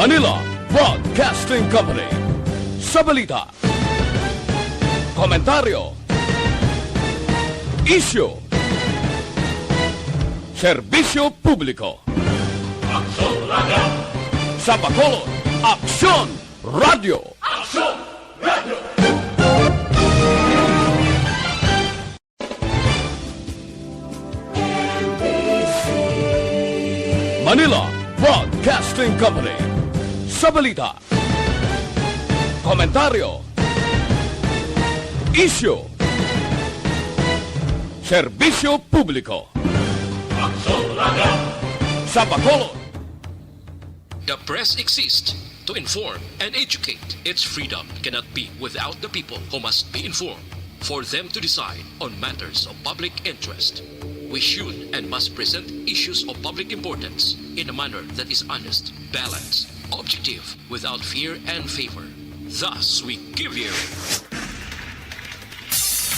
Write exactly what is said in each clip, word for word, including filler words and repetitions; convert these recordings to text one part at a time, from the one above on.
Manila Broadcasting Company. Sa balita, komentaryo, isyu, serbisyo publiko. Aksyon Radio. Sa Bacolod, Aksyon Radio. Aksyon Radio. Manila Broadcasting Company. Sa balita, komentaryo, isyu, serbisyo publiko. Sa Bacolod. The press exists to inform and educate. Its freedom cannot be without the people, who must be informed for them to decide on matters of public interest. We should and must present issues of public importance in a manner that is honest, balanced, objective, without fear and favor. Thus, we give you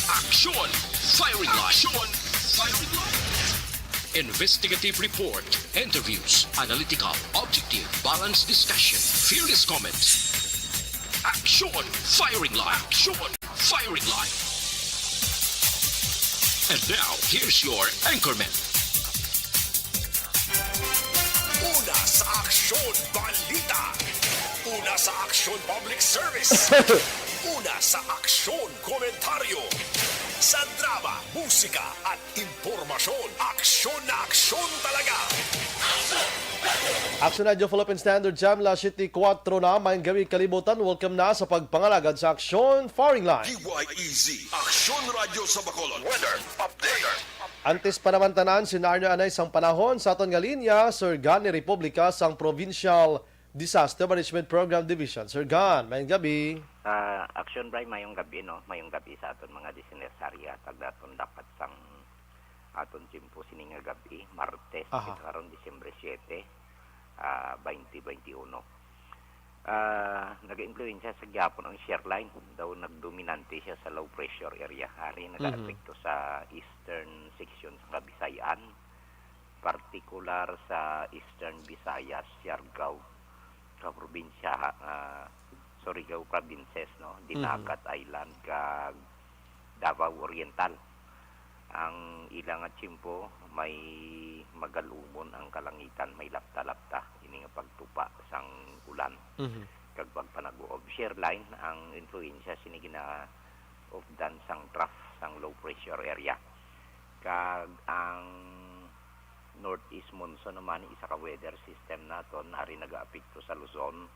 Aksyon Firing Line. Aksyon Firing Line. Investigative report, interviews, analytical, objective, balanced discussion, fearless comments. Aksyon Firing Line. Aksyon Firing Line. And now, here's your anchorman. Una sa Aksyon Balita. Una sa Aksyon Public Service. Una sa Aksyon Komentaryo. Sa drama, musika, at impormasyon, aksyon na aksyon talaga. Aksyon Radio Philippine Standard Time, las siyete kuwatro na, maayong gabi kalibutan. Welcome na sa pagpangalagad sa Aksyon Firing Line. D Y E Z, Aksyon Radio sa Bacolod. Weather update. Antes pa naman tanan, senaryo anay sang panahon sa aton nga linya, Sir Gan ni Republika sang Provincial Disaster Management Program Division. Sir Gan, maayong gabi. Ah, Aksyon Bri, mayong gabi, no? Mayong gabi sa aton mga listeners sa area. Tag aton dapat sang aton tiyempo sini nga gabi, Martes, Aha. Kita karon, Disyembre siyete, ah, twenty twenty-one. Ah, nag-impluwensya sa gyapon ang shear line. Daw nagdominante siya sa low pressure area. Ari Mhm. nagaapekto sa eastern section sa Kabisayan, partikular sa Eastern Visayas, Siargao, ka probinsya, ah, Surigao provinces, no, Mhm. Dinagat Island, kag Davao Oriental. Ang ila nga tiyempo may magalumon ang kalangitan, may lapta-lapta ini nga pagtupa sang ulan Mhm. kag pagpanaguob. Shear line ang influensya sini ginaupdan sang trough sang low pressure area. Kag ang northeast monsoon naman, isa ka weather system naton, ari nagaapekto sa Luzon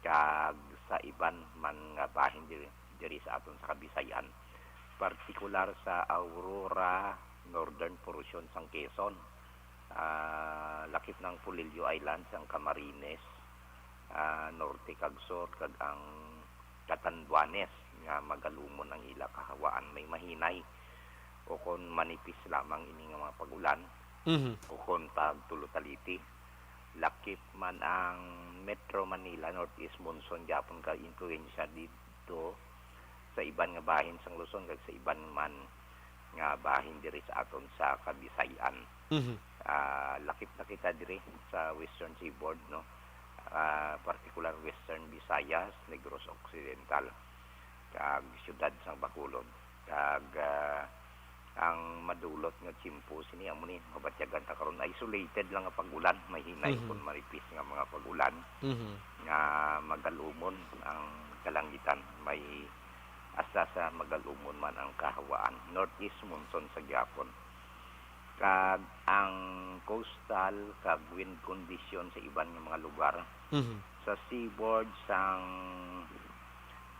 kag sa iban man nga bahin diri, diri sa aton sa Kabisayan, partikular sa Aurora, northern portion sang Quezon, ah, lakip ng Polillo Islands, ang Camarines, ah, norte kag sur, kag ang Catanduanes, nga magalumon ang ila kahawaan. May mahinay o kon manipis lamang ini nga mga pag-ulan Mhm. o kon pagtulo taliti. Lakip man ang Metro Manila, northeast monsoon gyapon ka influensya didto sa iban nga bahin sang Luzon kag sa iban man nga bahin diri sa aton sa Kabisayan. Mhm. Ah, lakip na kita diri sa Western Seaboard, no? Ah, partikular Western Visayas, Negros Occidental, kag siyudad sang Bacolod. Kag, ah, ang madulot nga tiyempo sini amo ni mabatyagan ta karon, isolated lang nga pag-ulan, may hinay Mhm. kon maripis nga mga pag-ulan Mhm. nga magalumon ang kalangitan, may hasta sa magalumon man ang kahawaan. Northeast monsoon sa gyapon. Kag ang coastal kag wind condition sa iban nga mga lugar Mhm. sa seaboard sang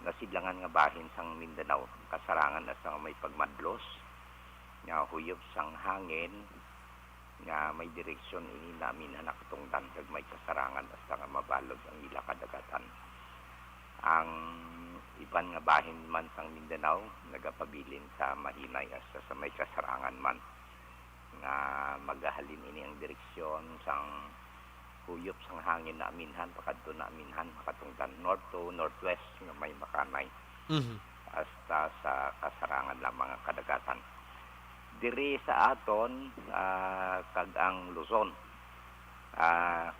nasidlangan nga bahin sang Mindanao, kasarangan hasta nga may pagmadlos nga huyop sang hangin nga may direksyon ini naminhan nakatungdan kag may kasarangan hasta nga mabalod ang ila kadagatan. Ang iban nga bahin man sang Mindanao nagapabilin sa mahinay hasta sa may kasarangan man nga magahalin ini ang direksyon sang huyop sang hangin naminhan pakadto naminhan makatungdan north to northwest nga may makanay Mhm. hasta sa kasarangan lamang nga kadagatan. Diri sa aton, ah, kag ang Luzon, ah,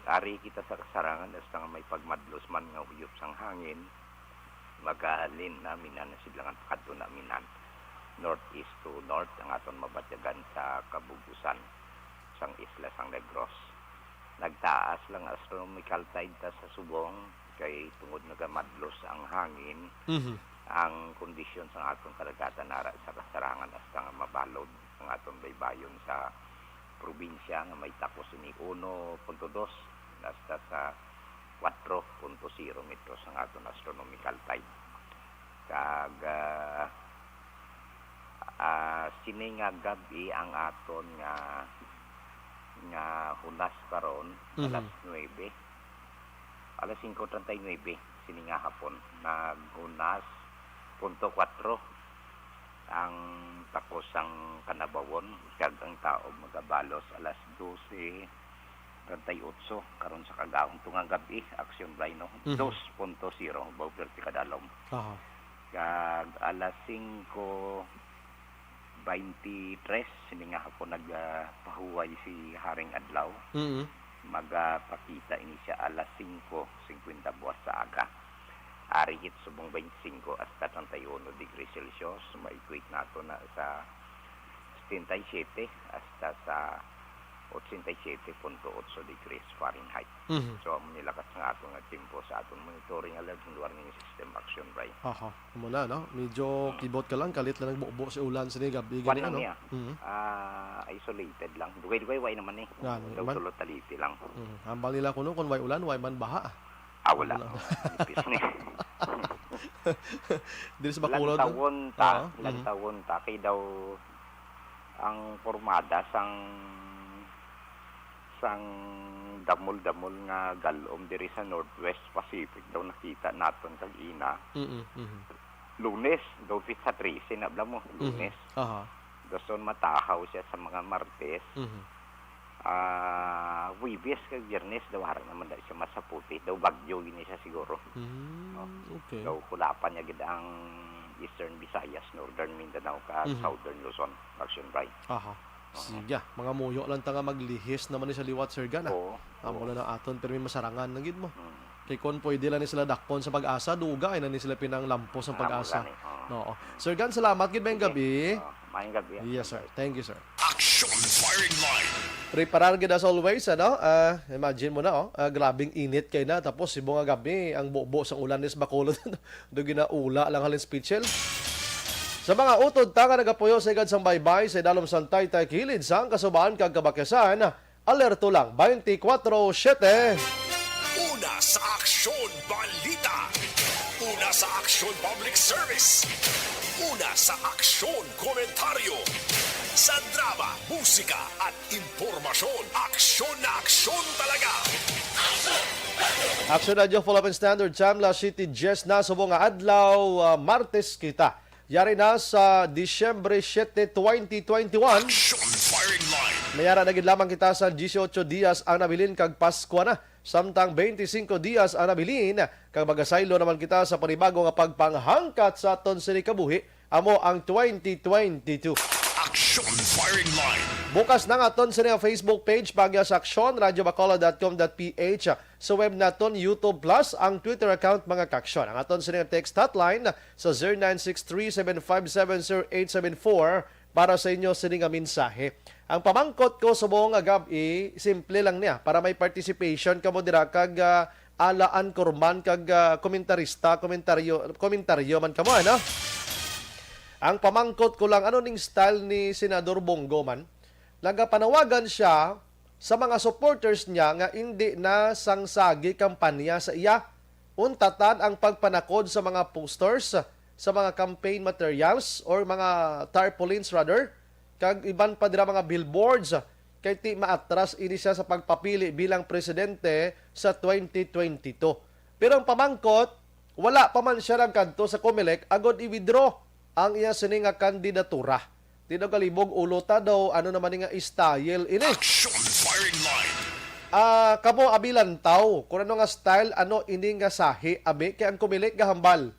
Ari kita sa kasarangan, hasta nga may pagmadlos man nga huyop sang hangin, magahalin na minan na sidlangan pakadto na minan. Northeast to north ang aton mabatyagan sa kabug-usan sang isla sang Negros. Nagtaas lang astronomical tide ta sa subong kay tungod nagamadlos ang hangin, Mhm. ang kondisyon sa atong kadagatan ara sa kasarangan hasta nga mabalod ang atong baybayon sa probinsya nga may takos ini uno punto dos hasta sa kwatro punto zero metros ang aton astronomical tide. Kag, ah, ah, sini nga gab-i ang aton nga, nga hunas karon, Mhm. alas nuebe. Alas singko treinta y nuebe, sini nga hapon, naghunas punto kwatro ang takos sang kanabawon, kag ang taob magabalos alas dose treinta y ocho karon sa kagahom. Tunga gab-i, Action Rhino, Mhm. dos punto zero, baw perti kadalom. Aha. Kag alas singko baynte tres, sini nga hapon nag, ah, pahuway si Haring Adlaw. Mm. Magapakita ini siya alas singko singkwenta buwas sa aga. Ari gid subong baynte singko hasta treinta y uno degrees Celsius, ma-equate nato na sa setenta y siete hasta sa ochenta y siete punto otso degrees Fahrenheit. Mhm. So, amo ni lakat nga ato nga tempo sa aton monitoring alert and warning system, Action Rhino. Aha, amo na, no? Medyo Mm. kibot ka lang, kalit lang nagbubo si ulan sini gab-i Kwan gani, lang ano? niya. Mhm. Ah, isolated lang. Dugay-dugay, way naman eh. Yan, Daw man. Tulot taliti lang. Mhm. Hambal nila kuno kung way ulan, way man baha. Ah, wala. Wala. Nipis ni. Diri sa Bacolod, no? Lantawon ta, Oo, mhm. lantawon ta. Kay daw ang pormada sang, sang damol-damol nga galom diri sa Northwest Pacific daw nakita naton kag ina. Mm, mhm. Lunes, daw fit sa trese na bala mo, Mhm. Lunes. Aha. Dason matahaw siya sa mga Martes. Mhm. Ah, Huwebes kag Biyernes daw ara naman daw siya masaputi. Daw bagyo gini siya siguro. Mm, No? okay. Daw kulapan niya gid ang Eastern Visayas, Northern Mindanao, kag Mhm. Southern Luzon, Action Rhino. Aha. Oo. Sige, mga muyo lang ta nga maglihis naman ni sa liwat, Sir Gan, ah. Oo, Amo oo. na na aton, pirmi masarangan na gid mo. Mm. Kay kon pwede lang ni sila dakpon sa Pag-asa, dugay na ni sila pinanglampos ang Ah, Pag-asa. Gani, oo. Oo. Sir Gan, salamat gid, maayong Sige. gabi. Oo, maayong gabi, ah. Yes, sir. Thank you, sir. Action Firing Line. Preparar gid as always, ano? Ah, imagine mo na, oh. Ah, grabing init kay na. Tapos, sibo nga gabi, ang bubo sang ulan is Bacolod. Do ginaula lang halin speech. Sa mga utod ta nga nagapuyo sa igad sang baybay sa idalom sang taytay kilid sang Kasubahan kag Kabakyasan, alerto lang twenty-four seven. Una sa aksyon, balita. Una sa aksyon, public service. Una sa aksyon, komentaryo. Sa drama, musika, at impormasyon, aksyon na aksyon talaga. Action Radio Philippine Standard Time, alas siyete diyes na subong nga adlaw, ah, Martes kita. Yari na sa Disyembre siyete, twenty twenty-one. Action Firing Line. Mayara na gid lamang kita sa dieciocho dias ang nabilin kag Paskwa na. Samtang twenty-cinco dias ang nabilin, kag magasaylo naman kita sa panibago nga pagpanghangkat sa aton sini kabuhi, amo ang twenty twenty-two. Action Firing Line. Bukas na ang aton sini nga Facebook page, Pagya sa Aksyon, radyo bacolod dot com dot P H. Sa web naton, YouTube Plus, ang Twitter account, mga kaaksyon. Ang aton sini nga text hotline sa zero nine six three seven five seven zero eight seven four para sa inyo sini nga mensahe. Ang pamangkot ko subong nga gab-i, simple lang niya, para may participation kamo dira kag, ah, alaan ko man kag, ah, komentarista, komentaryo, komentaryo man kamo, ano? Ang pamangkot ko lang, ano ning style ni Senador Bong Go man? Nagapanawagan siya sa mga supporters niya nga indi na sangsagi kampanya sa iya. Untatan ang pagpanakod sa mga posters, sa mga campaign materials or mga tarpaulins rather, kag iban pa dira mga billboards, kay ti maatras ini siya sa pagpapili bilang presidente sa twenty twenty-two. Pero ang pamangkot, wala pa man siya nagkadto sa Comelec agod i-withdraw ang iya sini nga kandidatura. Di daw kalibog ulo ta daw, ano naman ni nga style ini? Action Firing Line. Ah, kamo abi lantaw kung ano nga style, ano ini nga sahi, abi, kay ang Comelec gahambal.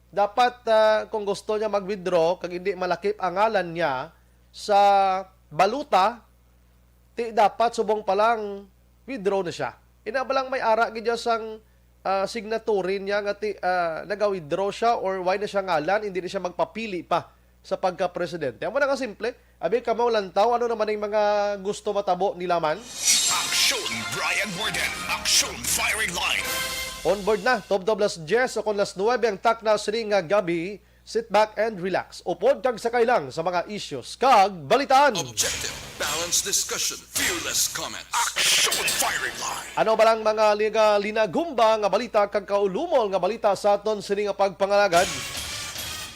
Dapat, ah, kung gusto niya mag-withdraw kag hindi malakip ang ngalan niya sa balota, ti dapat subong pa lang withdraw na siya. Ina ba lang may ara gid siya sang, ah, signatory niya nga ti-, ah, naga-withdraw siya or why na siya ngalan, hindi na siya magpapili pa sa pagka-presidente. Amo na nga simple, abi kamo lantaw, ano naman ang mga gusto matabo nila man? Aksyon Brian Warden, Aksyon Firing Line. On board na, tubtob las diyes o kon las nuwebe ang takna sining nga gabi. Sit back and relax. Upod kag sakay lang sa mga issues kag balitaan. Objective, balanced discussion, fearless comments. Action Firing Line. Ano ba lang mga liga linagumba nga balita kag kaulumol nga balita sa aton sini nga pagpangalagad?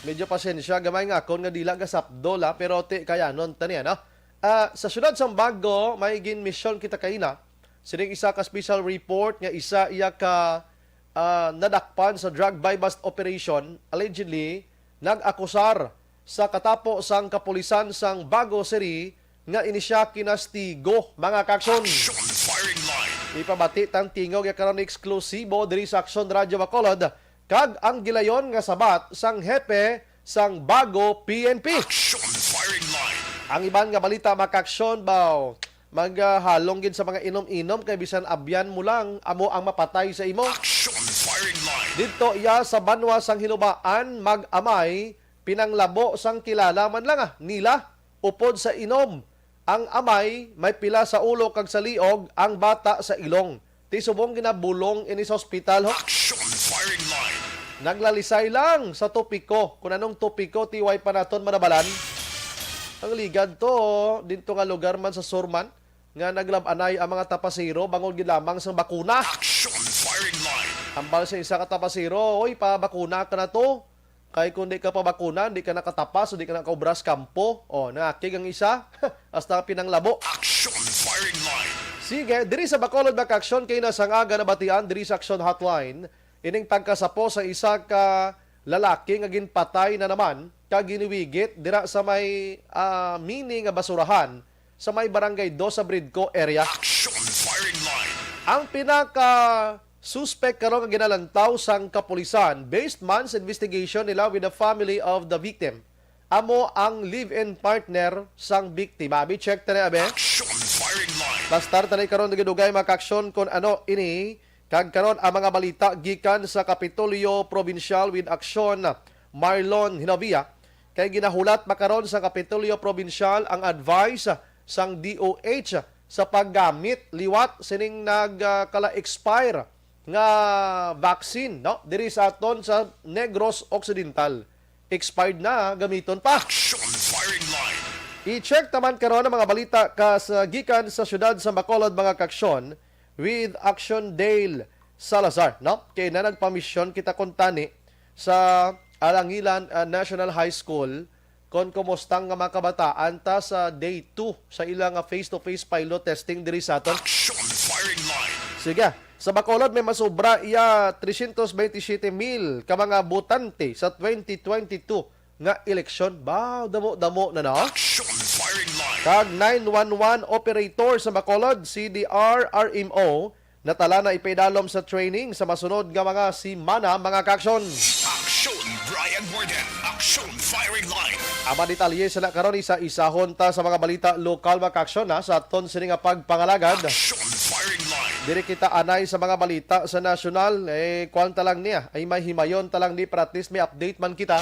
Medyo pasensya, gamay nga akon nga dila gasapdol, ha, pero ti kayanon taniya, no? Ah, sa siyudad sang Bago, may ginmisyon kita kaina sining isa ka special report nga isa iya ka, ah, nadakpan sa drug buy-bust operation. Allegedly, nag-akusar sa katapo sang kapulisan sang Bago City nga ini siya kinastigo, mga kaksyon. Action Firing Line. Ipabati tang tingog ya karon eksklusibo diri sa Aksyon Radyo Bacolod kag ang gilayon nga sabat sang hepe sang Bago P N P. Action Firing Line. Ang iban nga balita, mga kaksyon, baw, maghalong gid sa mga inom-inom kay bisan abyan mo lang, amo ang mapatay sa imo. Action Firing Line. Didto iya sa banwa sang Hinubaan, mag-amay, pinanglabo sang kilala man lang, ah, nila, upod sa inom. Ang amay may pila sa ulo kag sa liog, ang bata sa ilong. Ti subong ginabulong ini sa ospital, ho. Action Firing Line. Naglalisay lang sa topiko. Kung anong topiko, ti way pa naton manabalan. Ang ligad to, dinto nga lugar man sa Surman, nga naglab-anay ang mga tapasero bangod gid lamang sa bakuna. Action Firing Line. Hambal sa isa ka tapasero, "Oy, pabakuna ka na to. Kay kung di ka pabakuna, di ka nakatapas, di ka nakaubras kampo." O, nangakig ang isa, hasta pinanglabo. Action Firing Line. Sige, diri sa Bacolod, mga kaksyon, kay nasang aga nabatian diri sa Action Hotline ining pagkasapo sa isa ka lalaki nga ginpatay na naman kag giniwigit dira sa may, ah, mini nga basurahan sa may Barangay Dos sa Bridco area. Action Firing Line. Ang pinaka suspek karon nga ginalantaw sang kapulisan, based man sa investigation nila with the family of the victim, amo ang live-in partner sang biktima. Abi, check tani, abi. Action Firing Line. Bastar tani karon, nagidugay, mga kaksyon, kung ano ini. Kag karon ang mga balita gikan sa Kapitolyo Probinsyal with Aksyon, Marlon Hinovia. Kay ginahulat pa karon sa Kapitolyo Probinsyal ang advice sang D O H sa paggamit liwat sining nagkala-expire nga vaccine, no, diri sa aton sa Negros Occidental. Expired na, gamiton pa. Action Firing Line. I-check taman karon ang mga balita kas-, gikan sa siyudad sa Bacolod, mga kaksyon, with Action Dale Salazar, no? Kay na nagpamisyon kita kuntani sa Alangilan, ah, National High School kon kumusta nga mga kabataan ta sa day two sa ila nga face-to-face pilot testing diri sa aton. Action Firing Line. Sige, sa Bacolod may masubra iya trescientos veintisiete mil ka mga botante sa twenty twenty-two nga eleksyon. Baw, damo-damo na, no? Action Firing Line. Kag nine one one operator sa Bacolod, C D R R M O, natala na ipaidalom sa training sa masunod nga mga simana, mga kaaksyon. Action Brian Warden, Action Firing Line. Ang mga detalye sila karon, isa-isahon ta sa mga balita lokal, mga kaaksyon, ha, sa aton sini nga pagpangalagad. Action Firing Line. Diri kita anay sa mga balita sa nasyonal, eh, kuwan ta lang niya, ay may himayon ta lang ni para at least may update man kita.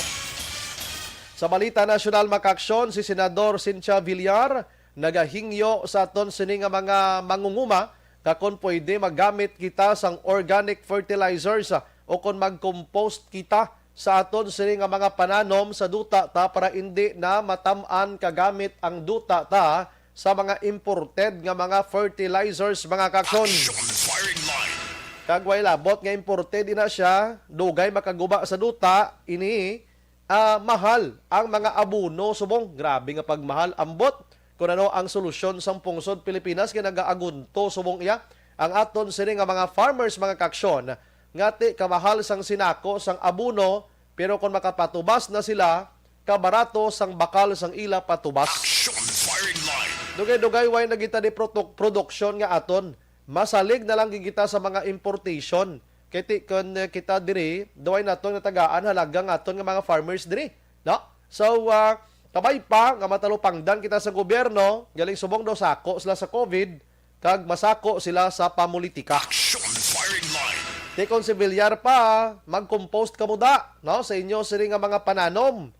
Sa balita nasyonal, mga kaaksyon, si Senador Cynthia Villar nagahingyo sa aton sini nga mga mangunguma nga kon pwede magamit kita sang organic fertilizers, ah, o kon mag-compost kita sa aton sini nga mga pananom sa duta ta para indi na matam-an kagamit ang duta ta sa mga imported nga mga fertilizers, mga kaaksyon. Action Firing Line. Kag way labot nga imported ina siya, dugay makaguba sa duta ini, ah, mahal ang mga abono subong. Grabe nga pagmahal. Ambot kung ano ang solusyon sang pungsod Pilipinas nga nagaagunto subong iya ang aton sini nga mga farmers, mga kaaksyon, nga ti kamahal sang sinako sang abono, pero kung makapatubas na sila, kabarato sang bakal sang ila patubas. Action Firing Line. Dugay-dugay way na kita di protok-, produksyon nga aton. Masalig na lang gid kita sa mga importation. Kay ti-, kun, eh, kita diri, duway naton nga tagaan, halaga nga aton nga mga farmers diri, no? So, ah, kabay pa nga matalupangdan kita sa gobyerno, galing subong daw sako sila sa COVID, kag masako sila sa pamulitika. Action firing line. Ti kon si Villar pa, mag-compost kamo da, no? Sa inyo sini nga mga pananom.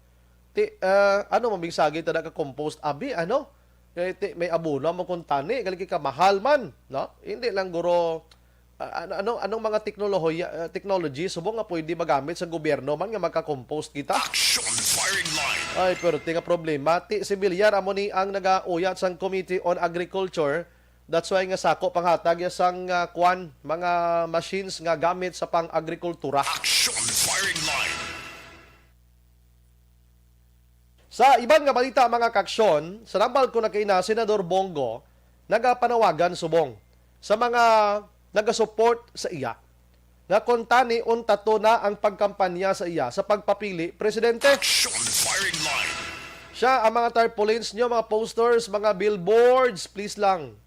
Ti, ah, ano, mamigsagi ta da ka compost, abi, ano? Kay ti, may abono mo kung tani, gali kay kamahal man, no? Hindi lang guro, ah, ano, ano, anong mga teknolohiya, ah, technology subong nga pwede magamit sa gobyerno man nga magka-compost kita? Action firing line. Ay, pero ti nga problema, ti si Villar amo ni ang nagauyat sang Committee on Agriculture. That's why nga sako panghatag ya sang, ah, kwan, mga machines nga gamit sa pang-agrikultura. Action firing line. Sa iban nga balita, mga kaaksyon, sa nambal ko na kay na Senador Bong Go, nagapanawagan subong sa mga nagasupport sa iya nga kon tani untato na ang pagkampanya sa iya sa pagpapili presidente. Action firing line. Siya, ang mga tarpaulins nyo, mga posters, mga billboards, please lang,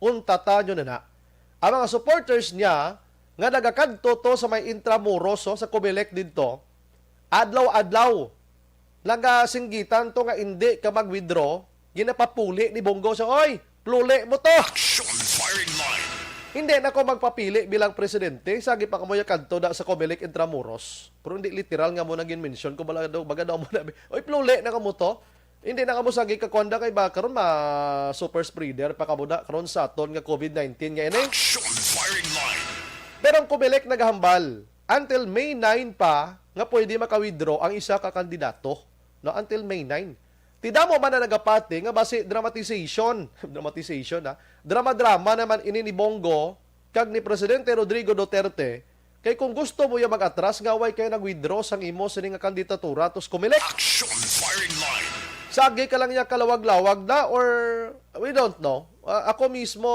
untata nyo na na. Ang mga supporters niya nga nagakadto to sa may Intramuros, oh, sa Comelec didto, adlaw-adlaw nagasinggitan to nga indi ka mag-withdraw, ginapapuli ni Bong Go siya, "Oy, pluli mo to!" Action firing line. "Hindi na ko magpapili bilang presidente." Sagi pa kamo ya kadto da sa Comelec Intramuros. Pero hindi literal nga mo nang mention ko, baga daw, baga daw mo na, "Oy, pluli na kamo to." Hindi na kamo sagi kakwanda kay ba karon ma super spreader pa kamo da karon sa aton nga COVID nineteen nga ini. Action firing line. Pero ang Comelec nagahambal, until May nine pa nga pwede maka-withdraw ang isa ka kandidato, no, until May nine. Ti damo man na nagapati nga basi dramatization, dramatization, ha, drama-drama naman ini ni Bong Go kag ni Presidente Rodrigo Duterte, kay kung gusto mo ya mag-atras nga way kay nag-withdraw sang imo sini nga kandidatura to sa Comelec. Action firing line. Sagi ka lang ya kalawag-lawag na, or we don't know. Ah, ako mismo,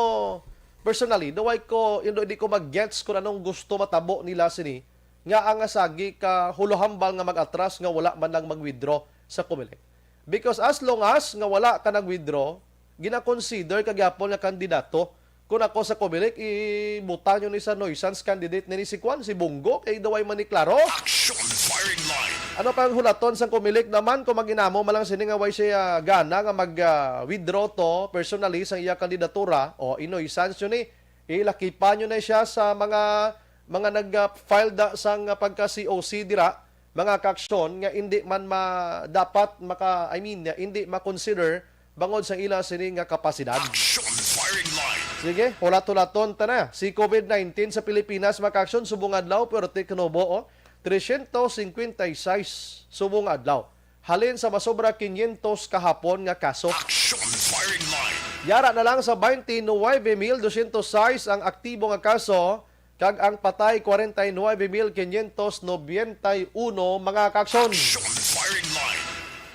personally, do way ko, you know, di ko mag-gets kung anong gusto matabo nila sini nga ang sagi ka huluhambal nga mag-atras nga wala man lang mag-withdraw sa Comelec. Because as long as nga wala ka nag-withdraw, gina-consider ka gyapon nga kandidato. Kung ako sa Comelec, ibuta nyo ni sa nuisance candidate nini si Kwan, si Bong Go, kay daway man ni klaro. Action firing line. Ano pa ang hulaton sang Comelec naman kung mag-inamo man lang sini nga way siya gana nga mag, ah, withdraw to personally sang iya kandidatura? O, i-nuisance nyo ni, ilakipan nyo na siya sa mga, mga nag, ah, file da sang, ah, pagka C O C dira, mga kaaksyon nga indi man ma-, dapat maka-, I mean, hindi ma-consider bangod sa ila sini nga kapasidad. Action firing line. Sige, hulat-hulaton ta na. Si COVID nineteen sa Pilipinas, mga kaaksyon, subong adlaw, puwerte kuno buo, trescientos cincuenta y seis subong adlaw. Halin sa masobra quinientos kahapon nga kaso. Action firing line. Yara na lang sa twenty-nine mil dosyentos sais ang aktibo nga kaso, kag ang patay, kwarenta y nuebe mil quinientos nobenta y uno, mga kaaksyon. Action firing line.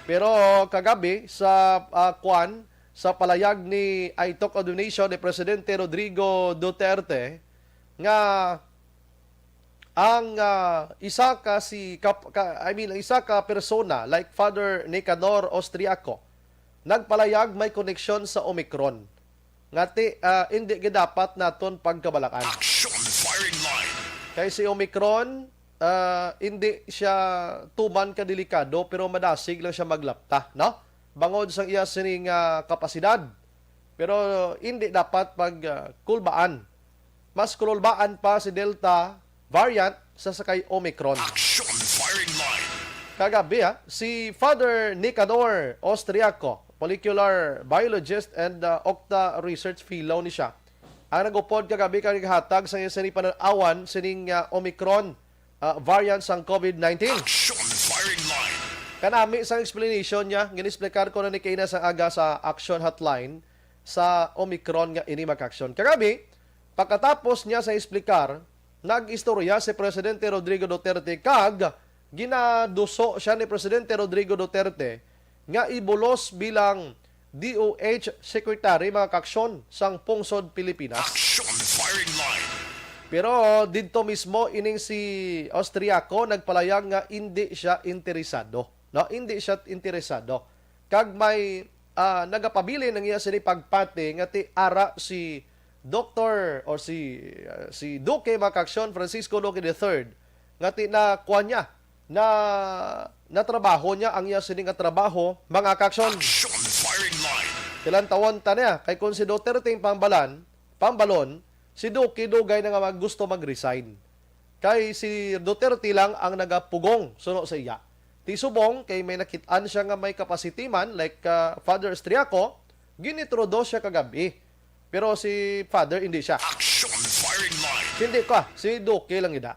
Pero kagabi sa, ah, kwan, sa palayag ni Itok Ordination ni Presidente Rodrigo Duterte nga ang, ah, isa ka si kap-, ka, I mean, ang isa ka persona like Father Nicanor Austriaco nagpalayag may koneksyon sa Omicron. Nga ti, ah, indi gid dapat naton pagkabalakan. Action firing line. Kay si Omicron, ah, indi siya tuman ka delikado, pero madasig lang siya maglapta, no? Bangod sang iya sini nga kapasidad. Pero indi dapat pag, ah, kulbaan. Mas kulbaan pa si Delta variant sa sakay Omicron. Action firing line. Kagabi, ha, si Father Nicanor Austriaco, molecular biologist and, uh, Octa Research Fellow ni siya, ang nag-upod kagabi kag naghatag sa iya sini panan-awan sining, uh, Omicron, uh, variant sang COVID nineteen. Action firing line. Kanami sang explanation niya, gin-explicar ko na ni kaina sa aga sa Action Hotline sa Omicron nga ini, mga kaaksyon. Kagabi, pagkatapos niya sa explicar, nag-istorya si Presidente Rodrigo Duterte kag ginaduso siya ni Presidente Rodrigo Duterte nga ibulos bilang D O H Secretary, mga kaaksyon, sang pungsod Pilipinas. Action firing line. Pero didto mismo ining si Austriaco nagpalayag nga indi siya interesado, no? Indi siya interesado. Kag may, ah, nagapabilin ang iya sini pagpati nga ti ara si Doktor or si, ah, si Duque, mga kaaksyon, Francisco Duque the third, nga ti na kuan niya, na natrabaho niya ang iya sini nga trabaho, mga kaaksyon. Action firing line. Tilantawon ta niya, kay kung si Duterte ang pangbalan, pambalon, si Duque dugay na nga mag-, gusto mag-resign. Kay si Duterte lang ang nagapugong suno sa iya. Ti subong kay may nakit-an siya nga may capacity man, like, ah, Father Estriaco, gin-introduce siya kagab-i. Pero si Father, hindi siya. Action firing line. Hindi ko, ah, si Duque lang ida.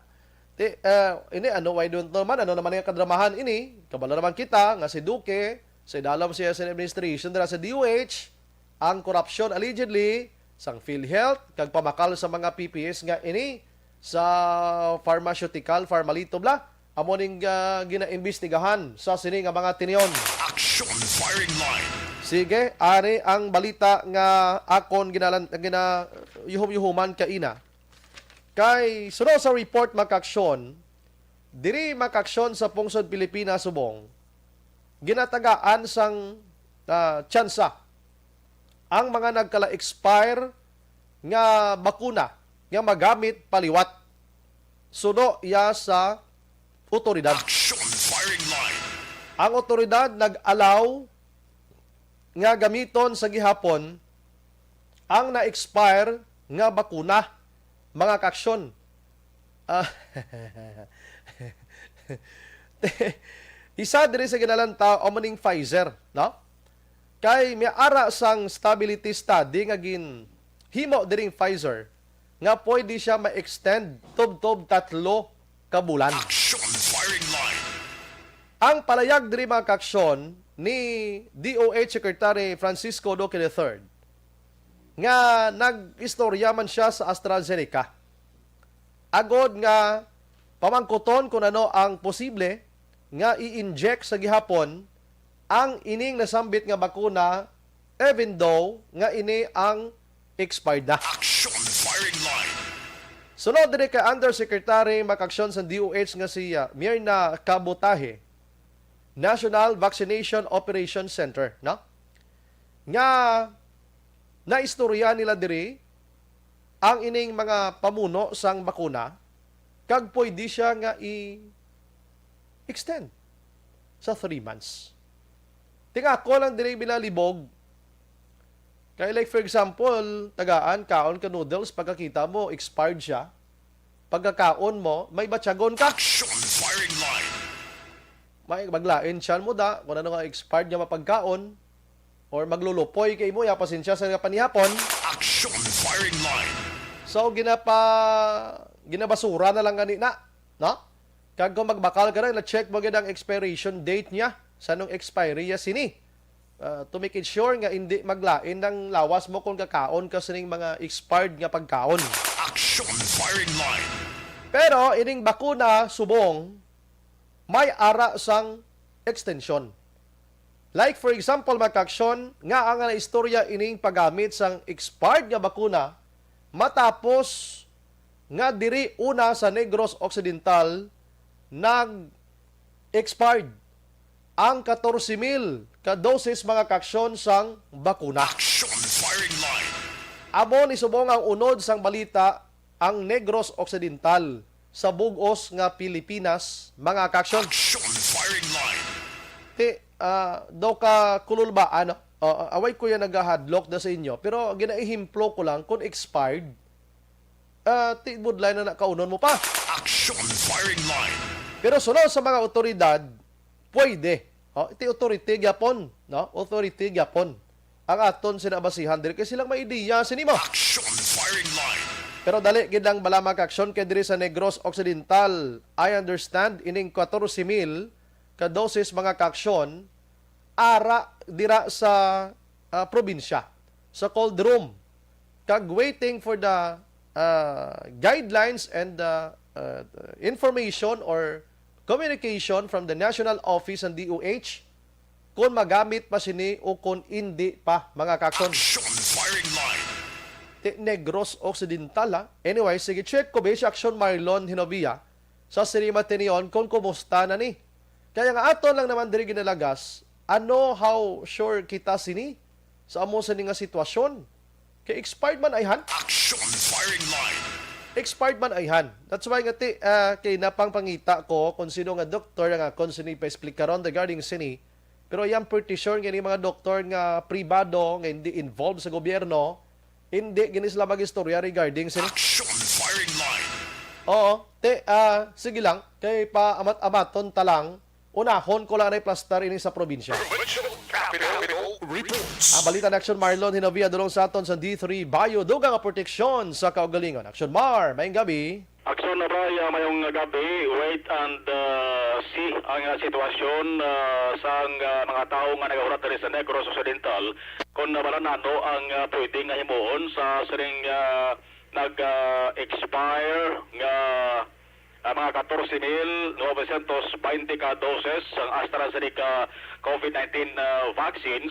Ti, ah, ini, ano, why don't naman, ano naman ang kadramahan ini? Kabalo naman kita nga si Duque, sa idalom siya sa administration dira sa D O H, ang korupsyon allegedly sang PhilHealth kag pamakal sa mga P P Es nga ini sa pharmaceutical, Pharmalito bla, amo ning, ah, ginaimbestigahan sa sini nga mga tinion. Action firing line. Sige, ari ang balita nga akon ginalan-, ginayuhom-yuhuman kaina. Kay suno sa report, mga kaaksyon, diri, mga kaaksyon, sa pungsod Pilipinas subong, ginatagaan sang, ah, tsansa ang mga nagkala-expire nga bakuna nga magamit paliwat. Suno iya sa otoridad. Action firing line. Ang otoridad nag-allow nga gamiton sa gihapon ang na-expire nga bakuna, mga kaaksyon. Ah, isa diri sa ginalantaw amo ning Pfizer, no? Kay may ara sang stability study nga ginhimo diring Pfizer nga pwede siya ma-extend tubtob tatlo ka bulan. Action firing line. Ang palayag diri, mga kaaksyon, ni D O H Secretary Francisco Duque the third, nga nag-istorya man siya sa AstraZeneca, agod nga pamangkuton kung ano ang posible nga i-inject sa gihapon ang ining nasambit nga bakuna, even though nga ini ang expired na. Action firing line. Sunod diri kay Undersecretary makaaksyon sa D O H nga si, ah, Mirna Kabutahe, National Vaccination Operation Center, no? Nga naistorya nila diri ang ining mga pamuno sang bakuna, kag pwede siya nga i-extend sa three months. Tingako lang diri binalibog. Kay, like, for example, tagaan, kaon ka noodles, pagkakita mo, expired siya. Pagkakaon mo, may batyagon ka. Action firing line. May maglain siya mo da, kung ano nga expired nga mapagkaon, or maglulupoy kay mo, ya, pasensya sa nga panihapon. Action firing line. So, ginapa-, ginabasura na lang gani na, no? Kag kung magbakal ka na, na-check mo gid ang expiration date niya, sa nung expiry ya sini. Ah, to make it sure nga hindi maglain ang lawas mo kung kakaon ka sining mga expired nga pagkaon. Action firing line. Pero ining bakuna subong may ara sang extension. Like, for example, mga kaaksyon, nga ang naistorya ining paggamit sang expired nga bakuna matapos nga diri una sa Negros Occidental nag-expired ang katorse mil ka dosis, mga kaaksyon, sang bakuna. Action firing line. Amo ni subong ang unod sang balita, ang Negros Occidental sa bug-os nga Pilipinas, mga kaaksyon. Action firing line. Ti, ah, daw ka kulol ba, ano? Ah, away ko yan nagahadlok na sa inyo, pero ginaehemplo ko lang kung expired, ah, ti budlay na nakaunon mo pa. Action firing line. Pero sunod sa mga otoridad, pwede. Oh, iti authority gyapon, no? Authority gyapon ang aton sina basihan diri kay silang may ideya sini mo. Action firing line. Pero dali gid lang bala, mga kaaksyon, kay diri sa Negros Occidental, I understand, ining katorse mil ka dosis, mga kaaksyon, ara dira sa, ah, probinsya, sa cold room, kag waiting for the, ah, guidelines and the, ah, information or communication from the National Office and D O H kung magamit pa sini o kung indi pa, mga kaaksyon. Action firing line. Ti-, Negros Occidental, ha? Anyway, sige, check ko, be, si Action Marlon Hinovia sa sini matinion kung kumusta na ni. Kaya nga aton lang naman diri ginalagas, ano, how sure kita sini sa amo sini nga sitwasyon? Kay expired man ayhan. Action firing line. Expired man ayhan. That's why nga ti, ah, kay napangpangita ko kung sino nga doktor nga kung sini pa-explikaron regarding sini. Pero I am pretty sure nga ni mga doktor nga pribado nga hindi involved sa gobyerno, Hindi gini sila mag-istorya regarding sini. Action firing line. Oo, te, ah, sige lang, kay paamat-amaton ta lang, unahon ko lang na iplastar ini sa probinsya. Provincial Capital Reports. Ang balita ni Action Marlon Hinavia dulong sa aton sa D three Bio, dugang nga proteksyon sa kaugalingon. Action Mar, maayong gabi. Action na ba, ah, mayong gabi, wait and ah, see ang ah, sitwasyon ah, sa ah, mga tawo nga nagahulat diri sa Negros Occidental kung wala nano ang ah, pwede nga himuon sa sining ah, nag-expire nga ah, mga katorse mil novecientos baynte ka doses sang AstraZeneca COVID nineteen ah, vaccines.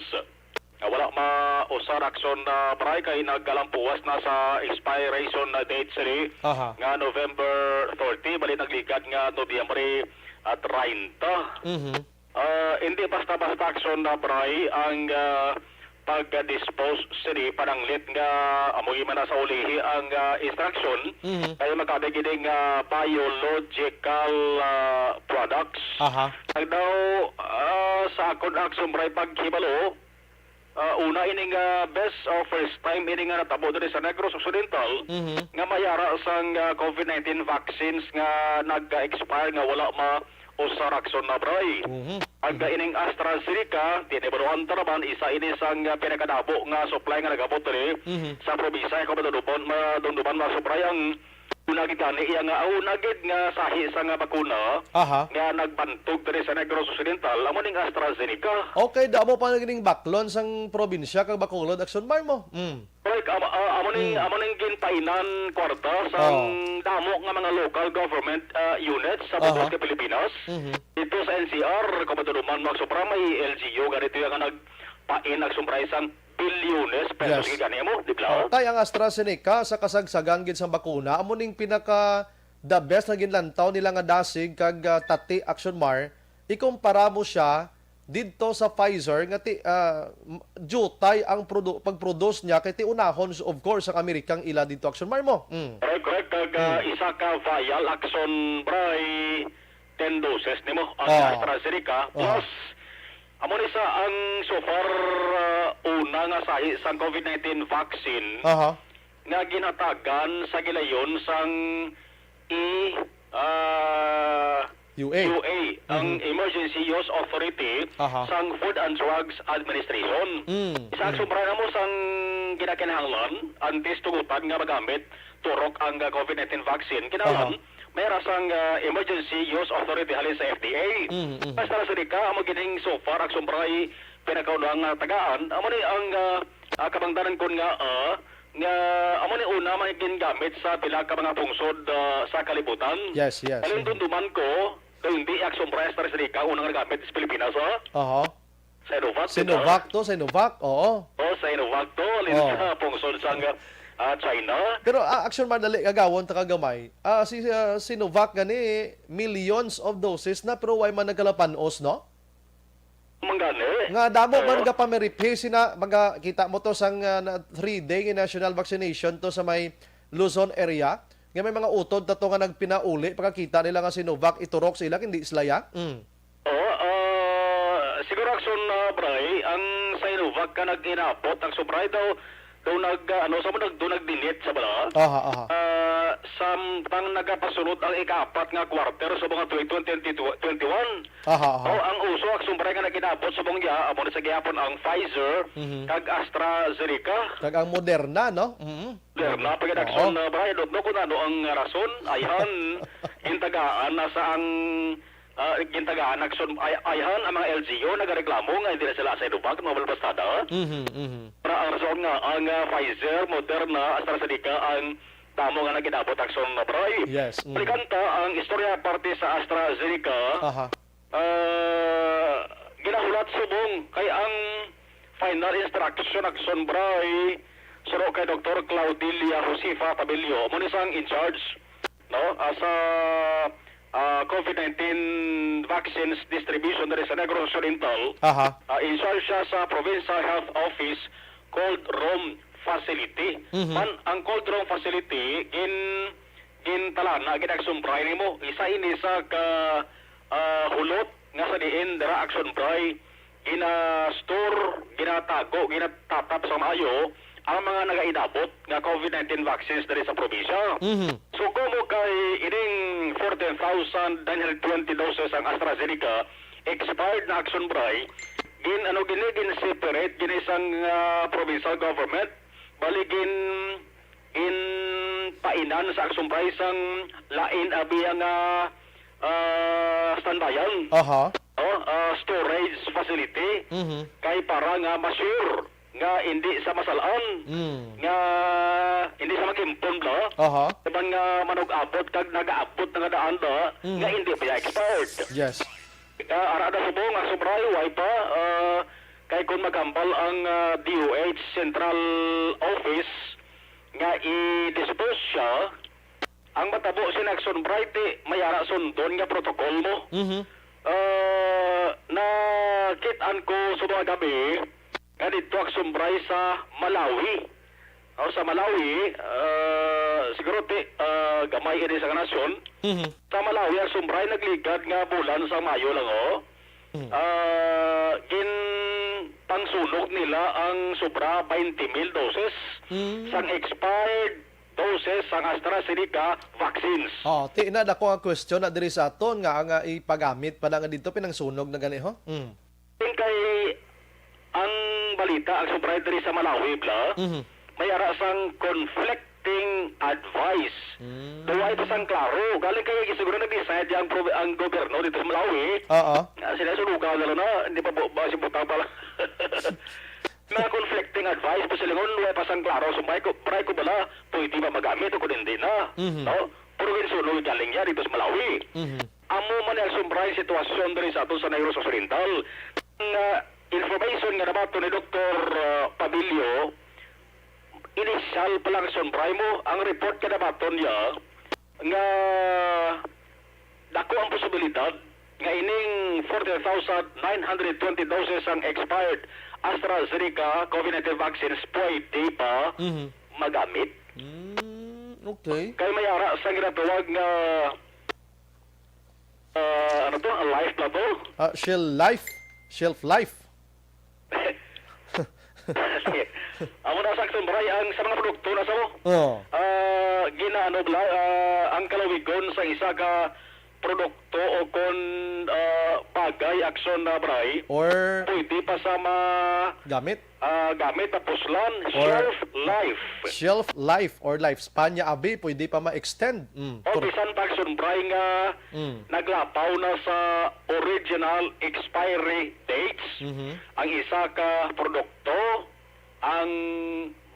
Nga wala mausar, Action ah, Bray, kay nagkalampuwas na sa expiration na date sini Aha. nga November thirty, bali nagligad nga Nobyembre ah, treinta. Mhm. Ah, hindi basta-basta, Action ah, Bray, ang ah, pag-dispose sini pananglit nga amo man na sa ulihi ang ah, instruction Mhm. kay magkabig ini nga biological ah, products. Aha. Ang daw ah, sa akon, Action Bray, paghibalo, ah, una ini nga best or first time ini nga natabo diri sa Negros Occidental Mhm. nga mayara sang ah, COVID nineteen vaccines nga nag-expire nga wala mausar, Action ah, Bray. Mhm. Ang ining AstraZeneca, tinubaran ta naman, isa ini sang ah, pinakadabo nga supply nga nagabot diri Mhm. sa probinsya. Kung madumduman, madumduman, mga Action Bray, ang una gid gani iya nga, ang una gid nga sahi sa nga bakuna Aha. nga nagbantog diri sa Negros Occidental, amo ning AstraZeneca. Okay, damo pa na gining baklon sang probinsya kag Bacolod, Action Mar mo. Mm. Correct, amo, ah, amo ning Hmm. amo ning ginpainan kwarta sang Oh. damo nga mga local government ah, units sa Aha. buot nga Pilipinas. Mhm. Dito sa N C R, kung madumduman, mga Action Bray, may L G U ganito nga nagpain, Action Bray, sang bilyones pesos. Yes. Gani mo, di ba? Oh, tay, ang AstraZeneca sa kasagsagan gid sang bakuna amo ning pinaka the best nga ginlantaw nila nga dasig kag ah, tati, Action Mar, ikumpara mo siya didto sa Pfizer nga ti ah, m- jutay ang produ- pag-produce niya kay ti unahon, of course, ang Amerikang ila didto, Action Mar mo. Mm. Correct, correct. Kag ah, isa ka vial, Action Bray, ten doses nimo ang Ah. AstraZeneca. Ah. Plus, amo ni sa ang so far ah, una nga sahi sang COVID nineteen vaccine Aha. nga ginhatagan sa gilayon sang E ah, U A. U A, ang Mhm. Emergency Use Authority Aha. sang Food and Drugs Administration. Mm, Isa mm. sobra na mo sang ginakinahanglan, antes tugutan nga magamit turok ang ah, COVID nineteen vaccine. Kinahanglan, Aha. may ra sang ah, Emergency Use Authority halin sa F D A. Mm, mm. Basta sa di ka, amo gining so far, Action Bray, pinakaunang ah, tagaan. Amo ni ang ah, ah, kabangdanan kon nga ah, nga amo ni una may gingamit sa pila ka mga pungsod ah, sa kalibutan. Yes, yes. Halin Mhm. dumduman ko, daw hindi, Action Bray, AstraZeneca unang nagamit sa Pilipinas, ha? Aha. Sinovac, di ba? Sinovac to, Sinovac, oo. Oh, Sinovac to, halin Oh. sa pungsod sa ah, China. Pero ah, Action Mar, dali, gagawon ta ka gamay. Ah, si ah, Sinovac gani, millions of doses na, pero way man nagkalapanos, no? Manggani. Nga damo man Oo. nga pamiripi sina, magakita mo to sang ah, na three day nga national vaccination to sa may Luzon area. Nga may mga utod ta to nga nagpinauli, pagkakita nila nga Sinovac iturok sa ila, hindi sila ya. Mm. Oo, ah, siguro, Action ah, Bray, ang Sinovac ka nag-inabot, ang Sinovac daw, daw nag, ah, ano, sa mo nag, daw nagdinit sa bala. Aha, aha. Ah, samtang nagapasulod ang ikaapat nga quarter sa mga twenty twenty-one. Aha, aha. Oh, ang uso, Action Bray, nga nag-inabot sa mong ya, amo na sa gihapon ang Pfizer Mhm. kag AstraZeneca. Kag ang Moderna, no? Mhm. Moderna, pag Oo. Action ah, Bray, don't know kung ano ang rason. Ayhan, gintagaan na sa ang ah, gintagaan, Action, ay, ayhan ang mga L G U nagareklamo nga hindi na sila Sinovac, mga balbastada. Mhm, mhm. Para ang rason nga ang ah, Pfizer, Moderna, AstraZeneca ang damo nga nag-inabot, Action Bray. Yes, mm. Balikan ta ang istorya parte sa AstraZeneca. Aha. Ah, ginahulat subong kay ang final instruction, Action Bray, suro kay Doktor Claudilia Josefa Tabilio, mo ni sang in charge, no, ah, sa ah, COVID nineteen vaccines distribution diri sa Negros Occidental. Aha. Ah, in charge siya sa Provincial Health Office Cold Room Facility. Mhm. Man, ang Cold Room Facility gin gintalana, gid, Action Bray, nimo. Isa ini sa ka ah, hulot nga sa diin dira, Action Bray, gina-store, ginatago, ginatatap sa maayo ang mga nagainabot nga COVID nineteen vaccines diri sa probinsya. Mhm. Sugo mo kay ining fourteen thousand nine hundred twenty doses ang AstraZeneca, expired na, Action Bri, gin, ano, gini, gin-separate gini sang, ah, provincial government, bali gin, ginpainan sa Action Bri sang lain abi nga, ah, standbayan. Aha. Oh, ah, storage facility. Mhm. Kay para nga ma-sure nga hindi sa masalaan, Mm. nga hindi sa mag-impon bala, Aha. sa mga manug-abot kag nag-aabot na nga daan ba, Mm. nga hindi pa ya expired. Yes. Ah, ara na subong, Action Bri, way pa, ah, kay kung maghambal ang, ah, D O H Central Office nga i-disperse siya, ang matabo sa Action Bri, ti may ara sundon nga protocol mo. Mhm. Ah, nakit-an ko sa mga gabi nga didto, Action Bri, sa Malawi. O, sa Malawi, ah, siguro ti, ah, gamay ini sa nasyon. Mhm. Sa Malawi, Action Bri, nagligad nga bulan sa Mayo lang, oh. Mhm. Ah, ginpangsunog nila ang sobra twenty mil doses Mm. sang expired doses sang AstraZeneca vaccines. Oh, ti na dako ang question na diri sa aton nga ang, ah, ipagamit pa na nga dito pinangsunog na gani, ho? Mm. Kay ang balita, Action Bri, diri sa Malawi bala, Mhm. may ara sang conflicting advice. Mm. Duwa ito sang klaro. Galing kay siguro nag-decide ang, prov-, ang gobyerno dito sa Malawi. Oo. Ah, sila sulugan na lang na, hindi pa bu-, ba si butang pala. Mga conflicting advice, pa silingon, wala pa sang klaro. So, may ko, pray ko bala, pwede ba magamit o kung hindi na? Mhm. No? Pero ginsunog galing niya dito sa Malawi. Mhm. Amo man ang sumbray sitwasyon diri sa aton sa Negros Occidental. Nga information nga nabaton ni Doktor, ah, Pabilio, initial pa lang sumbray mo, ang report nga nabaton niya nga dako ang posibilidad nga ining fourteen thousand nine hundred twenty doses ang expired AstraZeneca COVID nineteen vaccines pwede pa Mhm. magamit. Mm, okay. Kay may ara sa ginatawag nga, ah, ano to? Ang life na to? Ah, shelf life. Shelf life. Amo na sa Action Bri, ang sa mga produkto na sa mo. Oh. Ah, ginaano bala, ah, ang kalawigon sa isa ka produkto o kon, ah, bagay, Action na, Bri. Or Pwede pa sa ma- Gamit? ah, gamit na puslan, Or shelf life. Shelf life or lifespan niya, abi, pwede pa ma-extend. Mm, O kor- bisan pa, Action Bri, nga Mm. naglapaw na sa original expiry dates Mhm. ang isa ka produkto, ang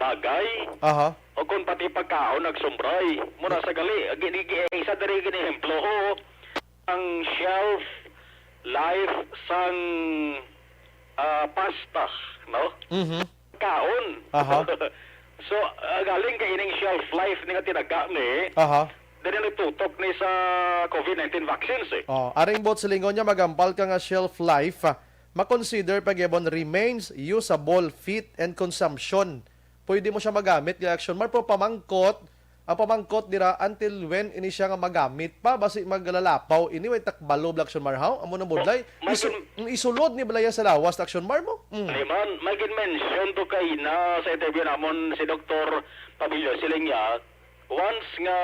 bagay, Aha. o kung pati pagkaon, Action Bri. Mura sa gali, gi-, gi-, isa diri gini ehemplo, o ang shelf life sang, ah, pasta, no? Mhm. Kaon. Aha. So, ah, galing kay ining shelf life ni nga tinaga ni, Aha. diri nagtutok ni sa COVID nineteen vaccines, eh. Oh, aring bot silingon niya, magampal ka nga shelf life, ah, makonsider pa gyapon remains usable, fit, and consumption. Pwede mo siya magamit, kay Action Mar, pero pamangkot, ang pamangkot dira, until when ini siya nga magamit pa? Basi maglalapaw ini, way takbalo, Action Mar, haw? Amo na budlay. Ma-, may Isu-, kin- isulod ni balaya sa lawas, Action Mar mo? Mm. Ay man, may gin-mention to kay na sa interview namon si Doktor Pabilio, siling niya, once nga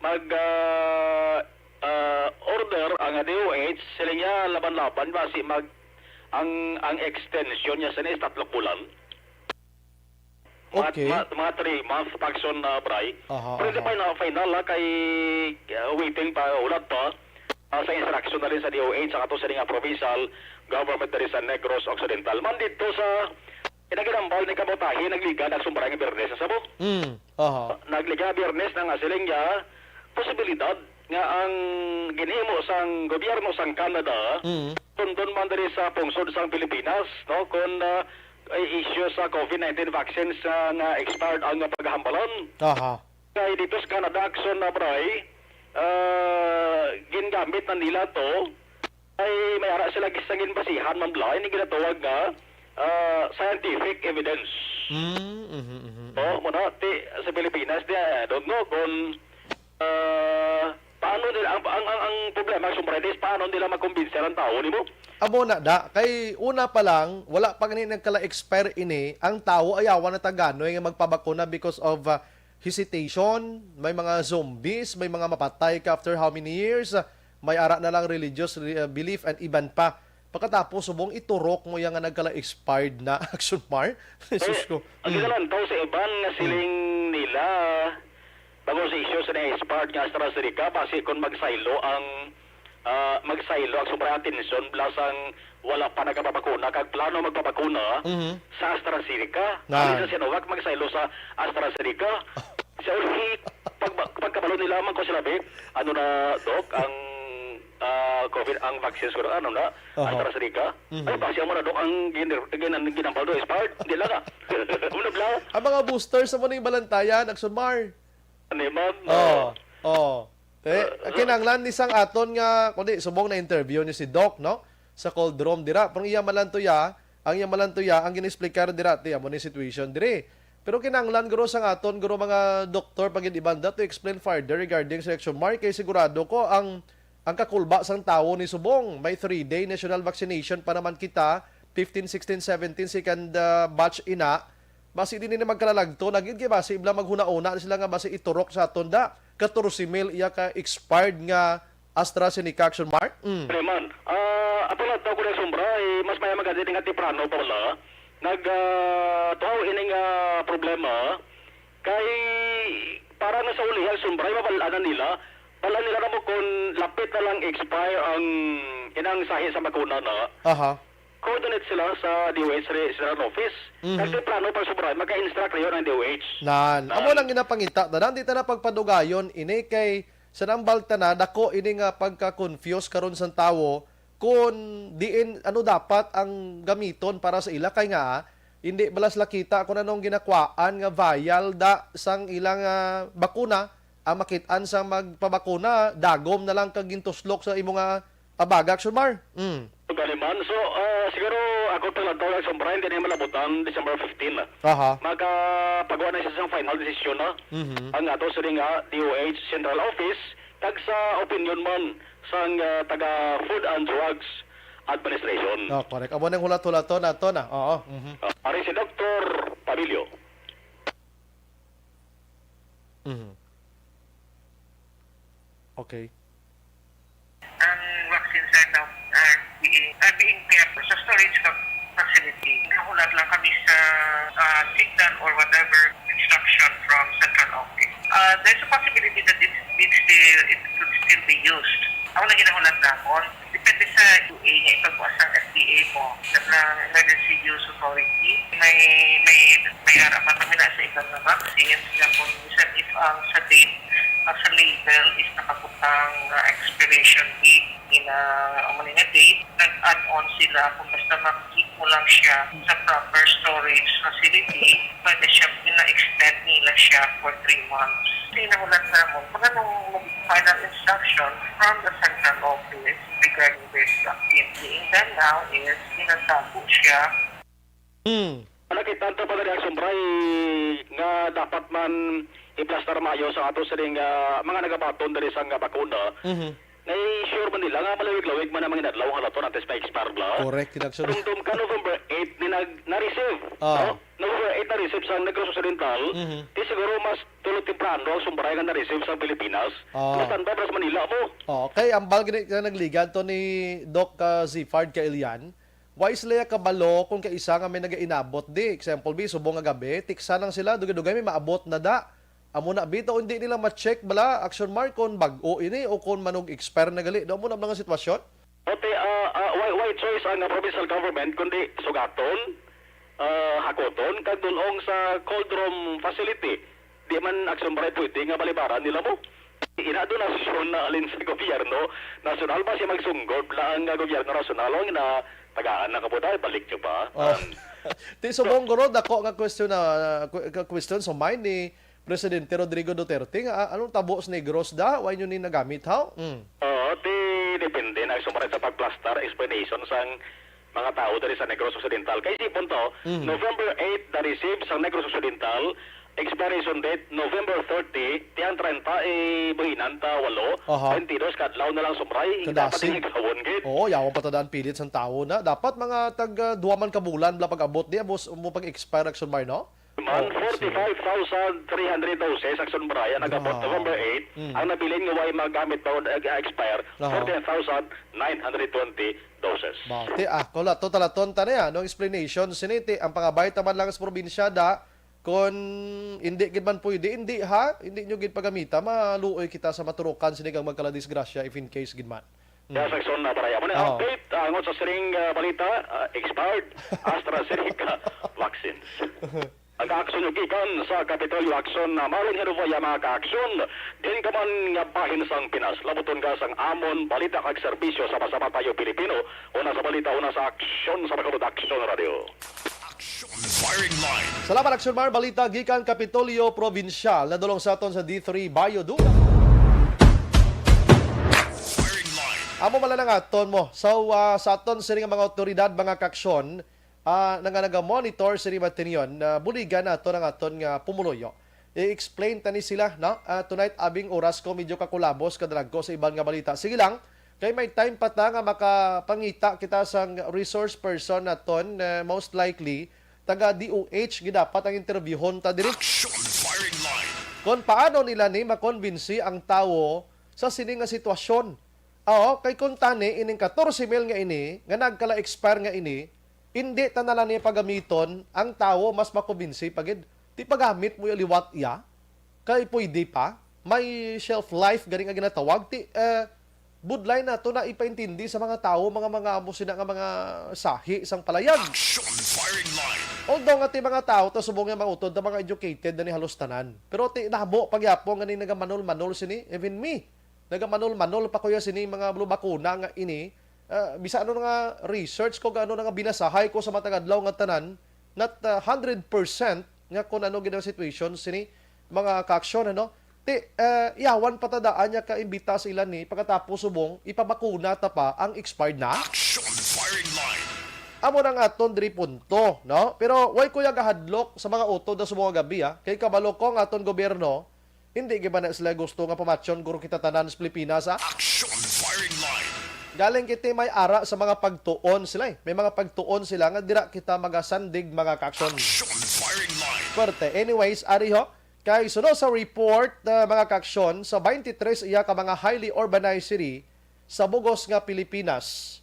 mag, ah, ah, order ang D O H, siling niya, laban-laban, basi mag, ang, ang extension niya sa ni is tatlo bulan. Mga, Okay. mga, mga three months, Action, ah, Bri. Aha, Pero hindi aha. pa na final, ah, kay, ah, waiting pa, ulat pa, ah, sa instruction na rin sa D O H, sa ato sa nga provincial government diri sa Negros Occidental. Man dito sa, pinaginambal ni Kamotahi, nagligad ang sumbray nga Biyernes, sa mo? Mm, aha. Nagligad Biyernes na nga siling niya, posibilidad nga ang ginhimo sang gobyerno sang Canada, Mm. tundon man diri sa pungsod sang Pilipinas, no, kon, ah, i-issue sa COVID nineteen vaccines, ah, nga expired ang paghambalan. Aha. Kay dito sa Canada, Action na, Bri, ah, gingamit na nila to, ay may ara sila gis-, sa ginbasihan man bala, ini ginatawag nga, ah, scientific evidence. Mm, mhm, mhm, mhm. Oh, muna, ti, sa Pilipinas, di, I don't know kung, ah, Ano nila, ang, ang, ang, ang problema, Action Bright, is paano nila makumbinser ang tao, nimo? Amo na, da. Kay una pa lang, wala pa gani nagkala-expire ini, ang tawo ayawan na taganoy nga magpabakuna because of, ah, hesitation, may mga zombies, may mga mapatay ka after how many years, ah, may ara na lang religious re-, ah, belief and iban pa. Pagkatapos, subong iturok mo yang nga nagkala-expired na, Action Mar. Jesus ko. Ang Mm. ginalantaw sa iban nga Mm. siling nila, bag-o sa isyu sa na-expired nga AstraZeneca, basi kung magsaylo ang, ah, magsaylo ang sobrang atensyon, blasang wala pa nagapabakuna, kag plano magpabakuna Mhm. sa AstraZeneca. Nan. Kani sa Sinovac, magsaylo sa AstraZeneca. Sa uli, pag, pagkabalo nila, man ko sila, be, ano na, Doc, ang, ah, COVID, ang vaccines ko, ano na, Aha. AstraZeneca. Mhm. Ay, basi ang mga, Doc, ang gin-, gin-, ginambal do, expired. Hindi lang, ah. Ano bla? Ang mga boosters sa mo ning balantayan, Action Mar. Ano, ma'am? Oh, oh. Eh, Ah, kinahanglan ni sang aton nga, kundi subong na interview ni si Doc, no? Sa cold room dira. Pero ang iya malantuya, ang iya malantuya, ang gin-explicar dira, ti, amo ni situation diri. Pero kinahanglan, guro, sang aton, guro, mga doktor, pag ibanda to explain further regarding sa Action Mar, kay sigurado ko ang, ang kakulba sang tawo ni subong, may three-day national vaccination pa naman kita, fifteen, sixteen, seventeen, second, ah, batch ina. Basi di ni magkalalagto na gid, kay basi ibla maghuna-una sila nga basi iturok sa aton da. Katorse mil iya ka expired nga AstraZeneca, Action Mar. Mm. Ano man, ah, ato lang tawag ko na sombra, eh, mas maya maganda nga temprano pa wala. Nag, ah, tuhaw ining, ah, problema. Kay para na sa ulihang sombra, mabal-an na nila. Bal-an nila na mo kung lapit na lang expire ang inang sahi sa bakuna na. Aha. Coordinate sila sa D O H re-, Central Office. Mhm. Nagtemprano pa sobra, maka-instruct kayo ng D O H. Nan, amo Nan. lang ginapangita, tanan, di ta na pagpadugayon, ini kay sa nambal ta na, dako ini nga pagka-confuse karon sang tawo kung diin, ano dapat ang gamiton para sa ila, kay nga, hindi bala sila kita kung anong ginakwaan nga vial da sang ilang, ah, bakuna, ang makit-an sa magpabakuna, dagom na lang kag gintuslok sa imo nga abaga, Action Mar. Mm. Gani man. So, ah, siguro ako pala to, Action Mar, hindi na malabot ang December fifteen na. Aha. Magapagawa na siya sa final decision na. Mhm. Ang ato sa nga D O H Central Office, kag sa opinion man sang, ah, taga Food and Drugs Administration. Oh, correct. Amo nang hulat-hulaton nato na. Oo. Mhm. Ah, ari si Doktor Pabilio. Mhm. Okay. Ang vaccines are now, are being, are being kept sa storage fa-, facility. Nahulat lang kami sa, ah, signal or whatever instruction from central office. Ah, there's a possibility that it, it still, it could still be used. Ako na ginahulat namon. Depende sa U A nga ipagbuas sang F D A mo, sa mga emergency use authority. May, may, may ara pa kami na sa iba nga vaccines, nga kung minsan if ang sa date, ang sa label is nakabutang nga expiration date, ina, amo ni nga date, nag-add on sila kung basta ma-keep mo lang siya sa proper storage facility, pwede siya, ina-extend nila siya for three months. Kasi nahulat namon, kung anong final instruction from the central office regarding this vaccine. Being done now is ginatago siya. Hmm. Nakita to pa dali ang sumbray nga dapat man iplastar maayo sa ato sining, ah, mga nagabaton diri sa nga bakuna. Mhm. Nga i-sure man nila nga malawig-lawig man ang mga inadlaw nga laton antes ma-expire bala. Correct, yun, actually. Dumdum ka November eight ni nag-, na-receive, Ah. no? November eight na-receive sa Negros Occidental, Mhm. di siguro mas tulo temprano ang sumbray nga na-receive sa Pilipinas. Ah. Mas tanda pa sa Manila mo. Oh, kay ambal gini nga nagligad to ni Doc, ah, Zifard Kailian. Why sila ya kabalo kung kaisa nga may nagainabot di? Example, bi, subong nga gabi, tiksa lang sila, dugay-dugay may maabot na da. Amo na, bitaw, hindi nila ma-check bala, Action Mark, kung bag-o ini o kung manog-expire na gali. Daw mo na mga sitwasyon? Pati, ah, ah, why, why choice ang, ah, provincial government, kundi sugaton, ah, hakoton, kag dun-ong sa cold room facility? Di man Action Bright pwede nga balibaran nila mo. Ina donasyon na alin sa gobyerno nasyonal ba siya magsunggod lang nga gobyerno nasyonal ang na tagaan na kabuday, balik nyo pa. Oh. Um, Ti subong guro, dako nga question na, ah, ku-, ka-, question sa mind ni Presidente Rodrigo Duterte nga, ah, anong tabo sa Negros da? Why nyo ni nagamit, haw? Mm. Oo, ti depende na sumaray sa pagplastar, explanation sang mga tao diri sa Negros Occidental. Kay isipon to, Mhm. November eight na receive sa Negros Occidental Expiration date, November thirty, tiyang treinta, eh, buhinan ta, walo, Aha. twenty-dos ka adlaw na lang, subray. Kadasig. Dapat igawon, gid. Oo, yawan pa ta daan pilit sang tawo na. Dapat mga tag, ah, duha man ka bulan bala pag-abot di, abos mo pag-expire, Action Mar, no? Man, Oh, sige. forty-five thousand three hundred doses, Action Mar, ang nag-abot Grabe. November eight. Mm. Ang nabilin nga way magamit pa, eh, expire, Aha. forty-nine thousand nine hundred twenty doses. Bati, ah, kula, to talaton ta na yan. Ang explanation, sini, ti, ang pangabay ta man lang sa probinsya, da, kung hindi gid man pwede, hindi, ha? Hindi nyo gid pagamita, maluoy kita sa maturukan, sini kang magkaladisgrasya, if in case gid man. Kaya Mm. sa Action na, Mar, amo na ang Oo. update, ah, angot sa sining, ah, balita, ah, expired AstraZeneca vaccines. Ang aksyon nyo gikan sa Kapitolyo Action na Marlon Heruvaya, mga ka-aksyon, din ka man nga bahin sang Pinas. Labuton ka sang amon balita kag serbisyo, sama-sama tayo Pilipino. Una sa balita, una sa aksyon sa Bacolod Action Radio. Action Firing Line. Salamat, Action Mar. Balita gikan Kapitolyo Provincial. Nadulong sa aton sa D three Bayo Duna. Firing Line. Amo man lang aton mo. So, ah, sa aton sining mga awtoridad, mga ka-aksyon, ah, nga naga-monitor sini matinyon, ah, buligan nato ang aton nga pumuluyo. I-explain tani sila, no? Ah, tonight, abing oras ko, medyo kakulabos, kadrag ko sa iban nga balita. Sige lang, kay may time pa ta nga makapangita kita sang resource person naton, ah, most likely, taga D O H, gidapat ang interviewhon ta diri. Action Firing Line. Kung paano nila ni makonbinsi ang tawo sa sini nga sitwasyon. Oo, kay kung tani, ining katorse mil nga ini, nga nagkala-expire nga ini, hindi ta na lang ni pagamiton, ang tawo mas makumbinsi pa gid. Ti pagamit mo ya liwat iya, kay pwede pa, may shelf life gani nga ginatawag, ti, eh, budlay nato na ipaintindi sa mga tawo, mga, mga amo sina nga mga sahi sang palayag. Action Firing Line. Although nga ti mga tawo, ta subong nga mautod, ta mga educated na ni halos tanan. Pero ti namo pagyapon nga ni nagamanol-manol sini, even me. Nagamanol-manol pa ko ya sini mga blue bakuna nga ini. Ah, bisan ano nga research ko, gaano na nga binasahay ko sa matag adlaw nga tanan, not, ah, hundred percent nga kung ano gid ang situation sini mga ka-aksyon, ano? Ti, eh, yawan pa ta daan niya ka-imbita sa ila ni, pagkatapos subong, ipabakuna ta pa ang expired na. Action Firing Line. Amo na nga aton diri punto, no? Pero way ko ya gahadlok sa mga utod na subong nga gabi, ah. Kay kabalo ko nga aton gobyerno, hindi gid ba na sila gusto nga pamatyon guro kita tanan sa Pilipinas, ah? Action Firing Line. Galing kiti may ara sa mga pagtuon sila, eh. May mga pagtuon sila nga dira kita magasandig, mga ka-aksyon. Action Firing Line. Puwerte. Anyways, ari ho, kay suno sa report, ah, mga ka-aksyon, sa twenty-three iya ka mga highly urbanized city sa bugos nga Pilipinas,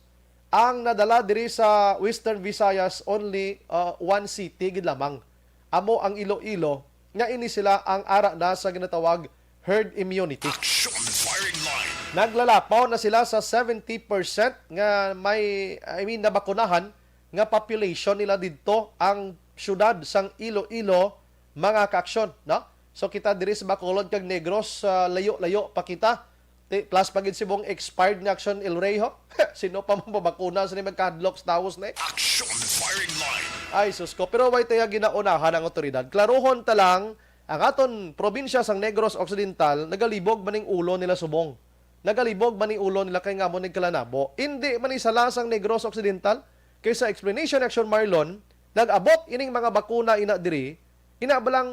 ang nadala diri sa Western Visayas, only, ah, one city gid lamang. Amo ang Iloilo, nga ini sila ang ara na sa ginatawag herd immunity. Action Firing Line. Naglalapaw na sila sa seventy percent nga may, I mean, nabakunahan nga population nila didto ang siyudad sang Iloilo, mga ka-aksyon, no? So, kita diri sa Bacolod kag Negros, ah, layo-layo pa kita. Ti, plus pa gid si mong expired nga Action El Rey, ho? Sino pa man mabakuna sa ni magkahadlok sa tawos na, eh? Action Firing Line. Ay, sus ko. Pero way tayo ginaunahan ang otoridad. Klaruhon ta lang, ang aton probinsya sang Negros Occidental, nagalibog man ning ulo nila subong. Nagalibog man ning ulo nila kay nga mo nagkalanabo. Hindi man ni sala sang Negros Occidental, kay sa explanation ni Action Marlon, nag-abot ining mga bakuna ina diri, ina ba lang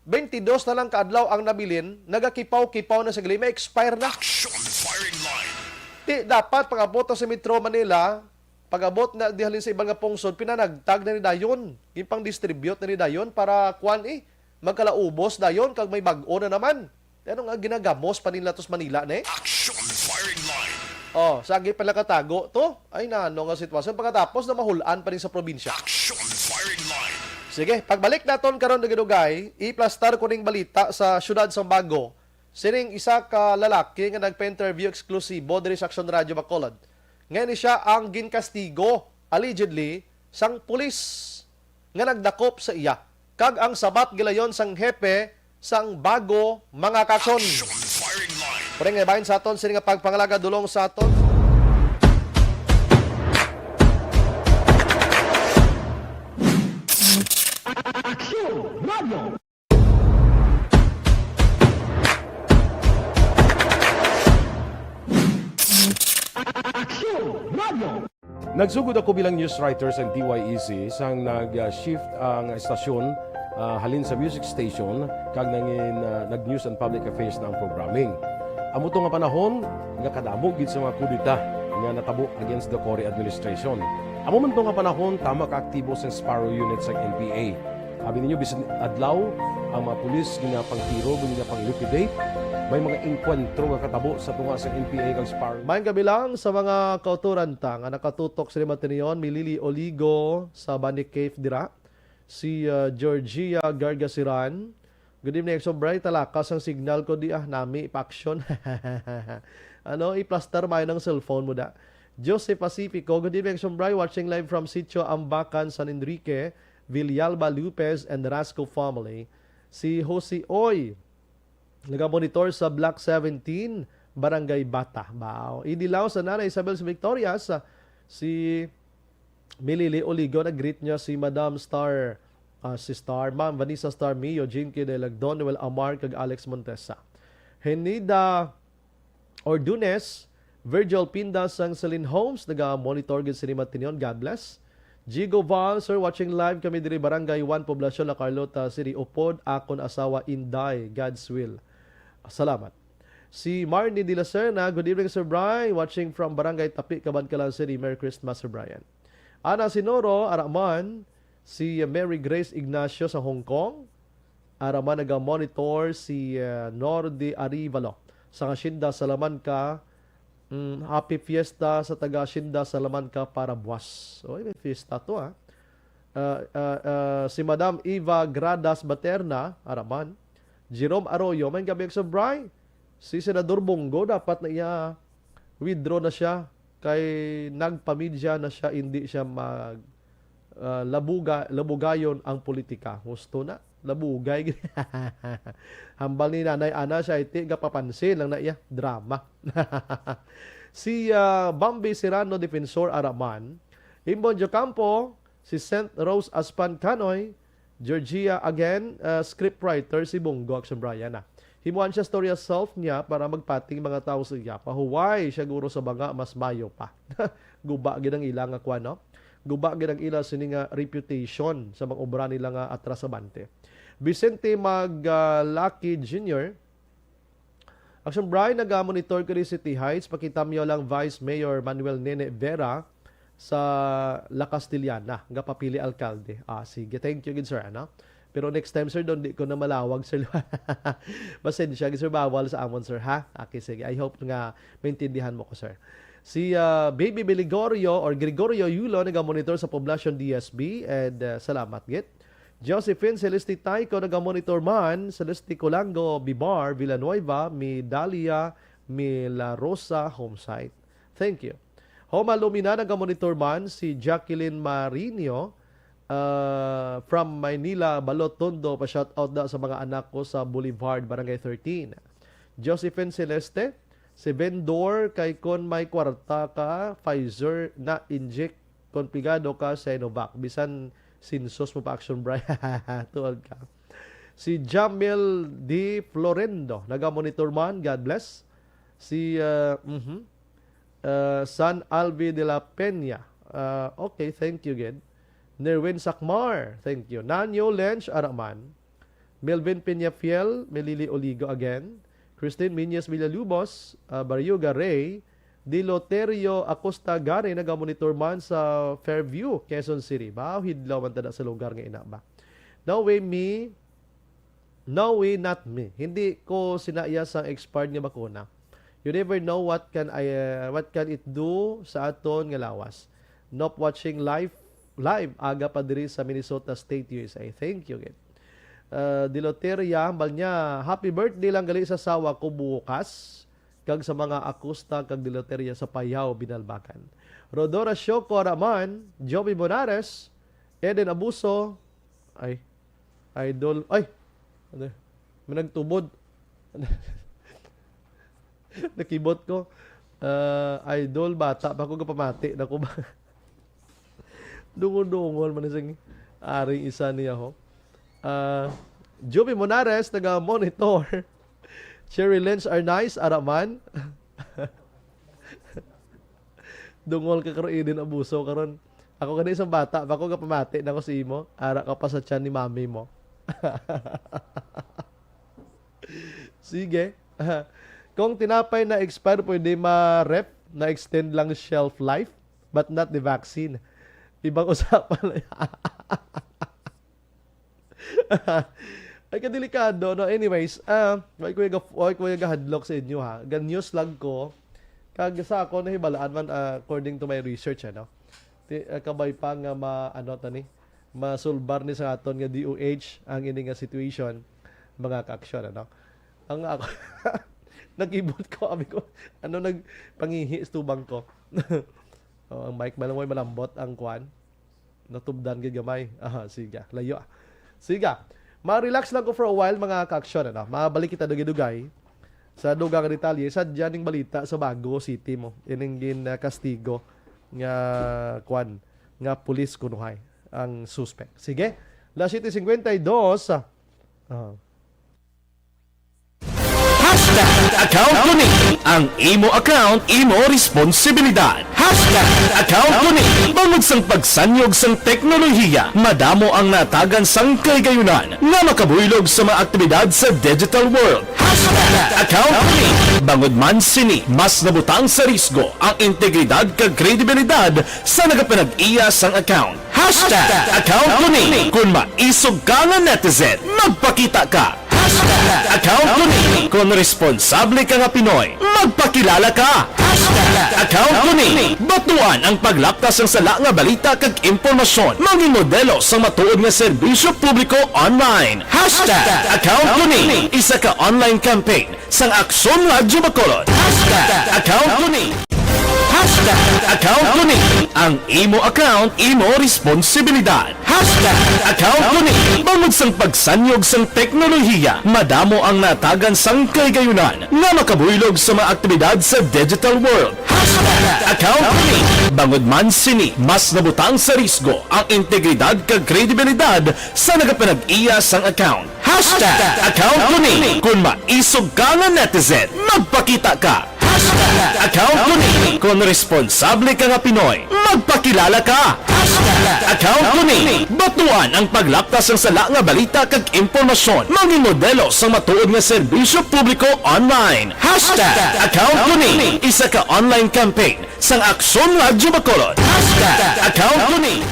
twenty-dos na lang ka adlaw ang nabilin, nagakipaw-kipaw na sa gali, may expire na. Action Firing Line. Ti, dapat pag-abot na sa Metro Manila, pag-abot na di halin sa iban nga pungsod, pinanagtag na ni dayon. Ginpang-distribute na ni dayon para kuan, eh, magkalaubos dayon kag may bag-o na naman. Ti ano nga ginagamos pa nila to sa Manila, ne? Action Firing Line. Oh, sagi pala katago to. Ay, nano nga sitwasyon. Pagkatapos na mahulaan pa rin sa probinsya. Action Firing Line. Sige, pagbalik naton karon, dugay-dugay, iplastar ko ning balita sa siyudad sang Bago. Sining isa ka lalaki nga nagpa-interview eksklusibo diri sa Action Radio Bacolod. Nga ini siya ang ginkastigo, allegedly, sang pulis nga nagdakop sa iya, kag ang sabat gilayon sang hepe sang Bago, mga ka-aksyon. Action Firing Line. Pwede nga bahin sa aton, sini nga pagpangalaga dulong sa aton. Action Radio. Action Radio. Nagsugod ako bilang news writer sa D Y E C sang nag-shift ang estasyon ah, halin sa music station kag nangin, ah, nag-news and public affairs na ang programming. Amo to nga panahon nga kadamo gid sa mga kudeta nga natabo against the Cory administration. Amo man to nga panahon tama ka aktibo sang Sparrow Unit sang N P A. Abi ninyo, bisan adlaw, ang mga pulis ginapangtiro, ginapang-liquidate. May mga engkwentro nga katabo sa tunga sang N P A kag Sparrow. Maayong gabi lang sa mga kauturan ta nga nakatutok sa Limatinion, Milili Oligo sa Bani Cave dira, si, ah, Georgia Gargasiran. Good evening, Exo Bright. Talakas ang signal ko di ah, nami pa-action. Ano, iplastar mayo ng cellphone mo da. Jose Pacifico, good evening, Exo Bright. Watching live from Sitio Ambacan, San Enrique, Villalba Lopez and Rasco family. Si Jose Oy, nagamonitor sa Block seventeen, Barangay Bata. Bao. Idilaw sa Nanay Isabel sa Victorias, ah, si Milili Oligo, nag-greet niya si Madam Star, ah, si Star, Ma'am Vanessa Star Mio, Jinky Delagdon, Noel Amar, kag Alex Montesa. Henida Ordunes, Virgil Pinda sang Celine Homes, naga-monitor gid sini Matinion. God bless. Jigo Val, sir, watching live kami diri Barangay one, Poblacion, La Carlota City. Upod akon asawa, Inday, God's will. Salamat. Si Marnie de la Serna, good evening, Sir Brian. Watching from Barangay Tapi, Kabankalan City. Merry Christmas, Sir Brian. Ana Sinoro, ara man, si Mary Grace Ignacio sa Hong Kong. Ara man, naga-monitor si, uh, Nordi Arivalo sa Hacienda Salamanca. Mm, happy fiesta sa taga Hacienda Salamanca para buwas. Oy, may fiesta to, ah. Ah, ah, ah, si Madam Eva Gradas Baterna, ara man. Jerome Arroyo, may gabi sa Bray. Si Senador Bongo, dapat na iya withdraw na siya. Kay nagpamidya na siya, hindi siya mag, ah, labuga-, labugayon ang politika. Gusto na, labugay. Hambal ni Nanay Ana siya, iti, gapapansin lang na iya. Drama. Si, ah, Bambi Serrano, Defensor, ara man. Imbon Jocampo, si Saint Rose Aspan Canoy, Georgia again, ah, script writer si Bongo Action Brian, ah. Himuan siya story as self niya para magpating mga tao sa iya. Pahuway siya guro sa banga, mas mayo pa. Guba gid ang ila nga kwan, no? Guba gid ang ila sini nga reputation sa mga obra nila nga atras abante. Vicente Mag, ah, Lucky Junior, Action Brian, naga-monitor ko rin City Heights. Pakita mo lang Vice Mayor Manuel Nene Vera sa La Castellana, nga papili alkalde. Ah, sige. Thank you, good sir, ano? Pero next time, sir, doon di ko na malawag, sir. Pasensya, good sir, bawal sa amon, sir, ha? Okay, sige. I hope nga maintindihan mo ko, sir. Si, ah, Baby Beligorio or Gregorio Yulo, naga-monitor sa Poblacion D S B, and, ah, salamat, git. Josephine Celeste Taico, naga-monitor man. Celeste Colango Bibar, Villanueva, Midalia, Milarosa, home site. Thank you. Homa Lumina, naga-monitor man. Si Jacqueline Marinio, ah, from Maynila, Balot Tondo, pa-shoutout da sa mga anak ko sa Boulevard, Barangay thirteen. Josephine Celeste, si Vendor, kay kon may kwarta ka, Pfizer na inject, kon pigado ka, Sinovac. Bisan sinsos mo pa action, Brian. Tuod ka. Si Jamil D Florendo, naga-monitor man. God bless. Si, uh, mhm. Uh, San Alvi de la Peña. Uh, okay, thank you, gid. Nerwin Sakmar, thank you. Nanyo Lench Araman. Melvin Peñafiel, Melili Oligo again. Christine Miñez Villalubos, ah, Barioga Ray, Diloterio Acosta Gari, naga-monitor man sa Fairview, Quezon City. Ba, hidlaw man tada sa lugar nga ina ba? No way me, no way not me. Hindi ko sinaya sang expired nga bakuna. You never know what can I, uh, what can it do sa aton nga lawas. Nop watching live, live aga pa diri sa Minnesota State, U S A. Thank you, gid. Uh, Diloteria, hambal niya, "Happy birthday lang gali sa asawa ko bukas, kag sa mga Acosta kag Diloteria sa Payao, Binalbagan." Rodora Shoko Raman, Joby Bonares, Eden Abuso, ay, Idol, ay, ano, may nagtubod. Nakibot ko. Ah, Idol, bata pa ko, gapamati na ko ba? Dungol-dungol man sing aring isa niya, ho. Ah, Joby Monares, taga-monitor. Cherry Lens Arnaiz, ara man. Dungol ka karon, Eden Abuso karon. Ako gani isang bata pa ko, gapamati na ko sa imo. Ara ka pa sa tiyan ni mami mo. Sige. Kung tinapay na expire, pwede ma-ref, na-extend lang shelf life, but not the vaccine. Ibang usapan na yan. Ay, kadelikado, no? Anyways, ah, why ko yaga, why ko yaga hadlok sa inyo, ha? Ga-news lang ko. Kag sa ako nahibalaan man, ah, according to my research, ano? Ti, ah, kabay pa nga ma, ano to ni? Masulbar ni sa aton nga D O H ang ini nga situation, mga ka-aksyon, ano? Ang ako, nag-ibot ko, abi ko, ano, nagpangihi sa tubang ko. Oh, ang mic man lang, way malambot ang kwan. Natubdan gid gamay. Ah, siga. Layo, ah. Siga. Ma-relax lang ko for a while, mga ka-aksyon, ano? Mabalik kita dugay-dugay sa dugang detalye sa dyan ning balita sa Bago City mo. Ining gin, ah, kastigo nga kwan, nga pulis kunuhay ang suspect. Sige. Las siete cincuenta y dos. Ah. Hashtag account ko ni. Ang imo account, imo responsibilidad. Hashtag account ko ni. Bangod sang pagsanyog sang teknolohiya, madamo ang natagan sang kahigayunan nga makabuylog sa mga aktibidad sa digital world. Hashtag account ko ni. Bangod man sini, mas nabutang sa risgo ang integridad kag kredibilidad sa nagapanag-iya sang account. Hashtag account ko ni. Kung maisog ka nga netizen, magpakita ka. Hashtag account ko ni. Kung responsable ka nga Pinoy, magpakilala ka. Hashtag account ko ni. Batuan ang paglaptas sang sala nga balita kag impormasyon. Mangin modelo sang matuod nga serbisyo publiko online. Hashtag account ko ni. Isa ka online campaign sang Aksyon Radyo Bacolod. Hashtag account ko ni. Hashtag account ko ni. Ang imo account, imo responsibilidad. Hashtag account ko ni. Bangod sang pagsanyog sang teknolohiya, madamo ang natagan sang kahigayunan nga makabuylog sa mga aktibidad sa digital world. Hashtag account ko ni. Bangod man sini, mas nabutang sa risgo ang integridad kag kredibilidad sa nagapanag-iya sang account. Hashtag account ko ni. Kung maisog ka nga netizen, magpakita ka. Hashtag account ko ni. Kung responsable ka nga Pinoy, magpakilala ka. Hashtag account ko ni. Batuan ang paglaptas sang sala nga balita kag impormasyon. Mangin modelo sang matuod nga serbisyo publiko online. Hashtag account ko ni. Isa ka online campaign sang Aksyon Radyo Bacolod. Hashtag account ko ni.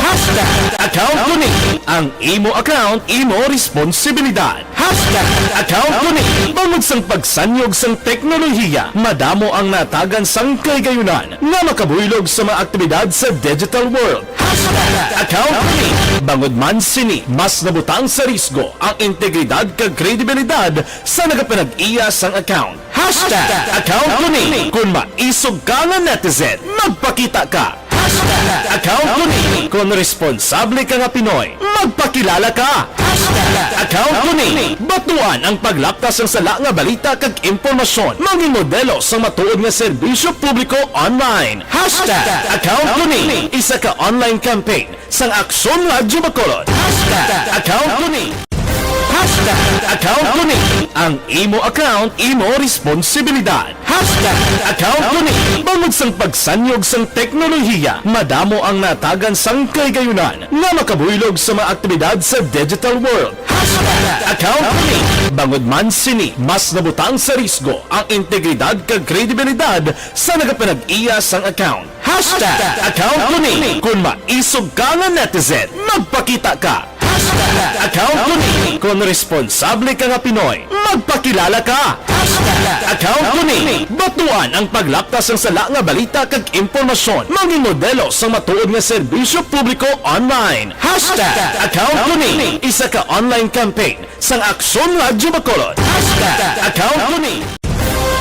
Hashtag account ko ni. Ang imo account, imo responsibilidad. Hashtag account ko ni. Bangod sang pagsanyog sang teknolohiya, madamo ang natagan sang kahigayunan nga makabuylog sa mga aktibidad sa digital world. Hashtag account ko ni. Bangod man sini, mas nabutang sa risgo ang integridad kag kredibilidad sa nagapanag-iya sang account. Hashtag account ko ni. Kung maisog ka nga netizen, magpakita ka. Hashtag account ko ni. Kung responsable ka nga Pinoy, magpakilala ka. Hashtag account ko ni. Batuan ang paglaptas sang sala nga balita kag impormasyon. Mangin modelo sang matuod nga serbisyo publiko online. Hashtag account ko ni. Isa ka online campaign sang Aksyon Radyo Bacolod. Hashtag account ko ni. Hashtag account ko ni. Ang imo account, imo responsibilidad. Hashtag account ko ni. Bangod sang pagsanyog sang teknolohiya, madamo ang natagan sang kahigayunan nga makabuylog sa mga aktibidad sa digital world. Hashtag account ko ni. Bangod man sini, mas nabutang sa risgo ang integridad kag kredibilidad sa nagapanag-iya sang account. Hashtag account ko ni. Kung maisog ka nga netizen, magpakita ka. Hashtag account ko ni. Kung responsable ka nga Pinoy, magpakilala ka. Hashtag account ko ni. Batuan ang paglaptas sang sala nga balita kag impormasyon. Mangin modelo sang matuod nga serbisyo publiko online. Hashtag account ko ni. Isa ka online campaign sang Aksyon Radyo Bacolod. Hashtag account ko ni.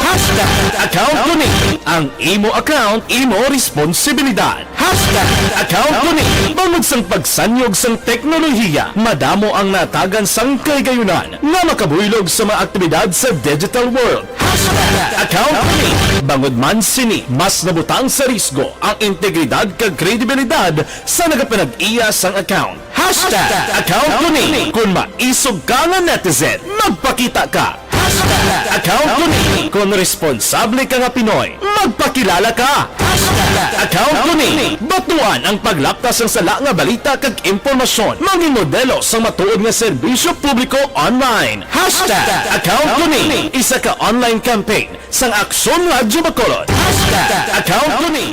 Hashtag account ko ni. Ang imo account, imo responsibilidad. Hashtag account ko ni. Bangod sang pagsanyog sang teknolohiya, madamo ang natagan sang kahigayunan nga makabuylog sa mga aktibidad sa digital world. Hashtag account ko ni. Bangod man sini, mas nabutang sa risgo ang integridad kag kredibilidad sa nagapanag-iya sang account. Hashtag account ko ni. Kung maisog ka nga netizen, magpakita ka. Hashtag Account ko ni. Kon responsable ka nga Pinoy, magpakilala ka. Hashtag account ko ni. Batuan ang paglapta sang sala nga balita kag impormasyon. Mangin modelo sang matuod nga serbisyo publiko online. Hashtag account ko ni. Isa ka online campaign sang Aksyon Radyo Bacolod. Hashtag account ko ni.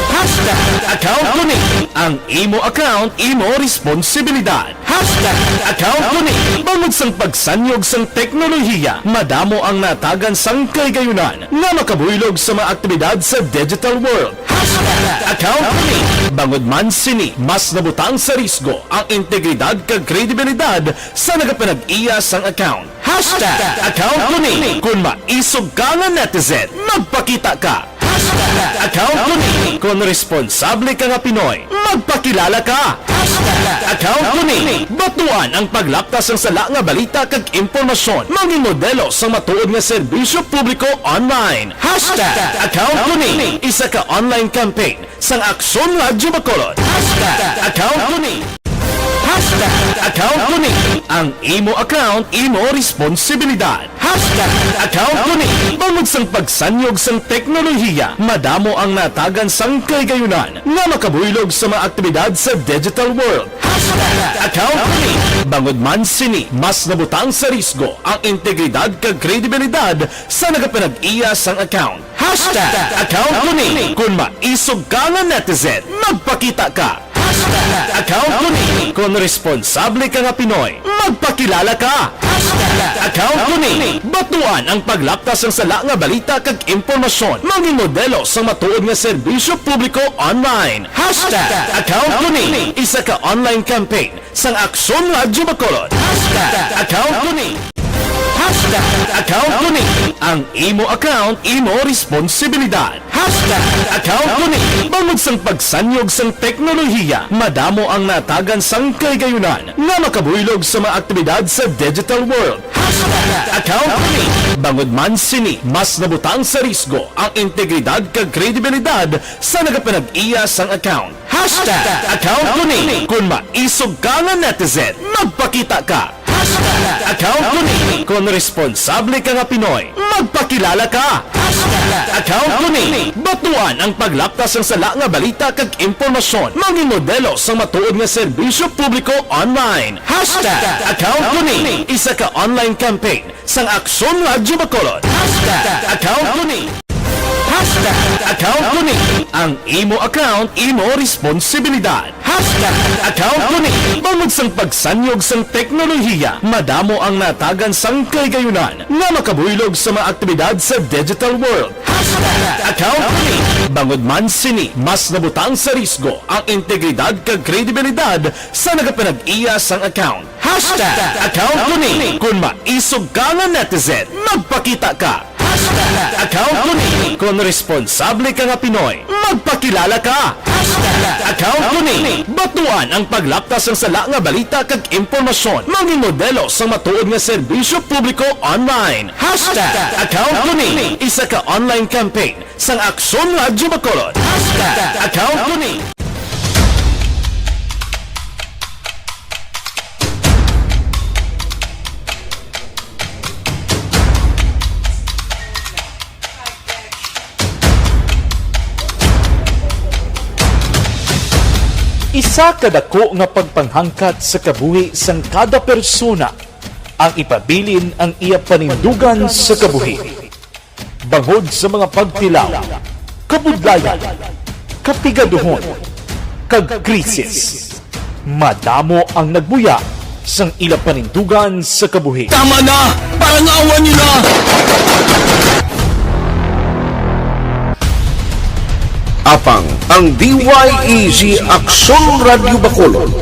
Hashtag account ko ni. Ang imo account, imo responsibilidad. Hashtag account ko ni. Bangod sang pagsanyog sang teknolohiya, madamo ang natagan sang kahigayunan nga makabuylog sa mga aktibidad sa digital world. Hashtag account ko ni. Bangod man sini, mas nabutang sa risgo ang integridad kag kredibilidad sa nagapanag-iya sang account. Hashtag account ko ni. Kung maisog ka nga netizen, magpakita ka. Hashtag account ko ni. Kung responsable ka nga Pinoy, magpakilala ka. Hashtag account ko ni. Batuan ang paglapta sang sala nga balita kag impormasyon. Mangin modelo sang matuod nga serbisyo publiko online. Hashtag account ko ni. Isa ka online campaign sang Aksyon Radyo Bacolod. Hashtag account ko ni. Hashtag account ko ni. Ang imo account, imo responsibilidad. Hashtag account ko ni. Bangod sang pagsanyog sang teknolohiya, madamo ang natagan sang kahigayunan nga makabuylog sa mga aktibidad sa digital world. Hashtag account ko ni. Bangod man sini, mas nabutang sa risgo ang integridad kag kredibilidad sa nagapanag-iya sang account. Hashtag account ko ni. Kung maisog ka nga netizen, magpakita ka. Hashtag account ko ni. Kung responsable ka nga Pinoy, magpakilala ka. Hashtag account ko ni. Batuan ang paglapta sang sala nga balita kag impormasyon. Mangin modelo sang matuod nga serbisyo publiko online. Hashtag account ko ni. Isa ka online campaign sang Aksyon Radyo Bacolod. Hashtag account ko ni. Hashtag account ko ni. Ang imo account, imo responsibilidad. Hashtag account ko ni. Bangod sang pagsanyog sang teknolohiya, madamo ang natagan sang kahigayunan nga makabuylog sa mga aktibidad sa digital world. Hashtag account ko ni. Bangod man sini, mas nabutang sa risgo ang integridad kag kredibilidad sa nagapanag-iya sang account. Hashtag account ko ni. Kung maisog ka nga netizen, magpakita ka. Hashtag account ko ni. Kung responsable ka nga Pinoy, magpakilala ka. Hashtag account ko ni. Batuan ang paglapta sang sala nga balita kag impormasyon. Mangin modelo sang matuod nga serbisyo publiko online. Hashtag account ko ni. Isa ka online campaign sang Aksyon Radyo Bacolod. Hashtag account ko ni. Hashtag account ko ni. Ang imo account, imo responsibilidad. Hashtag account ko ni. Bangod sang pagsanyog sang teknolohiya, madamo ang natagan sang kahigayunan nga makabuylog sa mga aktibidad sa digital world. Hashtag account ko ni. Bangod man sini, mas nabutang sa risgo ang integridad kag kredibilidad sa nagapanag-iya sang account. Hashtag account ko ni. Kung maisog ka nga netizen, magpakita ka. Hashtag account ko ni. Kung responsable ka nga Pinoy, magpakilala ka. Hashtag account ko ni. Batuan ang paglapta sang sala nga balita kag impormasyon. Mangin modelo sang matuod nga serbisyo publiko online. Hashtag account ko ni. Isa ka online campaign sang Aksyon Radyo Bacolod. Hashtag account ko ni. Isa ka dako nga pagpanghangkat sa kabuhi sang kada persona ang ipabilin ang iya panindugan sa kabuhi. Bangod sa mga pagtilaw, kabudlayan, kapigaduhon, kag krisis, madamo ang nagbuya sang ila panindugan sa kabuhi. Tama na! Parangawan niyo na! Apang ang D Y E G Aksyon Radyo Bacolod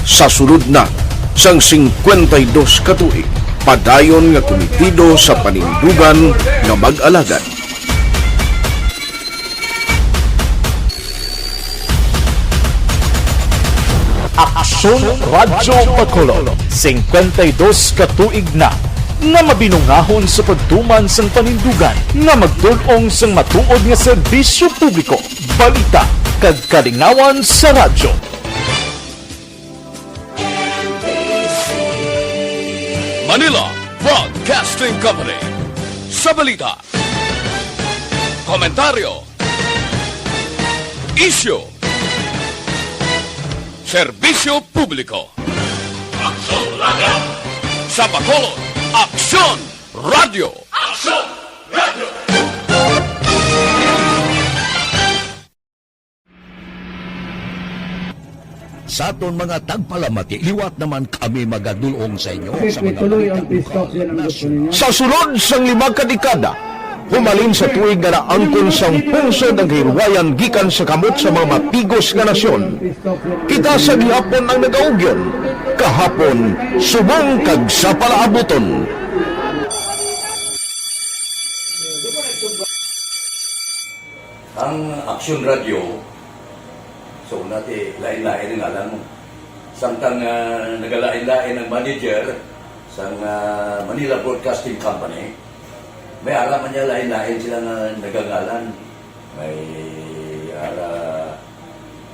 sa sulod na sang singkwenta y dos ka tuig, padayon nga kumitido sa panindugan nga mag-alagad. Aksyon Radyo Bacolod, singkwenta y dos ka tuig na nga mabinungahon sa pagtuman sang panindugan nga magtul-ong sang matuod nga serbisyo publiko, balita, kag kalingawan sa radyo. Manila, Broadcasting Company. Sa balita, komentaryo, isyu, serbisyo publiko. Aksyon Radio! Sa Bacolod, Aksyon Radio! Aksyon Radio! Sa aton mga tagpalamati, liwat naman kami magadulong sa inyo sa mga balita lokal, nasyonal. Sa sulod sang lima ka dekada, humalin sa tuig nga naangkon sang pungsod ang kahilwayan gikan sa kamot sa mga mapigos nga nasyon, kita sa gihapon ang nagaugyon, kahapon, subong kag sa palaabuton. Ang Aksyon Radio, so, una ti, lain-lain ang ngalan mo. Samtang, ah, nagalain-lain ang manager sang, ah, Manila Broadcasting Company, may ara man niya lain-lain sila nga nagangalan. May ara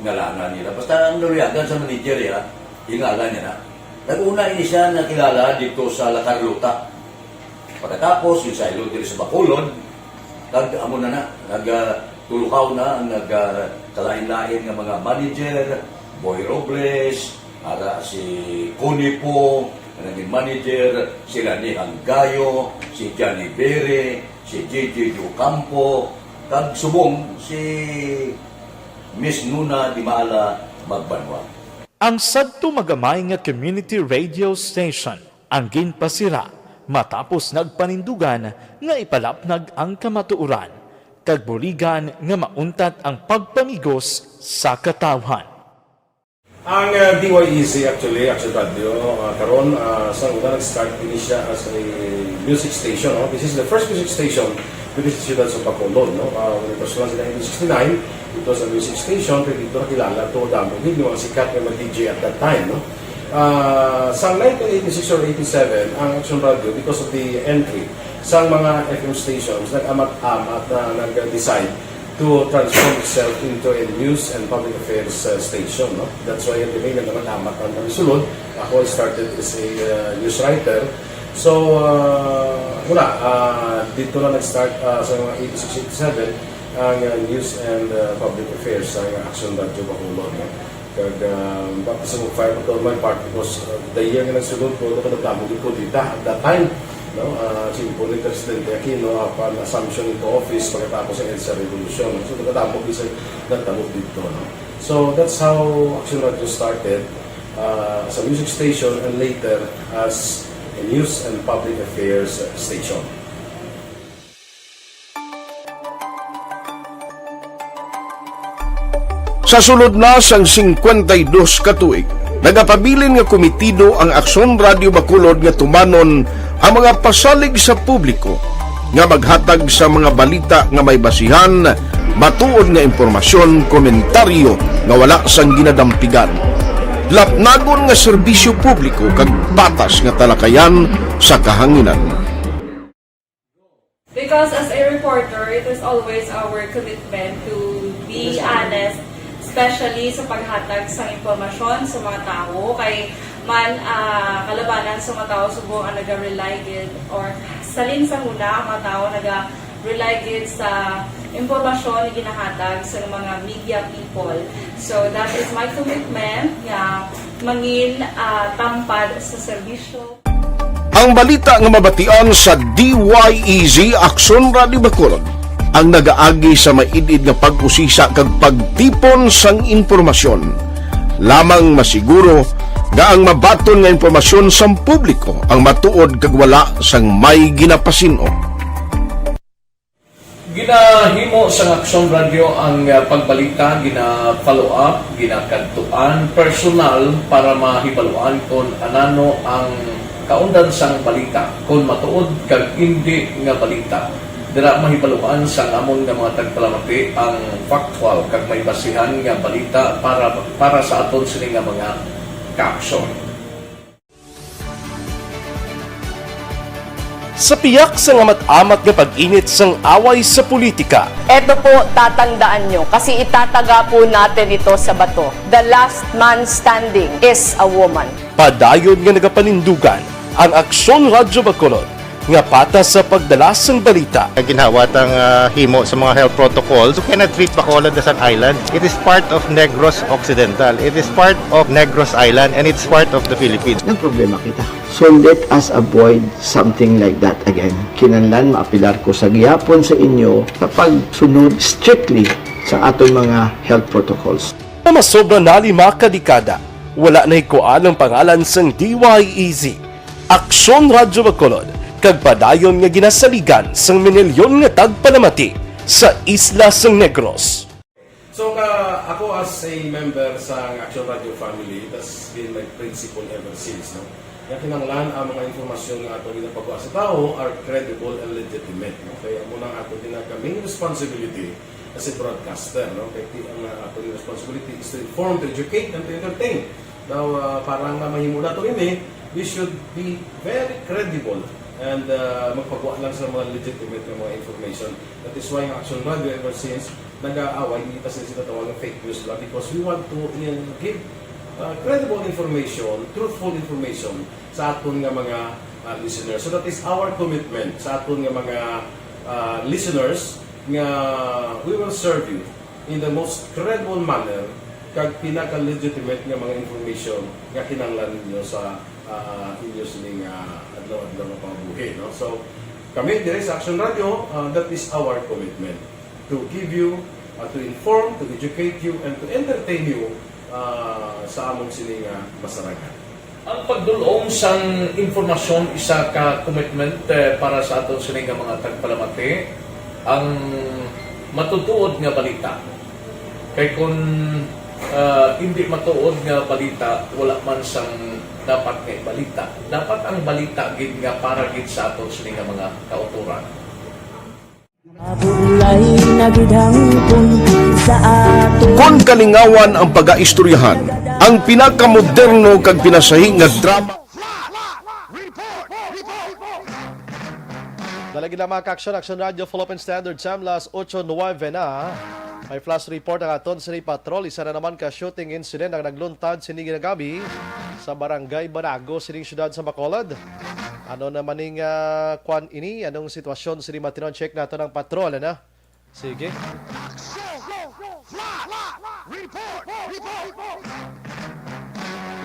ngalanan nila. Basta ang naluyagan sa manager, ya, yung ngalan niya na. Nag-una ini siya nakilala dito sa La Carlota. Pagkatapos, yung saylo diri sa Bacolod, kag amo na na, nag, ah, tulukaw na ang nag, ah, kalain-lain nga mga manager, Boy Robles, ara si Connie Po, nga naging manager, si Rani Hanggayo, si Johnny Bere, si J J Ocampo, kag subong si Miss Nuna Dimala Magbanwa. Ang sadto magamay nga community radio station ang ginpasira matapos nagpanindugan nga ipalapnag ang kamatuoran kag buligan nga mauntat ang pagpamigos sa katawhan. Ang, uh, D Y E C, actually, Action Radio, uh, karon, uh, sa una nag-start ini siya as a music station, no? This is the first music station dito sa siyudad sa Bacolod, no? Uh, when it was launched in nineteen sixty-nine, it was a music station, kay dito nakilala to damo gid yung mga sikat nga mga D J at that time, no? Uh, sa nineteen eighty-six or eighty-seven, ang Action Radio, because of the entry sa mga F M stations, nag-amat-amat na nag-decide to transform itself into a news and public affairs, uh, station, no? That's why, ang name naman, Amat ang kami sulod. Ako, I started as a, uh, news writer. So, uh, wala, uh, dito na nag-start, uh, sa mga eighty-six, eighty-seven, ang, uh, news and, uh, public affairs sa Action Radio Bacolod, no? Kag, ah, baptism of fire on my part because, ah, the year nga nagsulod ko, ano, kadamo gid kudeta at that time, no? Ah, simple ni Presidente Aquino, apan assumption into office pagkatapos sa EDSA Revolution, no? So, kadamo gid sa nagtabo dito, no? So, that's how Action Radio started, ah, as a music station and later as a news and public affairs station. Sa sulod na sang singkwenta y dos ka tuig, nagapabilin nga komitido ang Aksyon Radio Bacolod nga tumanon ang mga pasalig sa publiko nga maghatag sa mga balita nga may basihan, matuod nga impormasyon, komentaryo nga wala sang ginadampigan, lapnagon nga serbisyo publiko kag patas nga talakayan sa kahanginan. Because as a reporter, it is always our commitment to be honest, especially sa paghatag sang impormasyon sa mga tawo. Kay man, ah, kalabanan sa mga tawo subong ang naga-rely gid, or salin sa huna ang mga tawo naga-rely gid sa impormasyon nga ginahatag sa mga media people. So that is my commitment nga mangin, ah, tampad sa serbisyo. Ang balita nga mabatian sa D Y E Z Aksyon Radio Bacolod ang nagaagi sa maid-id nga pag-usisa kag pagtipon sang impormasyon. Lamang masiguro nga ang mabaton nga impormasyon sang publiko ang matuod kag wala sang may ginapasin-o. Ginahimo sang Aksyon Radio ang, ah, pagbalita, gina-follow up, ginakadtuan personal para mahibaluan kon anano ang kaundan sang balita, kon matuod kag indi nga balita. Dira mahibaluan sang amon nga mga tagpalamati ang factual kag may basihan nga balita para, para sa aton sini nga mga kaaksyon. Sa piyak sang amat-amat nga pag-init sang away sa politika, Eto po, tatandaan nyo, kasi itataga po natin ito sa bato. The last man standing is a woman. Padayon nga nagapanindugan Ang Aksyon Radyo Bacolod, nga patas sa pagdala sang balita. Ginhawa tang, ah, himo sa mga health protocols. You cannot treat Bacolod as an island. It is part of Negros Occidental. It is part of Negros Island, and it's part of the Philippines. Nagproblema kita. So let us avoid something like that again. Kinahanglan maapelar ko sa gihapon sa inyo sa pagsunod strictly sa aton mga health protocols. Nga masobra na lima ka dekada, wala na hikuan ang pangalan sang D Y E Z. Aksyon Radyo Bacolod, kag padayon nga ginasaligan sang minilyon nga tagpalamati sa isla sang Negros. So, ka, ako as a member sa Action Radio family, it has been my principle ever since, no? Nga kinahanglan ang mga impormasyon nga ato ginapagawa sa tawo are credible and legitimate, no? Kaya amo nang ato ginaka main responsibility as a broadcaster, no? Kay ti-, ang, uh, ato responsibility is to inform, to educate, and to entertain. Now, uh, para nga mahimo nato ini, we should be very credible and, uh, magpagawa lang sa mga legitimate nga mga information. That is why ang Action Radio ever since nag-aaway, hindi ta sila sinatawag ng fake news lang because we want to, uh, give, uh, credible information, truthful information sa aton nga mga, uh, listeners. So that is our commitment sa aton nga mga, uh, listeners nga we will serve you in the most credible manner kag pinaka-legitimate nga mga information nga kinahanglan ninyo sa, ah, inyo sining, ah, adlaw-adlaw nga pangabuhi, no? So, kami diri sa Action Radio, ah, that is our commitment to give you, ah, to inform, to educate you, and to entertain you, ah, sa among sining, ah, masarangan. Ang pagdul-ong sang impormasyon isa ka commitment, eh, para sa aton sini nga mga tagpalamati. Ang matutuod nga balita. Kay kun, ah, hindi matuod nga balita, wala man sang dapat nga ibalita. Dapat ang balita gid nga para gid sa aton sini nga mga kautoran. Mabulay na gid hangpon sa aton. Kon kalingawan ang pagaistoryahan, ang pinakamoderno kag pinasahi nga drama. Dala gid lamang ka Aksyon, Aksyon Radio, Philippine Standard Time, las ocho nuwebe na. May flash report ang aton sini patrol. Isa na naman ka shooting incident ang nagluntad sini ginagabi sa Barangay Banago, sining siyudad sa Bacolod. Ano naman ning, ah, kwan ini? Anong sitwasyon sini, Matinon? Check nato ng patrol, ano? Sige.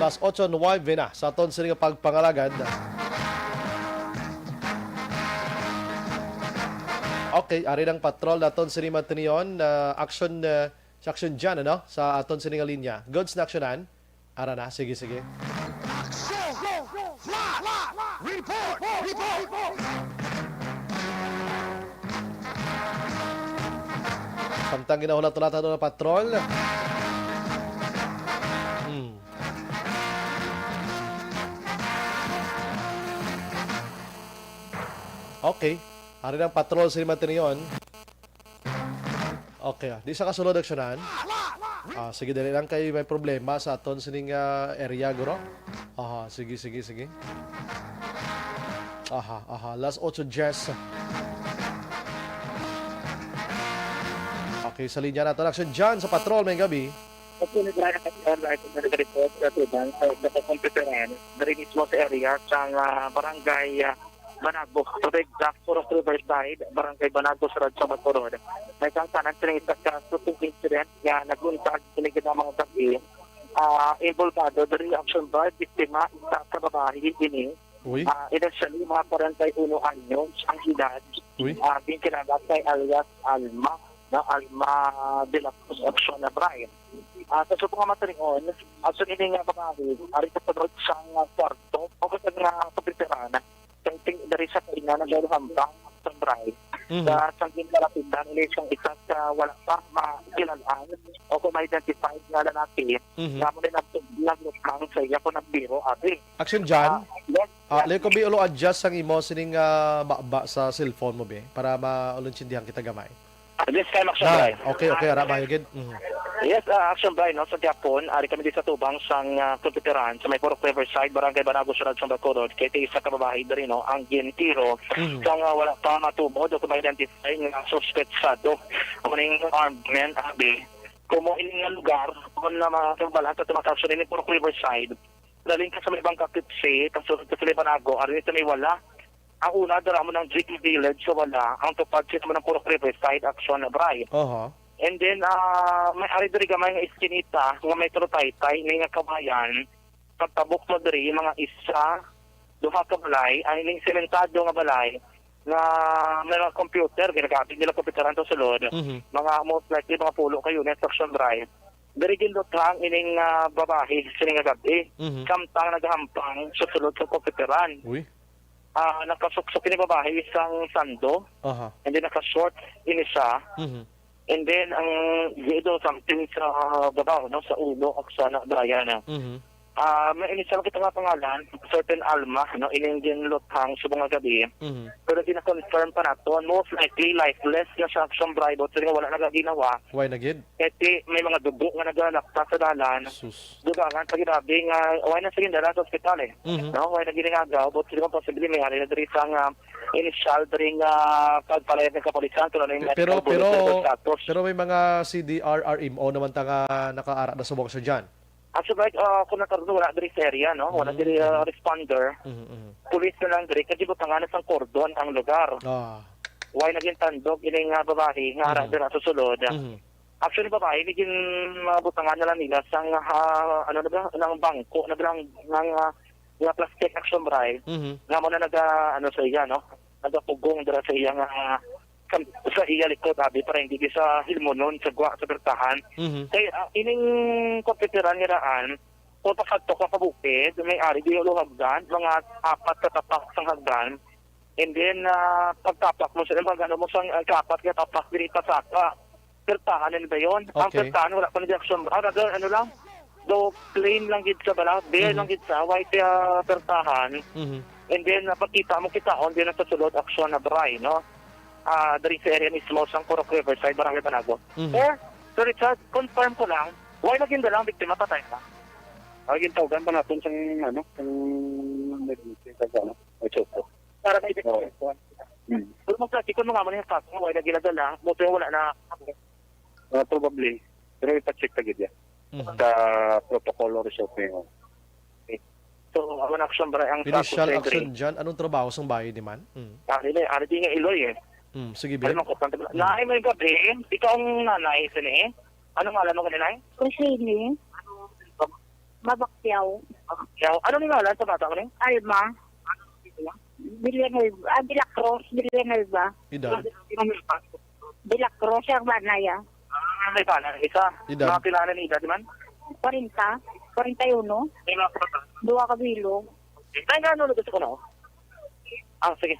Las ocho nuwebe na sa aton sini nga pagpangalagad. Okay, ari ng patrol naton sini, Matinon, ah, action, ah, sa action dyan, ano? Sa aton sini nga linya. Goods na aksyonan. Ara na, sige, sige. Samtang ginahulat-hulatan na patrol. Hmm. Okay. Ari ang patrol sa Matinon. Okay, ah. Di sa kasulod, aksyonan. Ah, sige, dali lang kay may problema sa aton sining, ah, area, guro. Aha, sige, sige, sige. Aha, aha. Las ocho diez. Okay, sa linya nato. Action dyan sa patrol, may gabi. Ako ni Brian Pascual, live from the report sa Tubang, sa, sa Computeran, diri mismo sa area, sa, ah, barangay, ah, Banago, to be exact, Purok Riverside, Barangay Banago, Sirad sa Bacolod. May sangkanan sila isa ka shooting incident nga nagluntad sini nga mga gabi. Ah, involvado diri ang sundal, biktima, isa ka babayi ini. Uy. Ah, initially, mga kwarenta y uno anyos ang edad. Uy. Ah, ginkilalag kay alias Alma, no? Alma de la Cruz Opcion na Bray. Ah, sa subong nga matulingon, ang sini nga babayi, ari sa sulod sang kwarto, o sa nga kapitbahay, Kay ting-, diri sa kaina nagaluhambang sa Bray. Mhm. Sa sangging kalapitan, ini siyang isa sa wala pa makilal-an o kung ma-identify nga lalaki, Mhm. nga amo na nag-, naglutang sa iya kung nagbiro, abi. Action dyan? Ah, yes. Ah, layo ko, bi, ulo adjust ang imo sining, ah, baba sa cellphone mo, bi, para maulunsindihan kita gamay. This time, Action Na, Bray. Okay, okay, ara, maayo gid. Mhm. Yes, ah, Action Bray, no? Sa gihapon, ari kami di sa tubang sang, ah, Computeran, sa may Purok Riverside, Barangay Banago, Siyudad sang Bacolod, kay ti isa ka babayi diri, no, ang gintiro Mhm. sang, ah, wala pa matubo o ma-identify nga suspetsado. Amo ning armed men, abi. Komo ini nga lugar, kon na mga kababalan sa tumatapos ini Purok Riverside, Dalin ka sa may Bangka Kitsi, kasunod ka sa may Banago, ari sa may Wala. Ang una, dara mo ng G K Village sa Wala. Ang tupad siya naman ng Purok Riverside, Action na Bray. Oho. And then, ah, may ari diri gamay nga iskinita, nga may Trutaytay, may nga kabayan. Pagtabok mo diri, mga isa, duha ka balay, ang ining sementado nga balay, nga may mga computer, ginagamit nila computeran sa sulod. Mhm. Mga most likely, mga pulo kayo na instruction drive. Diri ginluthang ining, ah, babayi sining nga gabi. Mhm. Samtang nagahampang sa sulod sa computeran. Uy. Ah, nakasuksok ini babayi isang sando. Aha. And then naka-short ini siya. Mhm. And then ang gido something sa babaw, no, sa ulo, ak sa na Brian, ah. Mhm. Ah, may initial kita nga pangalan, certain Alma, no, ining ginluthang subong nga gabi. Mhm. Pero di na-confirm pa naton. Most likely, lifeless na siya, action bribe, so nga wala nagaginawa. Why na gid? Kay ti, may mga dugo nga nagalakta sa dalan. Sus. Dugangan sa ginabi nga, why na sa gindala sa ospital, eh. Mhm. No, why na ginagaw, but siguro posible may ari na diri sa nga initial diri nga pagpalayag ng kapulisan, kung ano yung Pe-, pero, medical bulletin pero, status. Pero may mga C D R R M O naman ta nga nakaara na subong sa dyan. Actually, like, ah, kung nagkaroon, wala diri sa area, no? Wala Mm, diri, ah, mm. responder. Mhm, mhm. Police na lang diri, kasi butangan na sang cordon ang lugar. Ah. Why naging tandog, ini nga babae, nga ara Mhm. dira sa sulod. Mhm. Actually, babae, naging, ah, butangan na lang nila sang, ah, ano na ba, ng bangko na ba lang, ng, ah, nga plastic action bray. Mhm. Nga mo na naga, ano sa iya, no? Nagapugong dira sa iya nga, sa, sa iya likod, abi, para hindi di sa hilmonon, sa gwa, sa bertahan. Mhm. Kay, ah, ining kompetiran ni Raan, kung pasagto ka sa bukid, may ari di luhagdan, mga apat ka tapak sang hagdan. And then, ah, pagtapak mo sa, pag ano mo sang, ah, kapat ka tapak, diri pasaka. Pertahan na ba yun? Ang Okay. Pertahan, wala pa na di action. Ah, rather, ano lang, do plain lang gid sa bala, bare Mhm. lang gid sa, why siya pertahan? Mhm. And then, napakita mo kita, on din sa sulod, action na bray, no? Ah, diri sa area mismo, sang Purok Riverside, Barangay Banago. Mhm. Sir, Sir Richard, confirm ko lang, why naging dalang biktima patay na? Ay, gintawgan pa natin sang, ano, sang emergency, sa, ano, ocho po. Para may Oo. biktima. Hmm. Pero magkasi kung mga mo na yung kaso, why naging nadala, mo wala na. Ah, probably. Pero ipacheck ka gid yan. Mhm. Sa protocol or shopping. So, ang action ba ang Initial status, action Henry? Dyan, anong trabaho sang bayi ni man? Mm. Ah, dili, ano di nga iloy eh. Mm, sige, Ano Bill. man ko, pang-, Mm. Naay may gabi, ikaw ang nanay, sini eh? Anong ngalan mo kanina eh? Rosini. Mabakyaw. Yaw, ano ni ngalan sa bata mo ni? Alma. Villanueva. Ah, Vilacruz, Villanueva. Edad? Vilacruz ang bana ya. Ah, may bana na isa. Edad? Mga kilala ni edad man? Kwarenta, kwarenta y uno. May mga photo. Duha ka bilog. Ay, nga, ano, gusto ko na, oh. Ah, sige.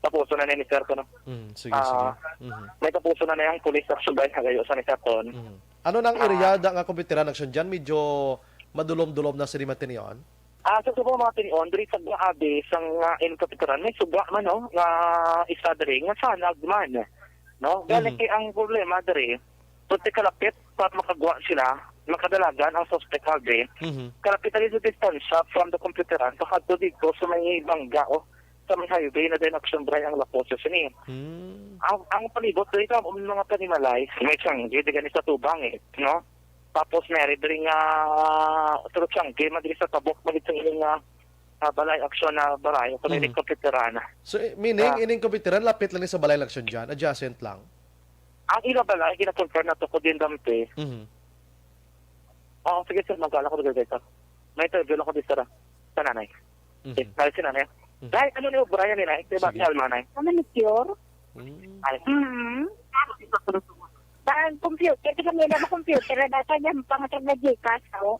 Tapuso na ni Mister ko, no? Mm, sige, Ah, sige. Mhm. May tapuso na na yung police action ba yung kagayo sa ni Saton? Mhm. Ano nang Ah. Area da nga kompetiran action dyan? Medyo madulom-dulom na sa Dimatinion? Ah, sa subong mga tinion, diri sa Guabe, sa nga in kapituran, may suga man, no, nga isa diri, nga sanag man, no? Gani Mhm. kay ang problema diri, pati kalapit para makagwa sila, makadalagan ang suspect, Alvin. Mhm. Kalapit na rin sa distansya from the computeran, pakadto dito sa may bangga, oh, sa may highway na din action bray ang La Poza sini. Hmm. Ang, ang palibot diri ka, ang mga panimalay, may tiyangge, di gani sa tubang, eh, no? Tapos may ari diri nga, ah, Turutiyangge, man diri sa tabok, man dito yung, ah, ah, balay, aksyon na balay, kung Mhm. ining kompiteran. So, eh, meaning, Ah. ining kompiteran, lapit lang ni sa balay, aksyon dyan, adjacent lang? Ang ila balay, gina-confirm na to ko din, Dante. Mhm. Oo, sige, sir, magkala ko, dito. May interview lang ko dito, sir, ah, sa nanay. Mhm. Eh, dahil si nanay. Mhm. Dahil ano ni Brian ni nanay? Diba, Sige. ni Almanay? Manicure? Mm. Ay. Mm. Ang computer, kasi may na computer, na data niya, pang sa Gcash, oh.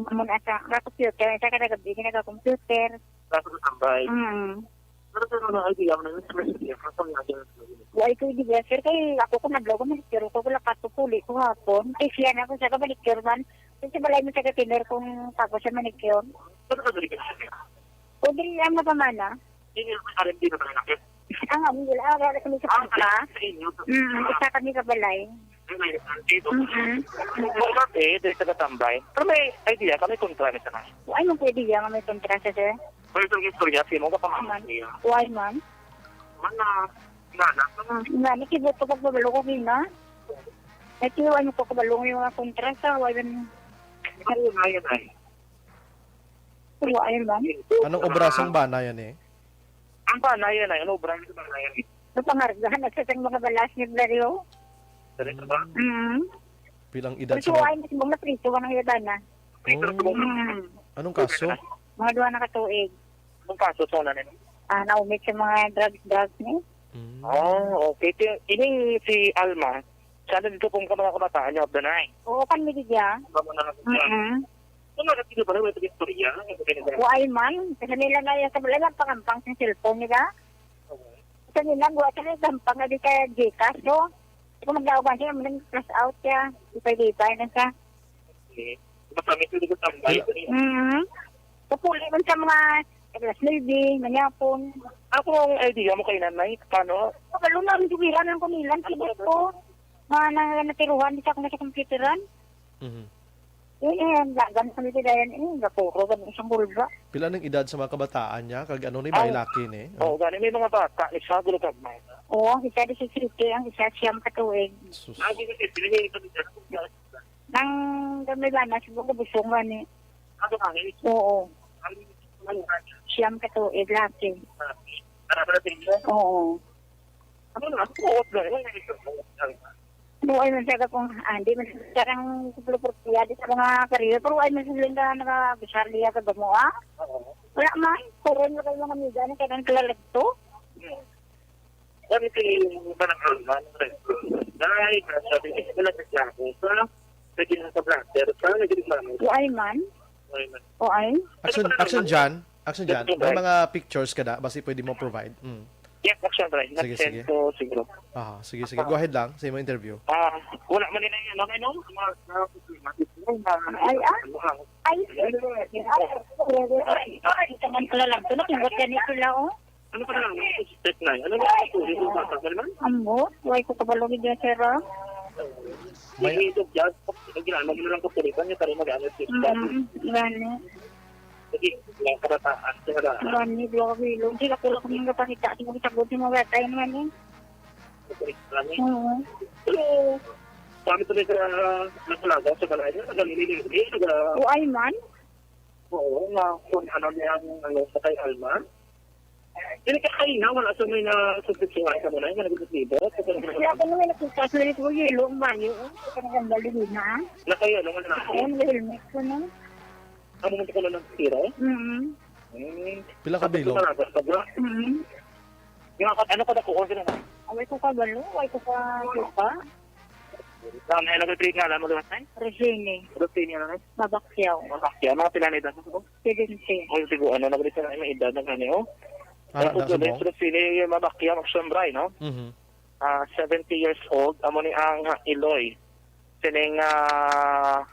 Amo na sa, na computer, sa kada gabi, na computer. Sa sa tambay. Mm. Pero sa mga idea mo na yun, sa mga idea, sa mga idea. Why ko idea, sir? Kay ako ko nablaw ko, manicure ko, wala ka to puli ko hapon. Kay siya na ako sa kabalik, sir, man. Kasi balay mo sa katiner kung tapos sa manicure. Pero sa balik ka siya. O, dili ang mapamana. Hindi niya may R M D na ba nakit? Ang amo, wala, wala kami sa Ah, papa. Sa inyo. Mm, isa kami sa balay. May R M D to. Mm-mm. Kung dati, diri sa katambay. Pero may idea ka, may kontra na siya na. Ay, may idea nga may kontra siya, sir. Pero itong istorya, sino ka pa, ma'am? Ma'am. Niya? Why, ma'am? Man na, na, na. Nga, nakibot ko pagpabalo ko, Gina. Ay, tiyo, ano ko, kabalo yung mga kontra sa, why, ma'am? Ano yun, ayun, ay? Wa ay man. Anong obra sang bana yan eh? Ang bana yan ay, ano obra sa bana yan eh? Napangargahan na sa sang mga balas ni Dario. Dali na ba? Mm. Pilang edad Pero sa mga suwain na si mga prito ka ng yabana. Prito Oh. ka ba? Mm. Anong kaso? Mga duha na katuig. Anong kaso sa una nila? Ah, naumit sa mga drugs-drugs ni. Mm. Oh, okay. Ti-, ini si Alma, siya na dito kung mga kabataan niya of the night. Oo, kan mi di diya. Ba mo na lang siya? Mm-mm. Ano na, sino ba na may istorya? Ano ba na? Wa ay man. Kasi nila na yung sa lang pakampang sa cellphone nila. Okay. Kasi nila, wa sila gampang na di kaya Gcash, so. Kung magdaogan siya, muna flash out siya. Ipay-ipay na siya. Okay. Basta may tuloy ko tambay. Mm. Kapuli man sa mga alas nuebe, manyapon. Ako ang idea mo kay nanay, paano? Kabalo na, ang dugiran ang kumilan, Ano sibot ba? ko. Mga nang natiruhan, di sa ako na sa computeran. Mhm. Eh, eh, ang lagan sa nila yan, eh, gapuro, ganun isang bulba. Pila nang edad sa mga kabataan niya? Kag ano ni, may Ang laki ni? Oo, Oh. gani may mga bata, isa, gulo ka, may. Oo, ang isa, disisete, ang isa, siyam ka tuig. Sus. Ah, di kasi, pinili ko dito. Nang gamay ba na, siguro busong man eh. Ano ka, eh? Oo. Ano, ano, Siyam ka tuig, laki. Ano, ano, ano, Oo. Ano na, ano, ano, ano, ano, ano, ano, Buhay man siya kung, ah, hindi man siya ang kumpleto di sa mga kariyo, pero ay man sila nga nagabisar niya ka gamo, ah? Oo. Wala man, puro na kayo mga amiga na kailan kalalagto. Hmm. Sabi si Manang Alma, nag-, dahil na sabi niya, wala na siya ako sa, naging sa blatter, sa naging sa Buhay man. Buhay man. Buhay. Action, Ano pa na action naman? Jan, action Jan. Yes, May Bray. mga pictures ka na, basi pwede mo provide. Mm. Yes, action, Bray. Sige, Nag-send sige. ko siguro. Aha, sige, sige. Go ahead lang sa imong interview. Ah, wala man nila yung ano, ano, mga, mga, Ay, ah? Ay, ay, ay, ay, ay, taman pala lang. Ito, nakimbot yan ito lang, oh. Ano pa lang? Step nine. Ano na ang tuloy ng bata? Ano man? Ambot, way ko kabalo gid yan, sir, ah. May May ito, just, ang ginagawa mo na lang kapulitan niya, para mag-ano, si Mm, gani. Sige, mga kabataan, sila. Gani, duha ka bilog. Di ako lang kung nagpakita, di mo kitagod sa mga batay naman eh. Kapulitan niya. Oo. Pero, kami tuloy sa, nagpalaga sa balay niya, nagalili-lili, naga- O, ay man? Oo, nga, kung ano niya ang, ano, sa kay Alma. Dili ka kaina, wala sa may nasususuhan ka mo na, yung nagdidibot. Kaya ako naman nakita sa ito, yelo, ang banyo, oh. Sa kanang balilina. Nakayo, ano nga na? Ayun, may helmet ko na. Amo mo ko lang tira, eh? Mm-hmm. Hmm. Pila ka Tapos bilog? Sa nabas ka ba? Mm-hmm. Yung ako, ano ko na ko, sila na? Away ko ka balo, away ko ka suka. Sa may ano, may break nga, alam mo, diba, Nay? Rosini. Rosini, ano, Nay? Mabakyaw. Mabakyaw. Mga pila na edad mo? Seventeen. Oy, sigo, ano, nagdito na may edad na gani, oh. Ah, Ang na, kuko, subong? Rosini, yung Mabakyaw, Magsambray, no? Mhm. Ah, seventy years old, amo ni ang, ah, Iloy. Sining, ah,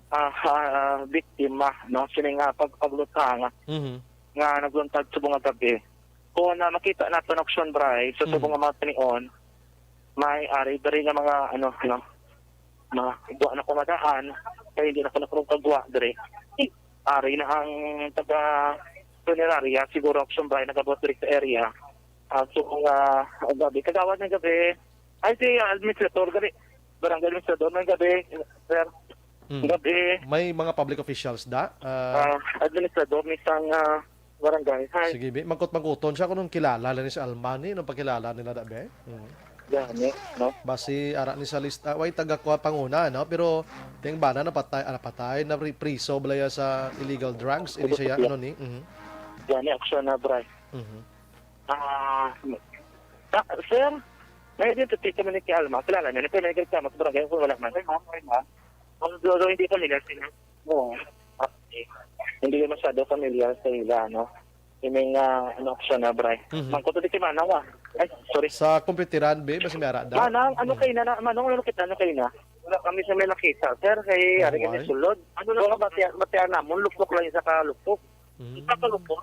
ah, ah, biktima, no? Sining, ah, pag-, paglutang Mhm. nga nagluntag subong nga gabi. Kung, ah, makita nato na Action Bray, sa Mhm. subong nga mga tinion, may ari diri nga mga, ano, no? Mga gwa na kumadaan, kaya hindi na ko nakulong kagwa diri. Ari na ang taga punerarya, siguro Action Bray, nagabot diri sa area. Ah, subong nga, ang gabi, kagawad ng gabi, Ay, si, ah, administrator, gali. Barangay administrator, may gabi, sir. Mm. Gabi. May mga public officials da? Ah, Ah, administrator, ni sang, ah, barangay. Hi. Sige, bi-, mangkot-mangkuton siya kung kilala lang ni si Almani, no? Pagkilala nila da, be? Mm. Gani, no? Basi, ara ni sa lista, way taga kuha panguna, no? Pero, ting bana napatay, ah, napatay, na pri-, priso bala ya sa illegal drugs, hindi siya, Illegal. ano ni? Mhm. Gani, action na, Bray. Mhm. Ah, ta-, sir, may identity kami ni Alma. Kilala niyo, ni Pwede Nagreklamo sa barangay kung wala man. Ay, ma'am, ay, ma'am. Ang dulo, hindi familiar sila. Oo. Okay. Hindi masyado familiar sa ila, no? Ining, ah, ano, option na, Bray. Mhm. Mangkuto di si Manang, ah. Ay, sorry. Sa computeran, be, basi may ara da? Manang, ano Mhm. kayo na, na, Manong, ano kita, ano kayo na? Wala kami sa may nakita, sir, kay Oh, ari kami why? sulod. Ano lang ang batian, batian namon, lupok lang isa ka lupok. Mhm. Isa ka lupok.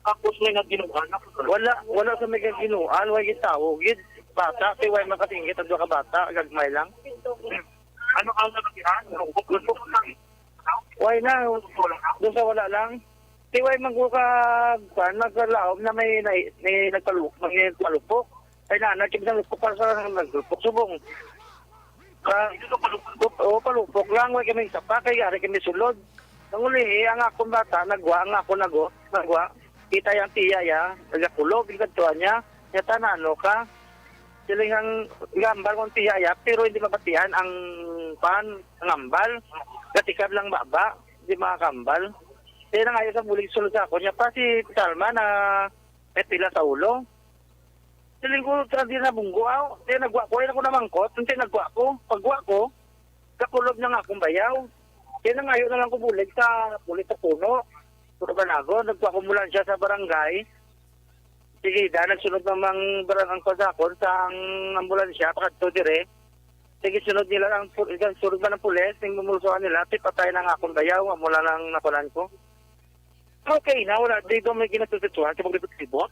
Tapos may nagginuan. Wala, wala sa may kaginuan, way gitawo gid. Bata, kay way makasinggit ang duha ka bata, gagmay lang. Ano ang nakakihan? Gusto ko lang. Way na, doon sa wala lang. Kay way man ko ka, kuan, nagkalaom na may, may, may nagpalupok, may nagpalupok. Ay na, nagkibig ng lupok para sa nagpalupok. Subong. Ka, o, palupok lang, way kami sa pa, kay ari kami sulod. Ang ulihi, ang akong bata, nagwa, ang ako nago, nagwa. Kita yang tiya ya, nagakulog, yung kadtuan niya. Niya, "Tana, ano ka?" Siling ang gambal kong tiya ya, pero hindi mabatian ang pan, ang ambal. Gatikab lang baba, di makakambal. Kaya nangayo sa bulig sulod sa ako niya pa si Salma na may pila sa ulo. Siling ko, "Sa di na bunggo, aw." Kaya nagwa ko, ay ako namangkot, hindi nagwa ko. Pagwa ko, kakulob na nga akong bayaw. Kaya nangayo na lang ko bulig sa pulis sa puno. Puro banago, nagwa ko mula siya sa barangay. Sige, da, nagsunod namang barang ang pasakon sa ang ambulansya, pakadto dire. Sige, sunod nila ang pu-, ang sunod man ang pulis, ning mumulsuhan nila, ti patay na nga akong bayaw, amo na lang nakunan ko. Okay na, wala, di daw may ginatututsuhan sa paglibot-libot.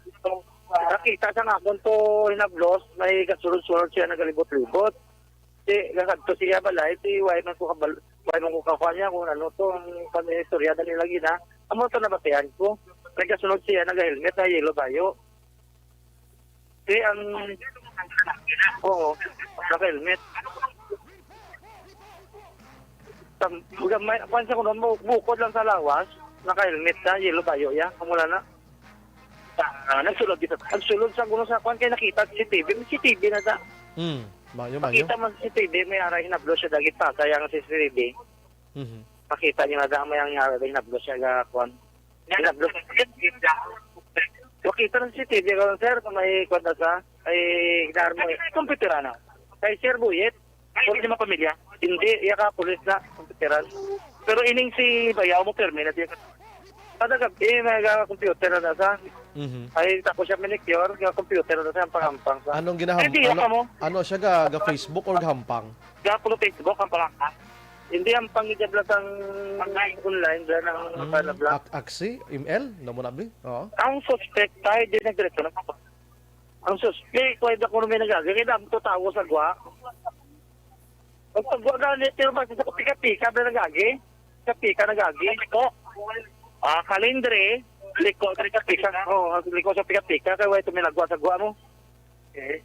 Nakita sa nga akong to, hinablos, may kasunod-sunod siya nagalibot-libot. Ti, kakadto siya balay, ti, why man ko kabal-, why man ko kakuha niya kung ano to, ang panistorya na nila gina. Amo to nabatian ko. Nagkasunod siya, nag-helmet, na yellow bayo. Ti, ang, oo, naka-helmet. Tam-, may, kwan sa kuno, bu-, bukod lang sa lawas, naka-helmet na, yellow bayo ya, kamula na. Ah, nagsulod kita. Nagsulod sa kuno sa kwan, kay nakita sa C C T V. May C C T V na sa. Hmm. Mayo, mayo. Makita man sa C C T V, may aray hinablo siya, dagit pa, kaya ang C C T V. Mhm. Makita niyo na sa may ang aray hinablo siya, ga, kwan. Hinablo. Makita ng C C T V ko, sir, kung may kwan na sa, ay, gnar mo eh. Computer, ano? Kay Sir Buyet, Pwede mga pamilya? Hindi, iya ka, pulis na, computeran. Pero ining si Bayaw mo, permi na siya. Kada gabi, may computer na sa. Mhm. Ay, tapos siya manicure, nga computer na sa, hampang-hampang sa. Anong ginaham-, Ay, di, ano, ano mo? Ano siya, ga, ga Facebook or hampang? Ga, pulo Facebook, hampang-hampang. Hindi, hampang niya bla sang online, bla, ng Mm, bla, bla. Ak-, Axie, M L, na mo na, bi? Oo. Ang suspect, tayo, di nagdiretso na. Ang suspect, wala da kuno may nagagi, kaya dami to tawo sa gwa. Ang pagwa gani, pero basta sa pika-pika na nagagi. Sa pika nagagi, liko. Ah, kalindre, liko sa pika-pika. Oo, liko sa pika-pika, kaya wala ito may nagwa sa gwa mo. Eh,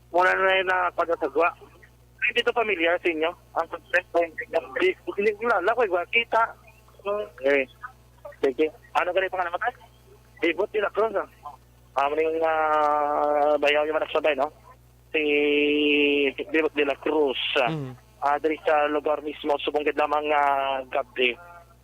muna na yung nakakuha sa gwa. Hindi to familiar sa inyo? Ang suspect, hindi ko kilala ko, eh, kita. Eh, sige. Ano ka na yung pangalan mo, tay? Ibot de la Cruz, ah. Ah, maning, ah, bayaw yung anak sabay, no? Si Dibot de la Cruz, ah, Mm. ah, diri sa lugar mismo, subong gid lamang, ah, gabi.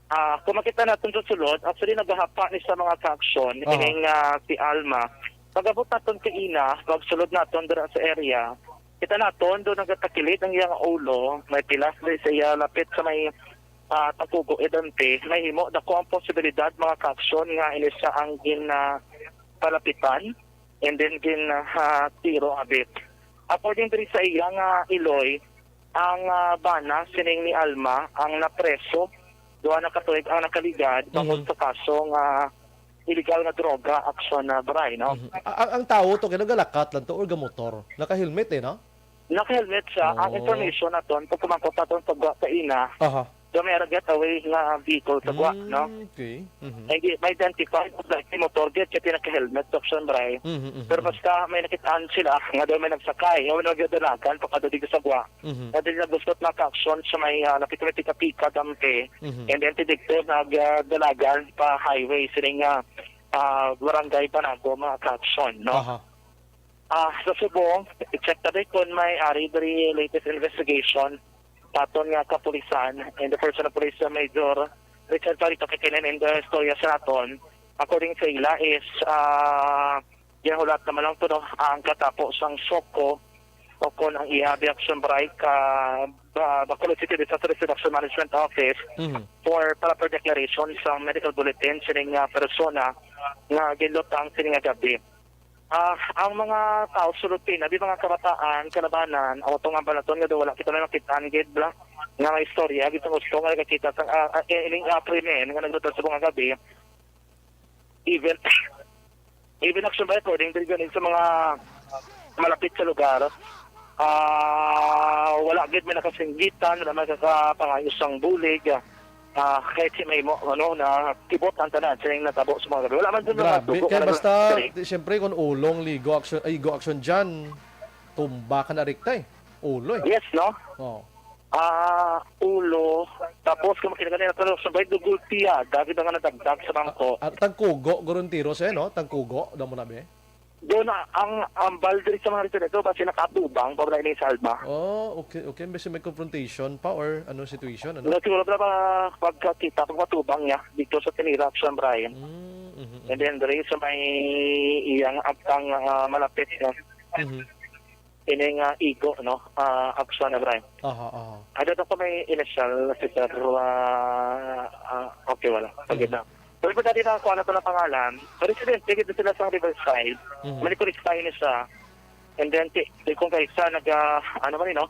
Ah, kung makita natin sa sulod, actually, nagahapa ni sa mga kaaksyon, Aha. ining, ah, si Alma. Pag-abot naton kaina, pag-sulod naton dira sa area, kita naton doon nagatakilit ang iyang ulo, may pilas diri sa iya lapit sa may, ah, tagkugo, idante, may himo dako ang posibilidad, mga kaaksyon, nga ini siya ang gin, ah, palapitan. And then gin, ah, tiro abit. According diri sa iya nga iloy, ang, ah, bana sining ni Alma ang napreso duha na ka tuig ang nakaligad Mhm. bangod sa kaso nga illegal nga droga aksyon na baray, no? Mhm. A-, ang, ang tawo to, kaya nagalakat lang to or gamotor? Naka-helmet eh, no? Naka-helmet siya. Ang Oh. information naton, pag kumangkot naton sa gwa kaina, Aha. do may get away nga vehicle sa gwa, Mm, no? okay. Mhm. Hindi ma-identify kung dahil si motor gid kay pinaka-helmet sa option, Bray. Mhm, mhm, Pero mhm. basta may nakitaan sila nga daw may nagsakay, nga may nagdadalagan, pakadto dito sa gwa. Mhm. Nga din naglusot na ka-action sa may, ah, napito may pika-pika, Dampe. Mhm. And then, tidikto, nagdalagan pa highway, sining, ah, ah, Barangay Banago, mga ka-action, no? Aha. Ah, sa subong, i-check ta kung may ari diri latest investigation sa aton nga kapulisan and the person of Police Major Richard Farito Kikinin in the istorya sa aton. According sa ila is, ah, ginahulat naman lang to, no, ang katapo sang SOCO o kon ang iya reaction break ka ba, Bacolod City Disaster Risk Reduction Management Office Mhm. for proper declaration sa medical bulletin sining, ah, persona nga ginlutang sining nga gabi. Ah, ang mga tao sulod pina, di mga kabataan, kalabanan, ang utong ang balaton nga daw wala kita na nakita-an gid bla nga may istorya gid sa gusto nga nakakita sa, ah, ah, eh, ining, ah, krimen nga nagluto sa mga gabi. Even, even action by according diri gani sa mga malapit sa lugar, ah, wala gid may nakasinggitan, wala may kakapangayo sang bulig. Ah, kahit si may mo, ano, na kibot ang tanan, sining natabo sa mga gabi. Wala man dun mga Grabe. Dugo Kaya na basta, nagdali. Di, siyempre, kung ulong, ligo, action, ay, go action dyan, tumba ka na rikta eh. Ulo eh. Yes, no? Oh. ah, ulo, tapos kung makita ka nila, pero sabay dugol tiya, dagit nga nadagdag sa bangko. Ah, ah, tagkugo, guro, ang tiro, sir, no? Tagkugo, daw mo na, be? Doon na, ang, ang bal diri sa mga residente, basi nakatubang, pa wala ini salba. Oh, okay, okay. Basi may confrontation pa or ano situation, ano? Na siguro pala pa pagkakita, pagkatubang niya, dito sa Tinira, San Brian. Mm, mhm, mhm. And then, diri sa may iyang agtang, ah, malapit, no? Mhm. Ini nga igo, no? Ah, Akson, Brian. Aha, aha. Ano to kung may initial, si Sir, ah, ah, okay, wala. Sige Mhm. na. Pero pa dati na ako, ano to na pangalan? Residente, dito sila sa Riverside. Mhm. Manikurista yun siya. And then, ti, ti kung kaisa, nag, ah, ano man yun, no?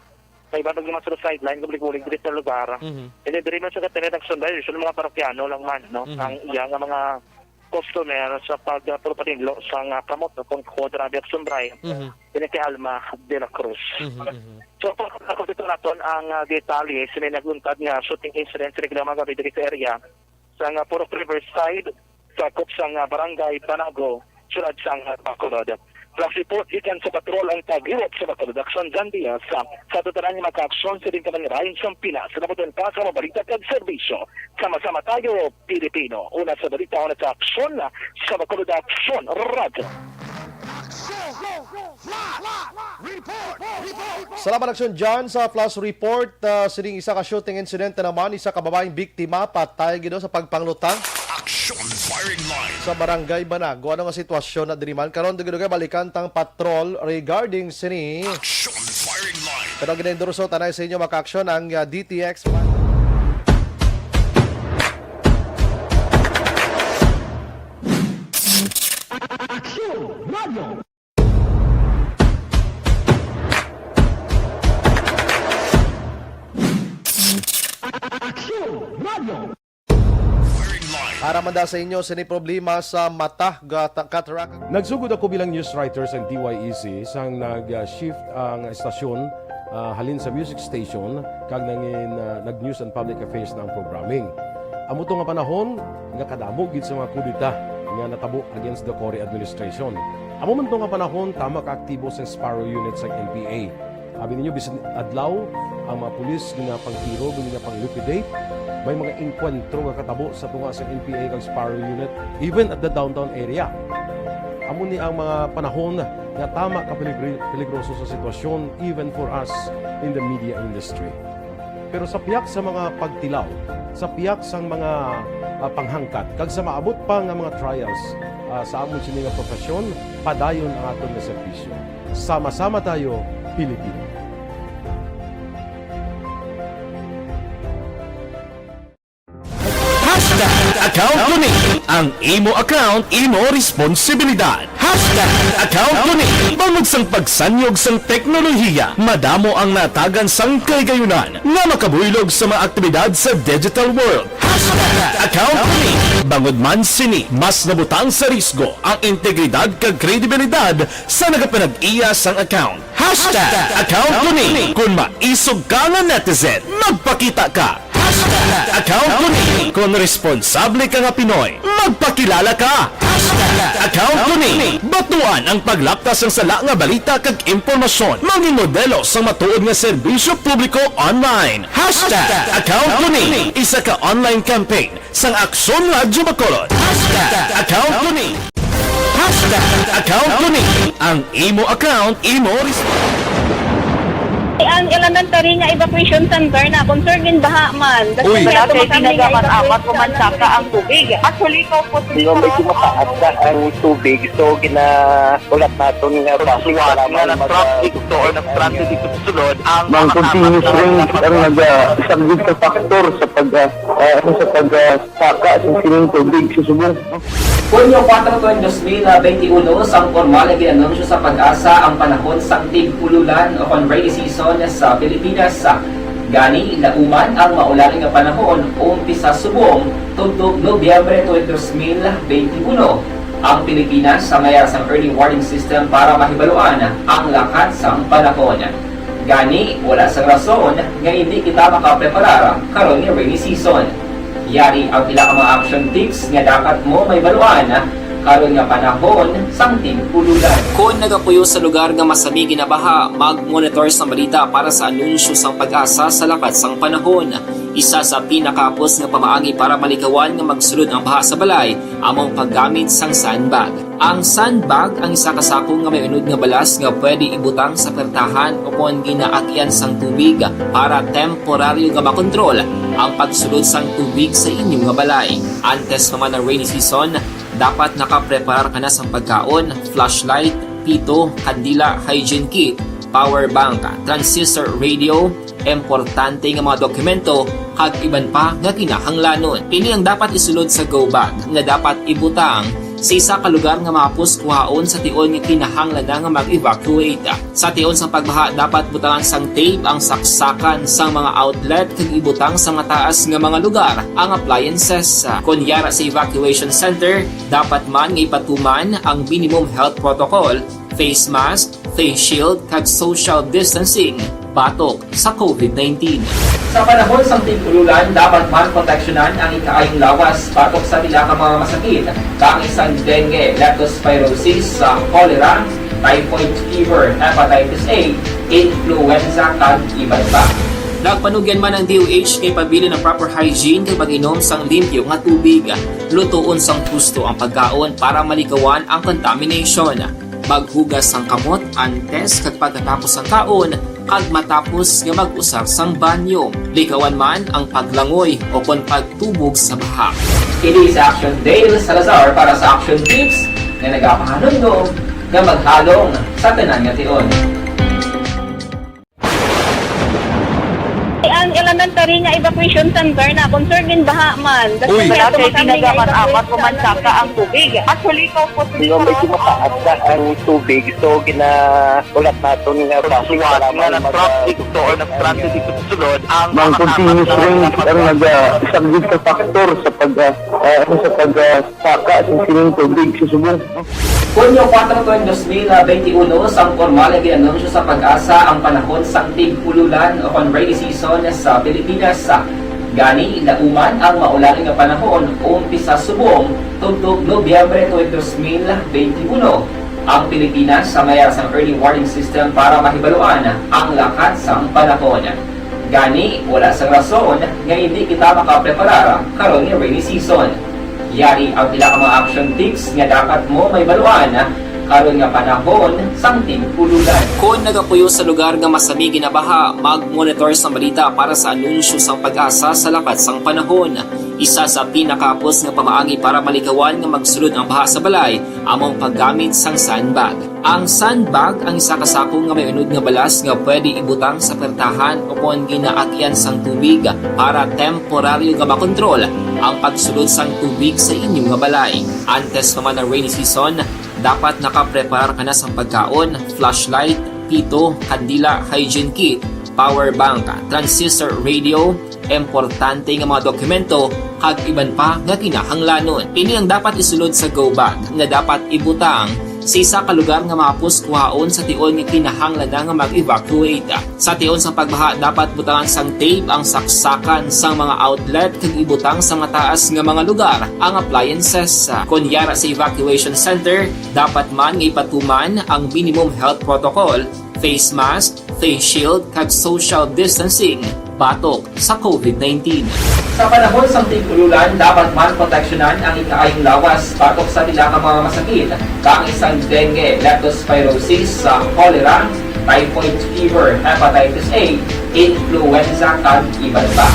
May iba naman sa sideline, gulig-gulig dito sa lugar. Mhm. And then, diri man sa Catanera, nagsunday, usually mga parokyano lang man, no? Mhm. Ang iya nga mga customer sa pag, ah, puro paninlo sa nga kamot, no? Kung kuha na Action Brian, Mhm. yun si Alma de la Cruz. Mhm, mhm. So, kung ako dito naton ang, ah, detalye, sini naguntad nga shooting incident sa reklamo gabi diri sa area sa nga Purok Riverside, sakop sa nga Barangay Banago, siyudad sa nga Bacolod. Flash report gikan sa patrol ang tag-iwat sa Bacolod, Action John Diaz, sa, sa tutunan nga makaaksyon sa din kamangirayon sa Pinas. Sa nabutan pa sa mga balita kag serbisyo, sama-sama tayo, Pilipino. Una sa balita, una sa aksyon, sa Bacolod Aksyon Radyo. Salamat, Action John, sa flash report. Ah, sining isa ka shooting incident naman, isa ka babaeng biktima patay gid sa pagpanglutang Action Firing Line. Sa Barangay Banago. Ano nga sitwasyon na diri man karon? Dugay-dugay, balikan tang patrol regarding sini. Action Firing Line. Pero ginaendorso tanay sa inyo, makaaksyon ang, ah, D T X. Action Radio. Action Radio. Para man da sa inyo sini problema sa mata, ga-, ta-, cataract. Nagsugod ako bilang news writer sa D Y E C sang nag-shift ang estasyon, ah, halin sa music station kag nangin, ah, nag-news and public affairs na ang programming. Amo to nga panahon nga kadamo gid sa mga kudeta nga natabo against the Cory administration. Amo man to nga panahon tama ka aktibo sang Sparrow Unit sang N P A. Abi ninyo, bisan adlaw, ang mga pulis ginapangtiro, ginapang-liquidate. May mga engkwentro nga katabo sa tunga sa N P A kag Sparrow Unit, even at the downtown area. Amo ni ang mga panahon nga tama ka peligri-, peligroso sa sitwasyon, even for us in the media industry. Pero sa pihak sa mga pagtilaw, sa pihak sang mga, ah, panghangkat, kag sa maabot pa nga mga trials, ah, sa amon sini nga profesyon, padayon ang aton nga serbisyo. Sama-sama tayo, Pilipino. Hashtag account ko ni. Ang imo account, imo responsibilidad. Hashtag account ko ni. Bangod sang pagsanyog sang teknolohiya, madamo ang natagan sang kahigayunan nga makabuylog sa mga aktibidad sa digital world. Hashtag account ko ni. Bangod man sini, mas nabutang sa risgo ang integridad kag kredibilidad sa nagapanag-iya sang account. Hashtag account ko ni. Kung maisog ka nga netizen, magpakita ka. Hashtag account ko ni. Kung responsable ka nga Pinoy, magpakilala ka. Hashtag account ko ni. Batuan ang paglaptas sang sala nga balita kag impormasyon. Mangin modelo sang matuod nga serbisyo publiko online. Hashtag account ko ni. Isa ka online campaign sang Aksyon Radyo Bacolod. Hashtag account ko ni. Hashtag account ko ni. Ang imo account, imo responsibilidad. Ang elementary nga evacuation center na concern gid baha man. Uy. Wala kay ginagamit apat o mansaka ang tubig. Actually, ikaw po, medyo mataas na ang tubig. So, gina-, ulat naton nga basi nga nag-traffic to or nag-stranded dito sa sulod ang mga continuous rain ang nag-, ah, isang sa factor sa pag, ah, ah, ano, sa pag, ah, saka sa sining tubig sa subong. Hunyo kuwatro, tuig dos mil benti uno, sang pormal nga gin-anunsyo sa PAGASA ang panahon sang tig-ululan o kon rainy season sa Pilipinas. Gani, nauman ang maulan nga panahon umpisa subong tubtob Nobyembre tuig dos mil benti uno. Ang Pilipinas may ara sang early warning system para mahibaluan ang lakat sang panahon. Gani, wala sang rason nga indi kita makapreparar karon nga rainy season. Yari ang pila ka mga action tips nga dapat mo mahibaluan karon nga panahon sang tig-ululan. Kon Nagapuyo sa lugar nga masami ginabaha, mag-monitor sang balita para sa anunsyo sang PAGASA sa lakat sang panahon. Isa sa pinakahapos nga pamaagi para malikawan nga magsulod ang baha sa balay amo ang paggamit sang sandbag. Ang sandbag ang isa ka sako nga may unod nga balas nga pwede ibutang sa pertahan o kon ginaagyan sang tubig para temporaryo nga makontrol ang pagsulod sang tubig sa inyo nga balay. Antes pa man ang rainy season, dapat nakapreparar ka na sang pagkaon, flashlight, pito, kandila, hygiene kit, power bank, transistor radio, importante nga mga dokumento, kag iban pa nga kinahanglanon. Ini ang dapat isulod sa go bag nga dapat ibutang sa isa ka lugar nga mahapos kuhaon sa tion nga kinahanglan na nga mag-evacuate. Sa tion sang pagbaha, dapat butangan sang tape ang saksakan sang mga outlet kag ibutang sa mataas nga mga lugar ang appliances. Kon yara sa evacuation center, dapat man nga ipatuman ang minimum health protocol, face mask, face shield, kag social distancing batok sa covid nineteen. Sa panahon sang tig-ululan, dapat man proteksyonan ang ikaayong lawas batok sa pila ka mga masakit, kaangay sang dengue, leptospirosis, sa cholera, typhoid fever, hepatitis A, influenza, kag iban pa. Nagpanugyan man ang D O H nga ipabilin ang proper hygiene kag mag-inom sang limpyo nga tubig. Lutoon sang husto ang pagkaon para malikawan ang contamination. Maghugas sang kamot antes kag pagkatapos sang kaon kag matapos nga mag-usar sang banyo. Likawan man ang paglangoy o kon pagtubog sa baha. Kini si Action Dale Salazar para sa Action Tips nga nagapahanumdom nga maghalong sa tanan nga tion. Ang elementary nga evacuation center na concern din baha man. Uy. Wala kay tinaga man amat ko man saka ang tubig. Actually, ko po Di ba, medyo mataas na ang tubig, so ginaulat naton nga Pagsuwat nga nag-traffic to or nag-transit dito sa sulod, ang Mang mga continuous tapat na rain ang nag-, ah, isang big factor sa pag, ah, ah, ano, sa pag, ah, saka sa sining tubig sa subong. Hunyo kuwatro tuig dos mil benti uno, sang pormal nga gin-anunsyo sa PAGASA ang panahon sang tig-ululan o kon rainy season sa Pilipinas. Gani, nauman ang maulan nga panahon umpisa subong tubtob Nobyembre tuig dos mil benti uno. Ang Pilipinas sa mayar sang early warning system para mahibaluan ang lakat sang panahon. Gani, wala sang rason nga hindi kita makapreparar karon nga rainy season. Yari ang pila ka mga action tips nga dapat mo mahibaluan karon nga panahon sang tig-ululan. Kon nagapuyo sa lugar nga masami ginabaha, mag-monitor sang balita para sa anunsyo sang PAGASA sa lakat sang panahon. Isa sa pinakahapos nga pamaagi para malikawan nga magsulod ang baha sa balay amo ang paggamit sang sandbag. Ang sandbag ang isa ka sako nga may unod nga balas nga pwede ibutang sa pertahan o kon ginaagyan sang tubig para temporaryo nga makontrol ang pagsulod sang tubig sa inyo nga balay. Antes pa man ang rainy season, dapat nakapreparar ka na sang pagkaon, flashlight, pito, kandila, hygiene kit, power bank, transistor radio, importante nga mga dokumento, kag iban pa nga kinahanglanon. Ini ang dapat isulod sa go bag nga dapat ibutang sa isa ka lugar nga mahapos kuhaon sa tion nga kinahanglan na nga mag-evacuate. Sa tion sang pagbaha, dapat butangan sang tape ang saksakan sang mga outlet kag ibutang sa mataas nga mga lugar ang appliances. Kon yara sa evacuation center, dapat man nga ipatuman ang minimum health protocol, face mask, face shield, kag social distancing batok sa covid nineteen. Sa panahon sang tig-ululan, dapat man proteksyonan ang ikaayong lawas batok sa pila ka mga masakit, kaangay sang dengue, leptospirosis, sa cholera, typhoid fever, hepatitis A, influenza, kag iban pa.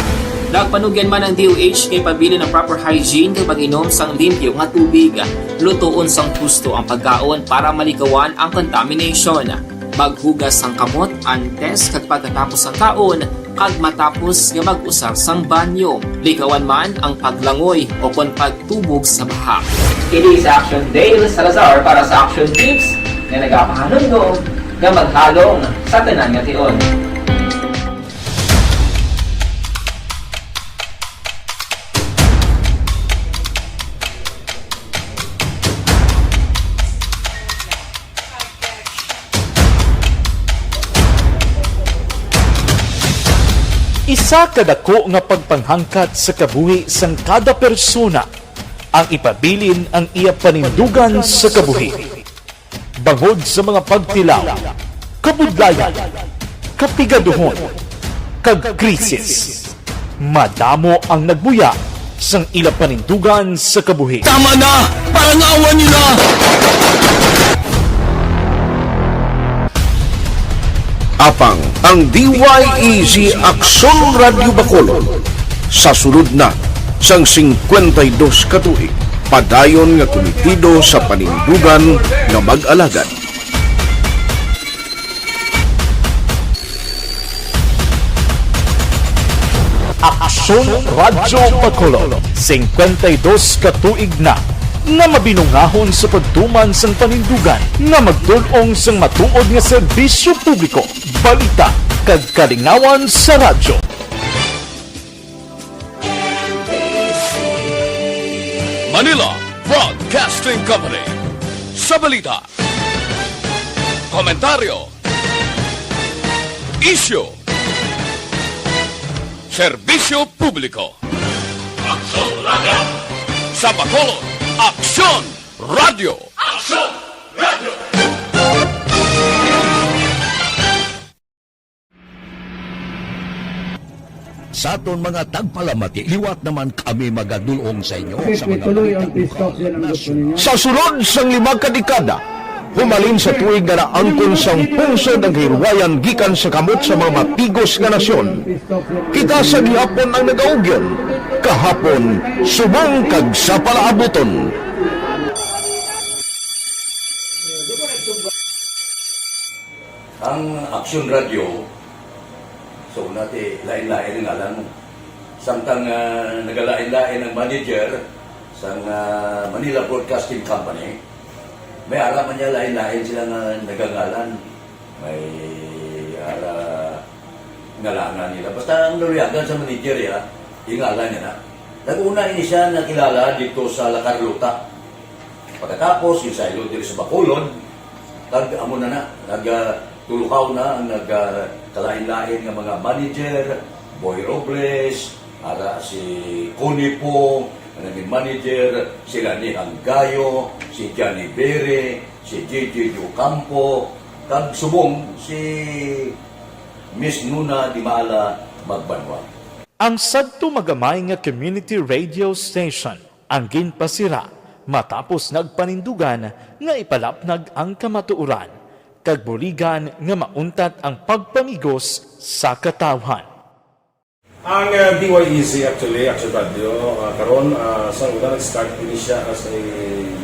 Nagpanugyan man ang D O H nga ipabilin ang proper hygiene kag pag-inom sang limpyo nga tubig. Lutoon sang husto ang pagkaon para malikawan ang contamination. Maghugas sang kamot antes kag pagkatapos sang kaon, kag matapos nga mag-usar sang banyo. Likawan man ang paglangoy o kon pagtubog sa baha. Kini si Action Dale Salazar para sa Action Tips nga nagapahanumdom nga maghalong sa tanan nga tion. Isa ka dako nga pagpanghangkat sa kabuhi sang kada persona ang ipabilin ang iya panindugan sa kabuhi. Bangod sa mga pagtilaw, kabudlayan, kapigaduhon, kag krisis, madamo ang nagbuya sang ila panindugan sa kabuhi. Tama na! Parangawan nila! Apang ang D Y E Z Aksyon Radyo Bacolod sa sulod na sang singkwenta y dos ka tuig, padayon nga kumitido sa panindugan nga mag-alagad. Aksyon Radyo Bacolod, singkwenta y dos ka tuig na nga mabinungahon sa pagtuman sang panindugan nga magdul-ong sang matuod nga serbisyo publiko, balita, kag kalingawan sa radyo. Manila Broadcasting Company. Sa balita, komentaryo, isyu, serbisyo publiko. Aksyon Radyo. Sa Bacolod, Aksyon Radyo. Aksyon Radyo. Sa aton mga tagpalamati, liwat naman kami magadul-ong sa inyo sa mga balita. Sa sulod sang lima ka dekada, humalin sa tuig nga naangkon sang pungsod ang kahilwayan gikan sa kamot sa mga matigos nga nasyon. Kita sa gihapon ang nagaugyon, kahapon subong kag sa palaabuton. Ang Aksyon Radyo, so, nati, lain-lain ang ngalan mo. Samtang, ah, nagalain-lain ang manager sang, ah, Manila Broadcasting Company, may ara man niya lain-lain sila nga nagangalan. May ara ngalanan nila. Basta ang naluyagan sa manager, ya, yung ngalan niya na. Nag-una ini siya nakilala dito sa La Carlota. Pagkatapos, yung saylo diri sa Bacolod, kag amo na na, nag, ah, tulukaw na ang nag, ah, kalain-lain nga mga manager, Boy Robles, ara si Connie Pong, ang naging manager, sila ni Anggayo, si Johnny Bere, si J J Ocampo, kag subong si Miss Nuna Di Maala Magbanwa. Ang sadto magamay nga community radio station ang ginpasira matapos nagpanindugan nga ipalapnag ang kamatuoran kag buligan nga mauntat ang pagpamigos sa katawhan. Ang, uh, D Y E Z, actually, Action Radio, uh, karon, uh, sa una, nag-start ini siya as a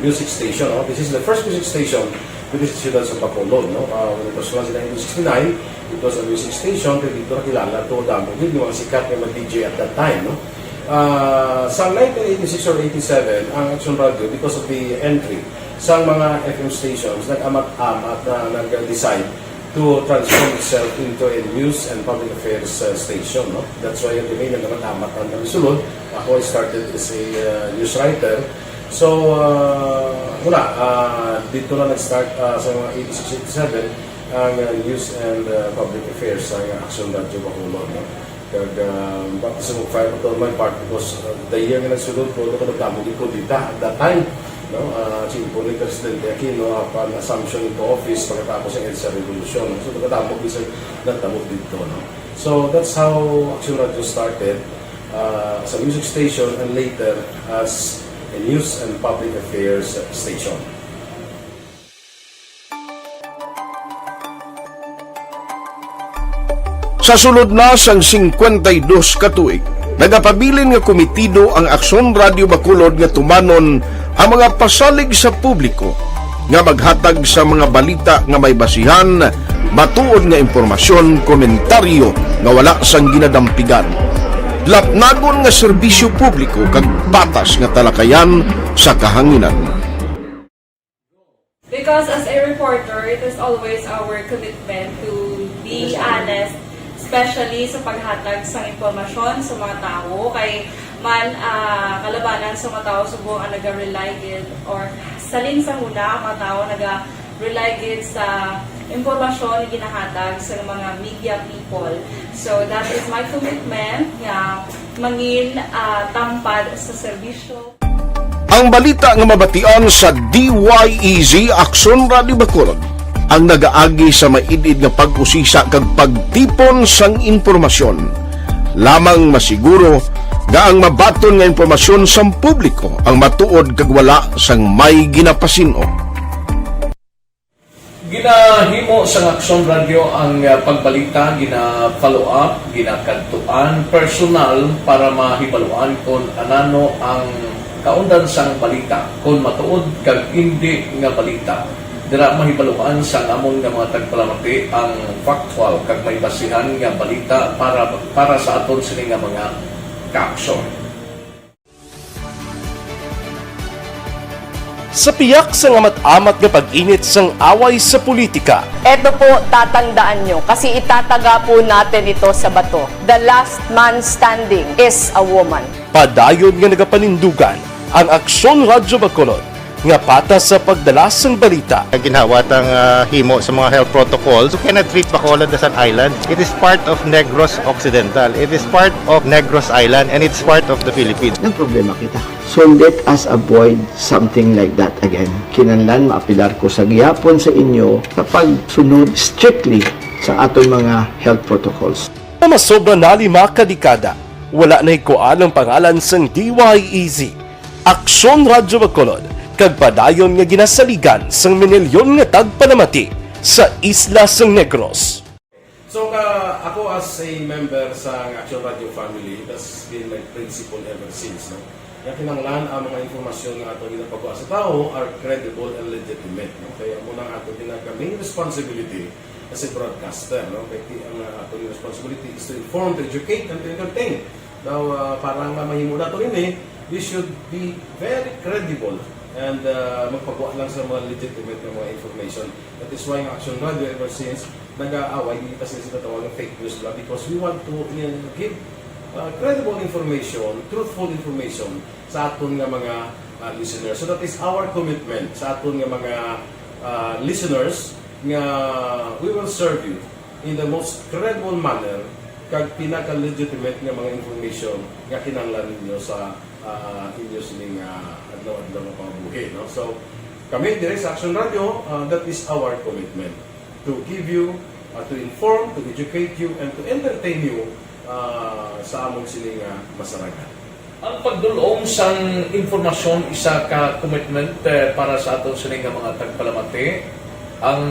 music station, no? This is the first music station dito sa siyudad sa Bacolod, no? Uh, when it was launched in nineteen sixty-nine, it was a music station, kaya dito nakilala to, damo gid yung mga sikat nga mga D J at that time, no? Uh, sa nineteen eighty-six or eighty-seven, ang Action Radio, because of the entry sa mga F M stations, nag-amat-amat na nag-decide to transform itself into a news and public affairs, uh, station, no? That's why kami nagkakatamat ang kami sulod. Ako, I started as a, uh, news writer. So, uh, wala, uh, dito na nag-start, uh, sa mga eighty-six, eighty-seven, ang, uh, news and, uh, public affairs sa Action Radio Bacolod, no? Kag, ah, baptism of fire pa to on my part because, ah, the year nga nagsulod ko, ako nagdamo gid ko dita at that time, no? Ah, chimpo ni Presidente Aquino, ah, pan assumption into office pagkatapos ang EDSA Revolution. So, nagdamo gid sa nagdamo dito, no? So, that's how Action Radio started, ah, as a music station and later as a news and public affairs station. Sa sulod na sang singkwenta y dos ka tuig, nagapabilin nga kumitido ang Aksyon Radio Bacolod nga tumanon ang mga pasalig sa publiko nga maghatag sa mga balita nga may basihan, matuod nga impormasyon, komentaryo nga wala sang ginadampigan, lapnagon nga serbisyo publiko kag patas nga talakayan sa kahanginan. Because as a reporter, it is always our commitment to be honest, especially sa paghatag sa impormasyon sa mga tawo. Kay man, ah, kalabanan sa mga tawo subong ang naga-rely gid, or salin sa huna ang mga tawo naga-rely gid sa impormasyon nga ginahatag sa mga media people. So that is my commitment nga mangin, ah, tampad sa serbisyo. Ang balita nga mabatian sa D Y E Z Aksyon Radio Bacolod ang nagaagi sa maid-id nga pag-usisa kag pagtipon sang impormasyon. Lamang masiguro nga ang mabaton nga impormasyon sang publiko ang matuod kag wala sang may ginapasin-o. Ginahimo sang Aksyon Radyo ang, ah, pagbalita, gina-follow up, ginakadtuan personal para mahibaluan kon anano ang kaundan sang balita, kon matuod kag indi nga balita. Dira mahibaluan sang amon nga mga tagpalamati ang factual kag may basihan nga balita para, para sa aton sini nga mga kaaksyon. Sa piyak sang amat-amat nga pag-init sang away sa politika, Eto po, tatandaan nyo, kasi itataga po natin ito sa bato. The last man standing is a woman. Padayon nga nagapanindugan ang Aksyon Radyo Bacolod nga patas sa pagdala sang balita. Ginhawat ang, ah, himo sa mga health protocols. You cannot treat Bacolod as an island. It is part of Negros Occidental. It is part of Negros Island, and it's part of the Philippines. Nagproblema kita. So let us avoid something like that again. Kinahanglan maapilar ko sa gihapon sa inyo sa pagsunod strictly sa aton mga health protocols. Nga masobra na lima ka dekada, wala nahikuan ang pangalan sang D Y E Z Aksyon Radyo Bacolod, kag padayon nga ginasaligan sang minilyon nga tagpalamati sa isla sang Negros. So, ka, ako as a member sa Action Radio family, that's been my principle ever since, no? Nga kinahanglan ang mga impormasyon nga ato ginapagawa sa tawo are credible and legitimate, no? Kaya amo na ang ato ginaka main responsibility as a broadcaster, no? Kay ti-, ang, uh, ato responsibility is to inform, to educate, and to entertain. Now, uh, para nga mahimo nato ini, we should be very credible and, uh, magpagawa lang sa mga legitimate nga mga information. That is why ang Action Radio ever since nag-aaway, hindi ta sila sinatawag ng fake news lang because we want to, uh, give, uh, credible information, truthful information sa aton nga mga, uh, listeners. So that is our commitment sa aton nga mga, uh, listeners nga we will serve you in the most credible manner kag pinaka-legitimate nga mga information nga kinahanglan ninyo sa, ah, inyo sining, ah, adlaw-adlaw nga pangabuhi, no? So, kami diri sa Action Radio, ah, that is our commitment to give you, ah, to inform, to educate you, and to entertain you, ah, sa amon sining, ah, masaragan. Ang pagdul-ong sang impormasyon isa ka commitment, eh, para sa aton sini nga mga tagpalamati. Ang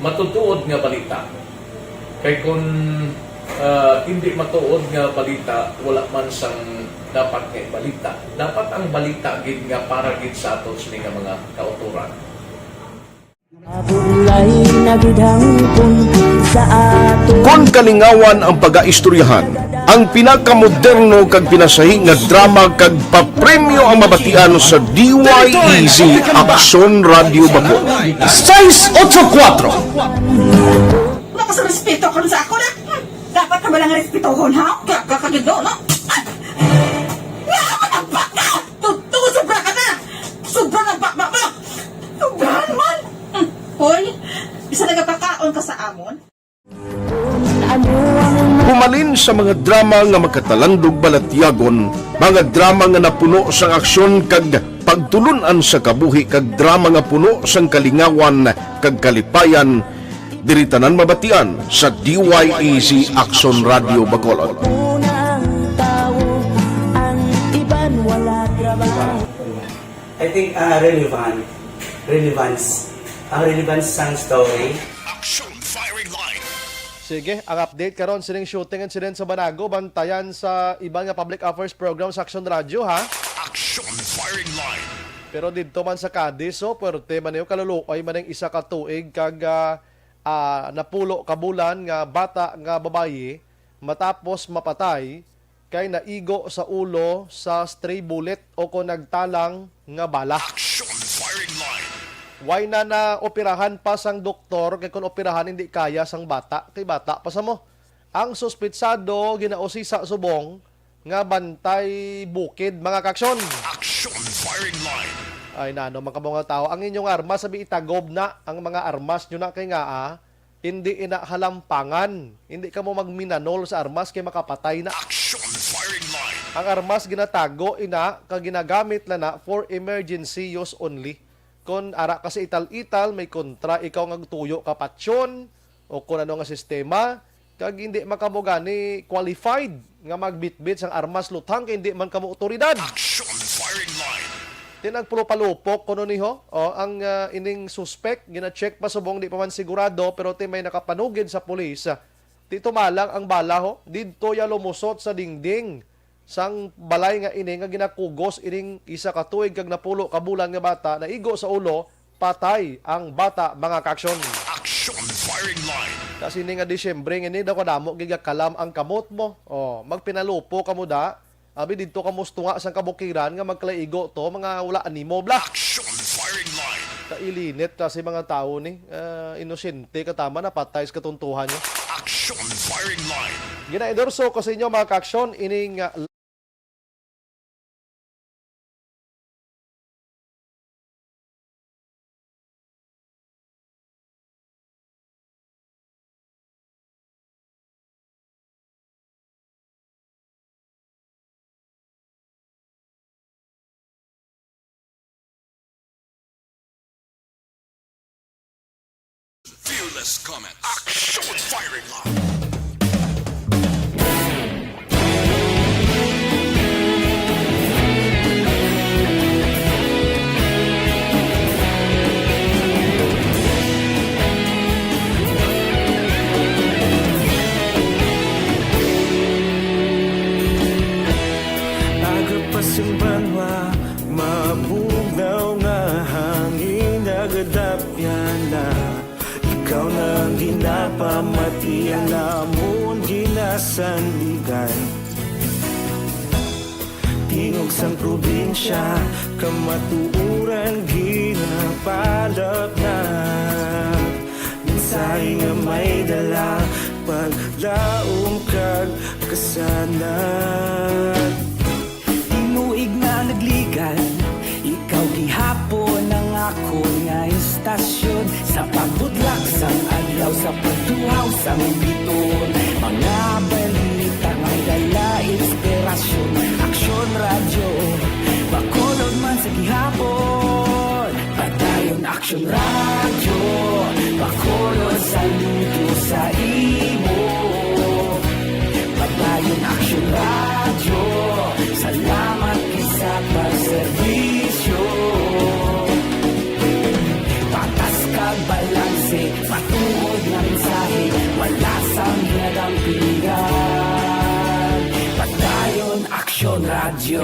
matutuod nga balita. Kay kun, ah, hindi matuod nga balita, wala man sang dapat nga ibalita. Dapat ang balita gid nga para gid sa aton sini nga mga kautoran. Mabulay na gid hangpon sa ato. Kon kalingawan ang pagaistoryahan, ang pinakamoderno kag pinasahi nga drama kag papremyo ang mabatian sa D Y E Z Aksyon Radio Bacolod. Seis ocho kuatro. Wala ka sa respeto karon sa ako na. Hmm, dapat ka ba lang respetohon, ha? Kaya ka kagido, no? Ay! Nga naman ang baka! Tuto, sobra ka na! Sobra ng baka mo! Sobra naman! Hmm, hoy, isa nagapakaon ka sa amon? Humalin sa mga drama nga makatalandog balatyagon, mga drama nga napuno sang aksyon kag pagtulun-an sa kabuhi kag drama nga puno sang kalingawan kag kalipayan, diri tanan mabatian sa D Y E Z Aksyon Radio Bacolod. I think, ah, relevant. Relevance. Ang relevance sang story. Action Firing Line. Sige, ang update karon sining shooting incident sa Banago, bantayan sa iban nga public affairs program sa Action Radio, ha? Action Firing Line. Pero didto man sa Cadiz, so, puwerte man niyo, kaluluoy man ang isa ka tuig kag, ah, ah, napulo ka bulan nga bata nga babayi matapos mapatay kay naigo sa ulo sa stray bullet o kon nagtalang nga bala. Action Firing Line. Wala na naoperahan pa sang doktor kay kon operahan hindi kaya sang bata kay bata pa sa mo. Ang suspitsado ginausisa subong nga bantay bukid, mga kaaksyon. Action Firing Line. Ay, nano man kamo nga tawo, ang inyong armas sabi itagob na, ang mga armas nyo na kay nga, ah, hindi ina halampangan. Hindi kamo magminanol sa armas kay makapatay na. Action Firing Line. Ang armas ginatago ina ka ginagamit lang na for emergency use only. Kon ara ka sa ital-ital, may kontra ikaw nga tuyo ka patyon, o kon ano nga sistema, kag hindi man kamo gani qualified nga magbitbit sang armas, luthang kay hindi man kamo awtoridad. Action firing line. Ti nagpulupalupok kuno ni ho, o, ang, ah, ining suspek, gina-check pa subong di pa man sigurado, pero ti may nakapanugid sa pulis, ah, ti tumalang ang bala ho, didto ya lumusot sa dingding sang balay nga ini nga ginakugos ining isa ka tuig kag napulo ka bulan nga bata, naigo sa ulo, patay ang bata, mga kaaksyon. Action firing line. Sa sini nga Disyembre nga ini, daw kadamo gid nga kalam ang kamot mo. Oh, magpinalupo kamo da. Abi didto kamo sa tunga sang kabukiran nga magkalaigo to, mga wala animo, bla. Action firing line. Kailinit kasi mga tawo ni, ah, inosente ka tama, napatay sa katuntuhan niya. Action firing line. Gina-endorso ko sa inyo, mga kaaksyon, ining, ah, Fearless comment. Action firing line. Aga pa sing banwa, mabugnaw nga hangin nagadapyan na. Ikaw na ang ginapamati, ang amon ginasandigan. Tingog sang probinsya, kamatuoran ginapalapnat. Mensahe nga may dala, paglaom kag kasanag. Tinuig na nagligan, ikaw gihapon ang akon nga istasyon. Sa pagbutlak sang adlaw, sa pagtuhaw sang bituon, mga balita may dala inspirasyon. Aksyon Radyo, Bacolod man sa gihapon. Padayon Aksyon Radyo, Bacolod, saludo sa imo. Padayon Aksyon Radyo, salamat gid sa pagserbisyo. Patas kag balanse, matuod nga mensahe, wala sang ginadampigan. Padayon Aksyon Radyo.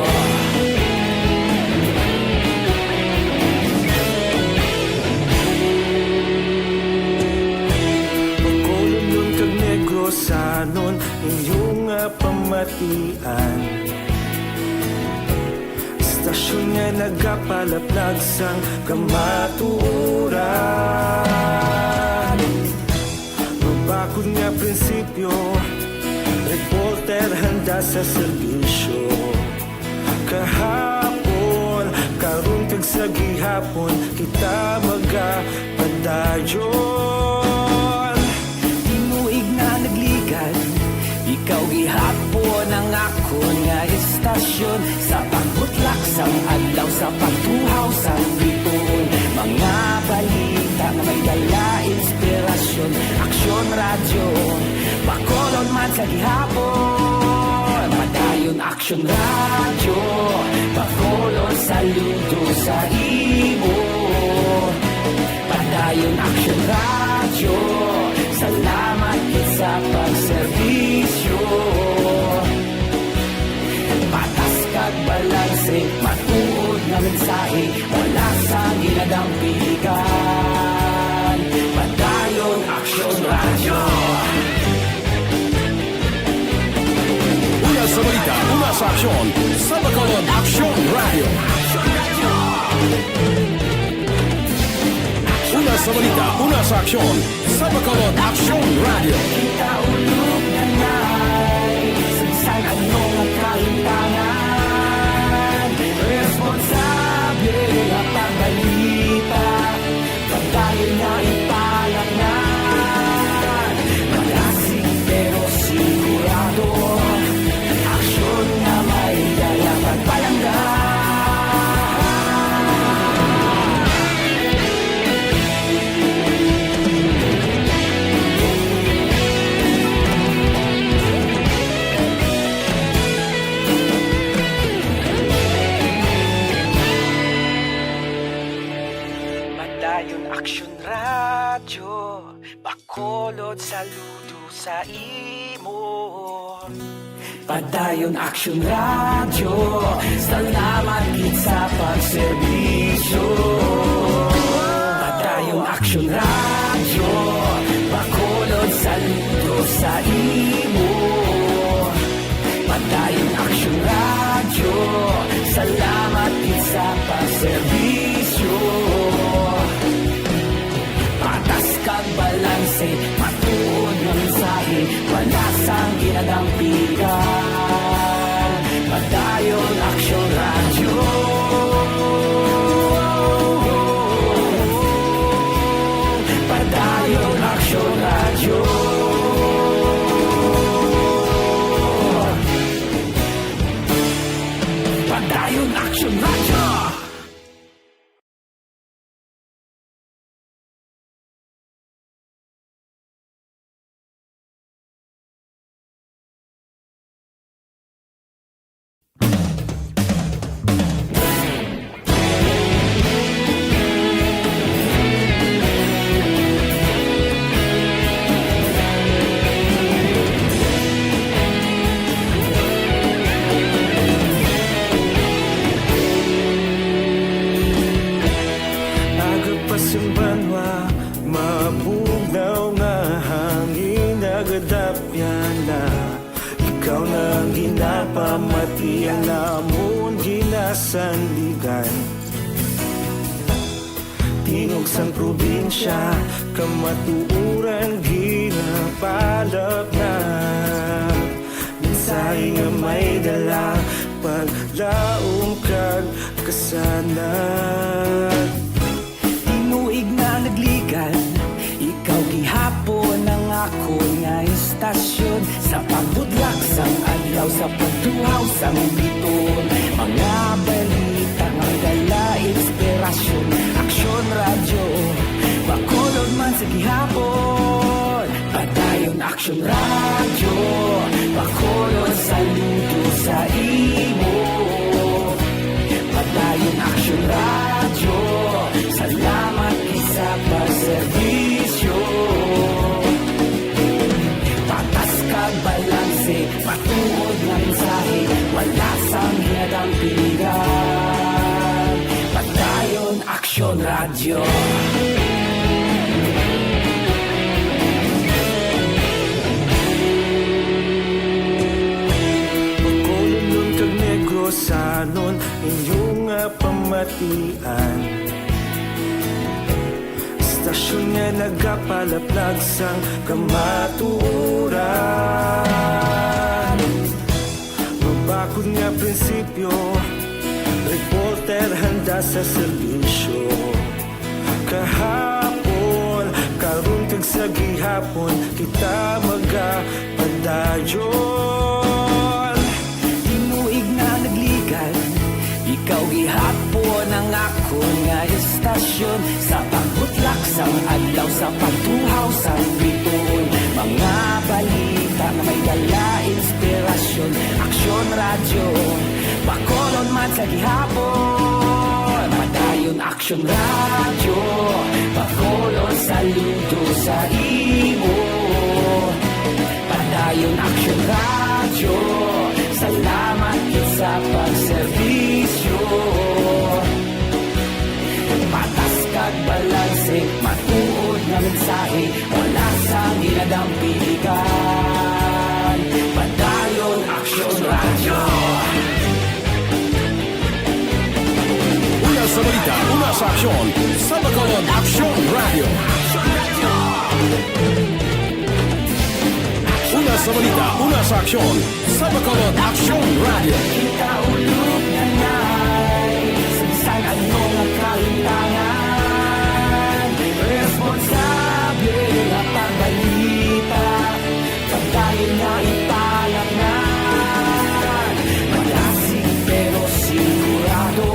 Bacolodnon kag Negrosanon, inyo nga pamatian. Istasyon nga nagapalaplag sang kamatuoran. Mabakod nga prinsipyo, reporter handa sa serbisyo. Kahapon, karon kag sa gihapon, kita magapadayon. Tinuig na nagligan, ikaw gihapon ang akon nga istasyon. Sa pagbutlak sang adlaw, sa pagtuhaw sang bituon, mga balita nga may dala inspirasyon. Aksyon Radyo, Bacolod man sa gihapon. Padayon Aksyon Radyo, Bacolod, saludo sa imo. Padayon Aksyon Radyo, salamat gid sa pagserbisyo. Patas kag balanse, matuod nga mensahe, wala sang ginadampigan. Padayon Aksyon Radyo. Una sa balita, una sa aksyon, sa Bacolod Aksyon Radyo. Una sa balita, una sa aksyon, sa Bacolod Aksyon Radyo. Kita ulog na nai, sa bisan ano nga kahimtangan, responsable nga pagbalita, padayon nga ipalapngan. Malasig pero sigurado, aksyon nga may Bacolod, saludo sa imo. Padayon Aksyon Radyo, salamat gid sa pagserbisyo. Padayon Aksyon Radyo, Bacolod, saludo sa imo. Padayon Aksyon Radyo, salamat gid sa pagserbisyo. Patas kag balanse, matuod nga mensahe, wala sang ginadampigan. Padayon Aksyon Radyo. Padayon Aksyon Radyo. Padayon Aksyon Radyo. Aga pa sing banwa, mabugnaw nga hangin nagadapyan na. Ikaw na ang ginapamati, ang amon ginasandigan. Tingog sang probinsya, kamatuoran ginapalapnag. Mensahe nga may dala, paglaom kag kasanag. Tinuig na nagligad, ikaw gihapon ang akon nga istasyon. Sa pagbudlak sang adlaw, sa pagtuhaw sang biton, mga balita nga dala inspirasyon. Aksyon Radyo, Bacolod man sa gihapon. Padayon Aksyon Radyo, Bacolod, saludo sa imo. Padayon Aksyon Radyo, salamat gid sa pagserbisyo. Patas kag balanse, matuod nga mensahe, wala sang ginadampigan. Padayon Aksyon Radyo. Bacolodnon kag Negrosanon, inyo nga pamatian. Istasyon nga nagapalaplag sang kamatuoran. Mabakod nga prinsipyo, reporter handa sa serbisyo. Kahapon, karon kag sa gihapon, kita magapadayon. Tinuig na nagligad, ikaw gihapon ang akon nga istasyon. Sa pagbutlak sang adlaw, sa pagtuhaw sang bituon, mga balita nga may dala inspirasyon. Aksyon Radyo, Bacolod man sa gihapon. Padayon Aksyon Radyo, Bacolod, saludo sa imo. Padayon Aksyon Radyo, salamat gid sa pagserbisyo. Patas kag balanse, matuod nga mensahe, wala sang ginadampigan. Padayon Aksyon Radyo. Una sa balita, una sa aksyon, sa Bacolod Aksyon Radyo. Una sa balita, una sa aksyon, sa Bacolod Aksyon Radyo. Kita ulog na nay, sa bisan ano nga kalimtangan, responsable nga pagbalita. Pagdayon nga ipalapngan, madasig pero sigurado.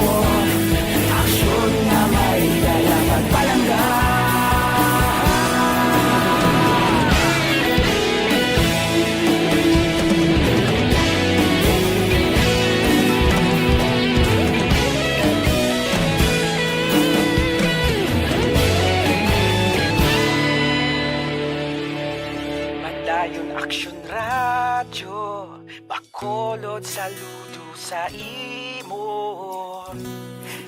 Aksyon nga may dala pagpalangga. Aksyon Radyo, Bacolod, saludo sa imo.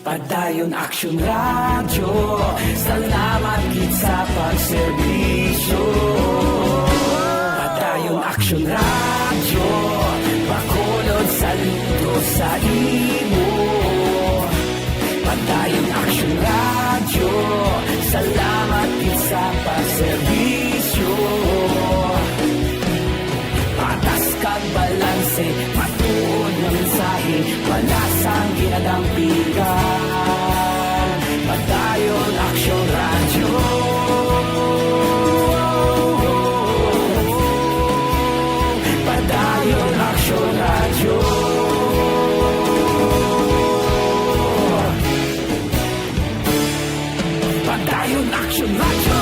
Padayon Aksyon Radyo, salamat gid sa pagserbisyo. Padayon Aksyon Radyo, Bacolod, saludo sa imo. Padayon Aksyon Radyo, salamat gid sa pagserbisyo. Patas kag balanse, matuod nga mensahe, wala sang ginadampigan. Padayon Aksyon Radyo. Padayon Aksyon Radyo. Padayon Aksyon Radyo.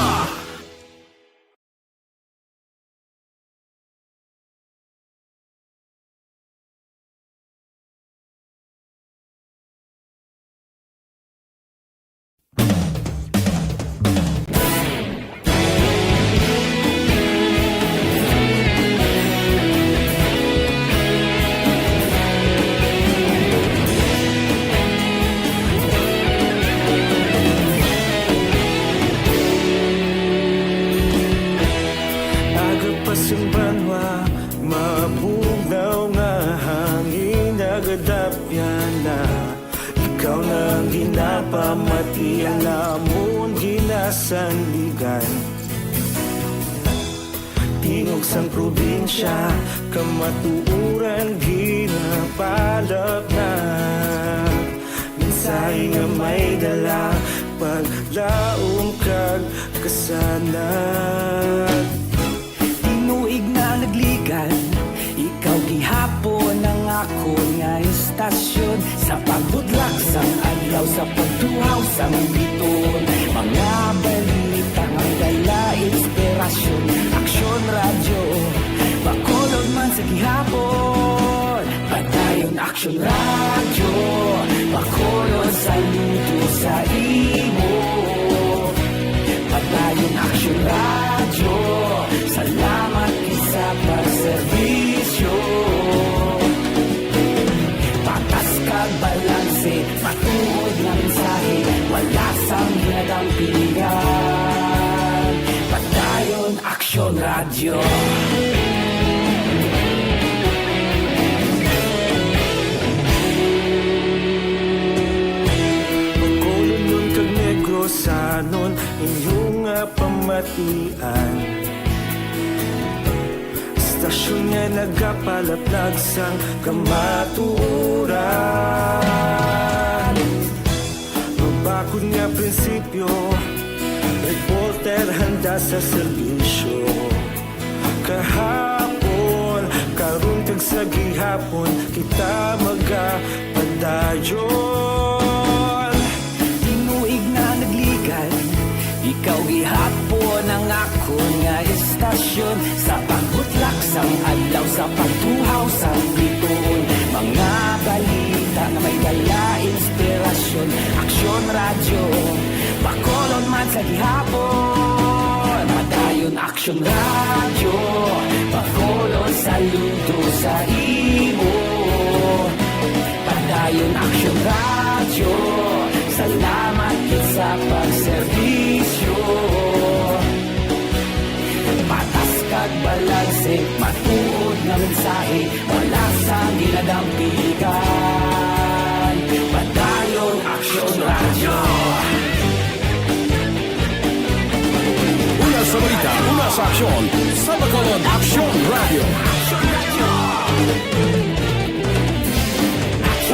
Aga pa sing banwa, mabugnaw nga hangin, nagadapyan na. Ikaw na ang ginapamati, ang amon ginasandigan. Tingog sang probinsya, kamatuoran ginapalapnag. Mensahe nga may dala, paglaom kag kasanag. Tinuig na nagligad, ikaw gihapon ang akon nga istasyon. Sa pagbudlak sang adlaw, sa pagtuhaw sang biton, mga balita nga may dala inspirasyon. Aksyon Radyo, Bacolod man sa gihapon. Padayon Aksyon Radyo, Bacolod, saludo sa imo. Padayon Aksyon Radyo, salamat gid sa pagserbisyo. Patas kag balanse, matuod nga mensahe, wala sang ginadampigan. Padayon Aksyon Radyo. Bacolodnon kag Negrosanon, inyo nga pamatian. Istasyon nga nagapalaplag sang kamatuoran. Mabakod nga prinsipyo, reporter handa sa serbisyo. Kahapon, karon kag sa gihapon, kita magapadayon. Tinuig na nagligad, ikaw gihapon ang akon nga istasyon. Sa pagbutlak sang adlaw, sa pagtuhaw sang bituon, mga balita nga may dala inspirasyon. Aksyon Radyo, Bacolod man sa gihapon. Padayon Aksyon Radyo, Bacolod, saludo sa imo. Padayon Aksyon Radyo, salamat gid sa pagserbisyo. Patas kag balanse, matuod nga mensahe, wala sang ginadampigan. Padayon Aksyon Radyo. Una sa balita, una sa aksyon, sa Bacolod Aksyon Radyo.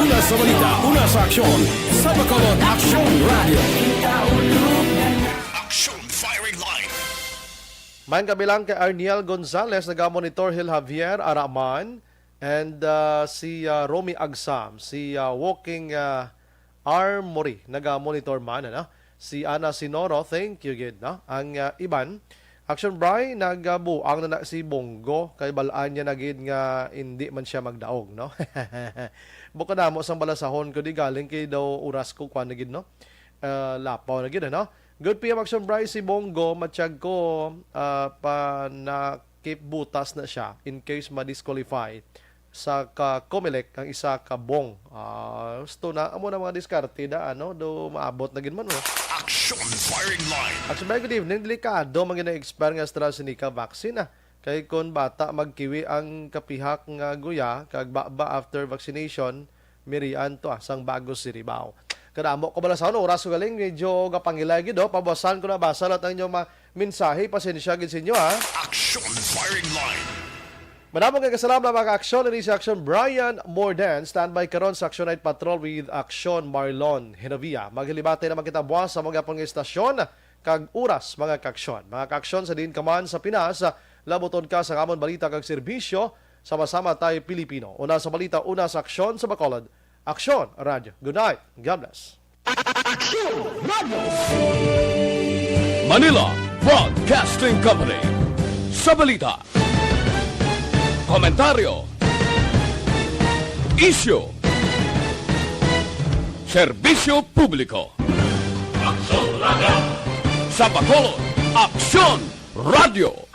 Una sa balita, una sa aksyon, sa Bacolod Aksyon Radyo. Aksyon Firing Line. Man kabilang kay Arniel Gonzales, nagamonitor, Hil Javier Araman, and, ah, si, ah, Romy Agsam, si, ah, Walking, ah, Armory, nagamonitor man, ano? Si Ana Sinoro, thank you gid, no? Ang, ah, iban, Action Bry, nagabuang na na si Bongo, kay bal-an niya na gid nga hindi man siya magdaog, no? Bukod namo sang balasahon ko di galing kay daw oras ko, kwan na gid, no? Ah, lapaw na gid, ano? Good P M Action Bry, si Bongo, matsyag ko, ah, pa na keep butas na siya in case ma-disqualify sa ka Comelec ang isa ka bong. Ah, gusto na, amo na mga diskarte da, ano, do maabot na gid man, no? Action Firing Line. Action Firing, good evening. Delikado man gid ang expire nga AstraZeneca vaccine, ah. Kay kon bata magkiwi ang kapihak nga guya, kag baba after vaccination, mirian to, ah, sang Bago Siribao. Kadamo ko bala sa oras ko galing, medyo gapangilay gid, oh. Pabuwasan ko na basa lahat ang inyong mga mensahe. Pasensya gid sa inyo, ha. Action Firing Line. Madamo nga kasalam na mga aksyon, ini si Aksyon Brian Morden. Standby karon sa Action Night Patrol with Aksyon Marlon Genovia. Maghilimatay naman kita buwas sa mga pang-estasyon kag oras, mga kaaksyon. Mga kaaksyon sa diin ka man sa Pinas, labuton ka sa amon balita kag serbisyo. Sama-sama tayo Pilipino. Una sa balita, una sa aksyon sa Bacolod. Aksyon Radyo. Good night. God bless. Manila Broadcasting Company. Sa balita, komentaryo, isyu, serbisyo publiko. Aksyon Radyo. Sa Bacolod, Aksyon Radyo.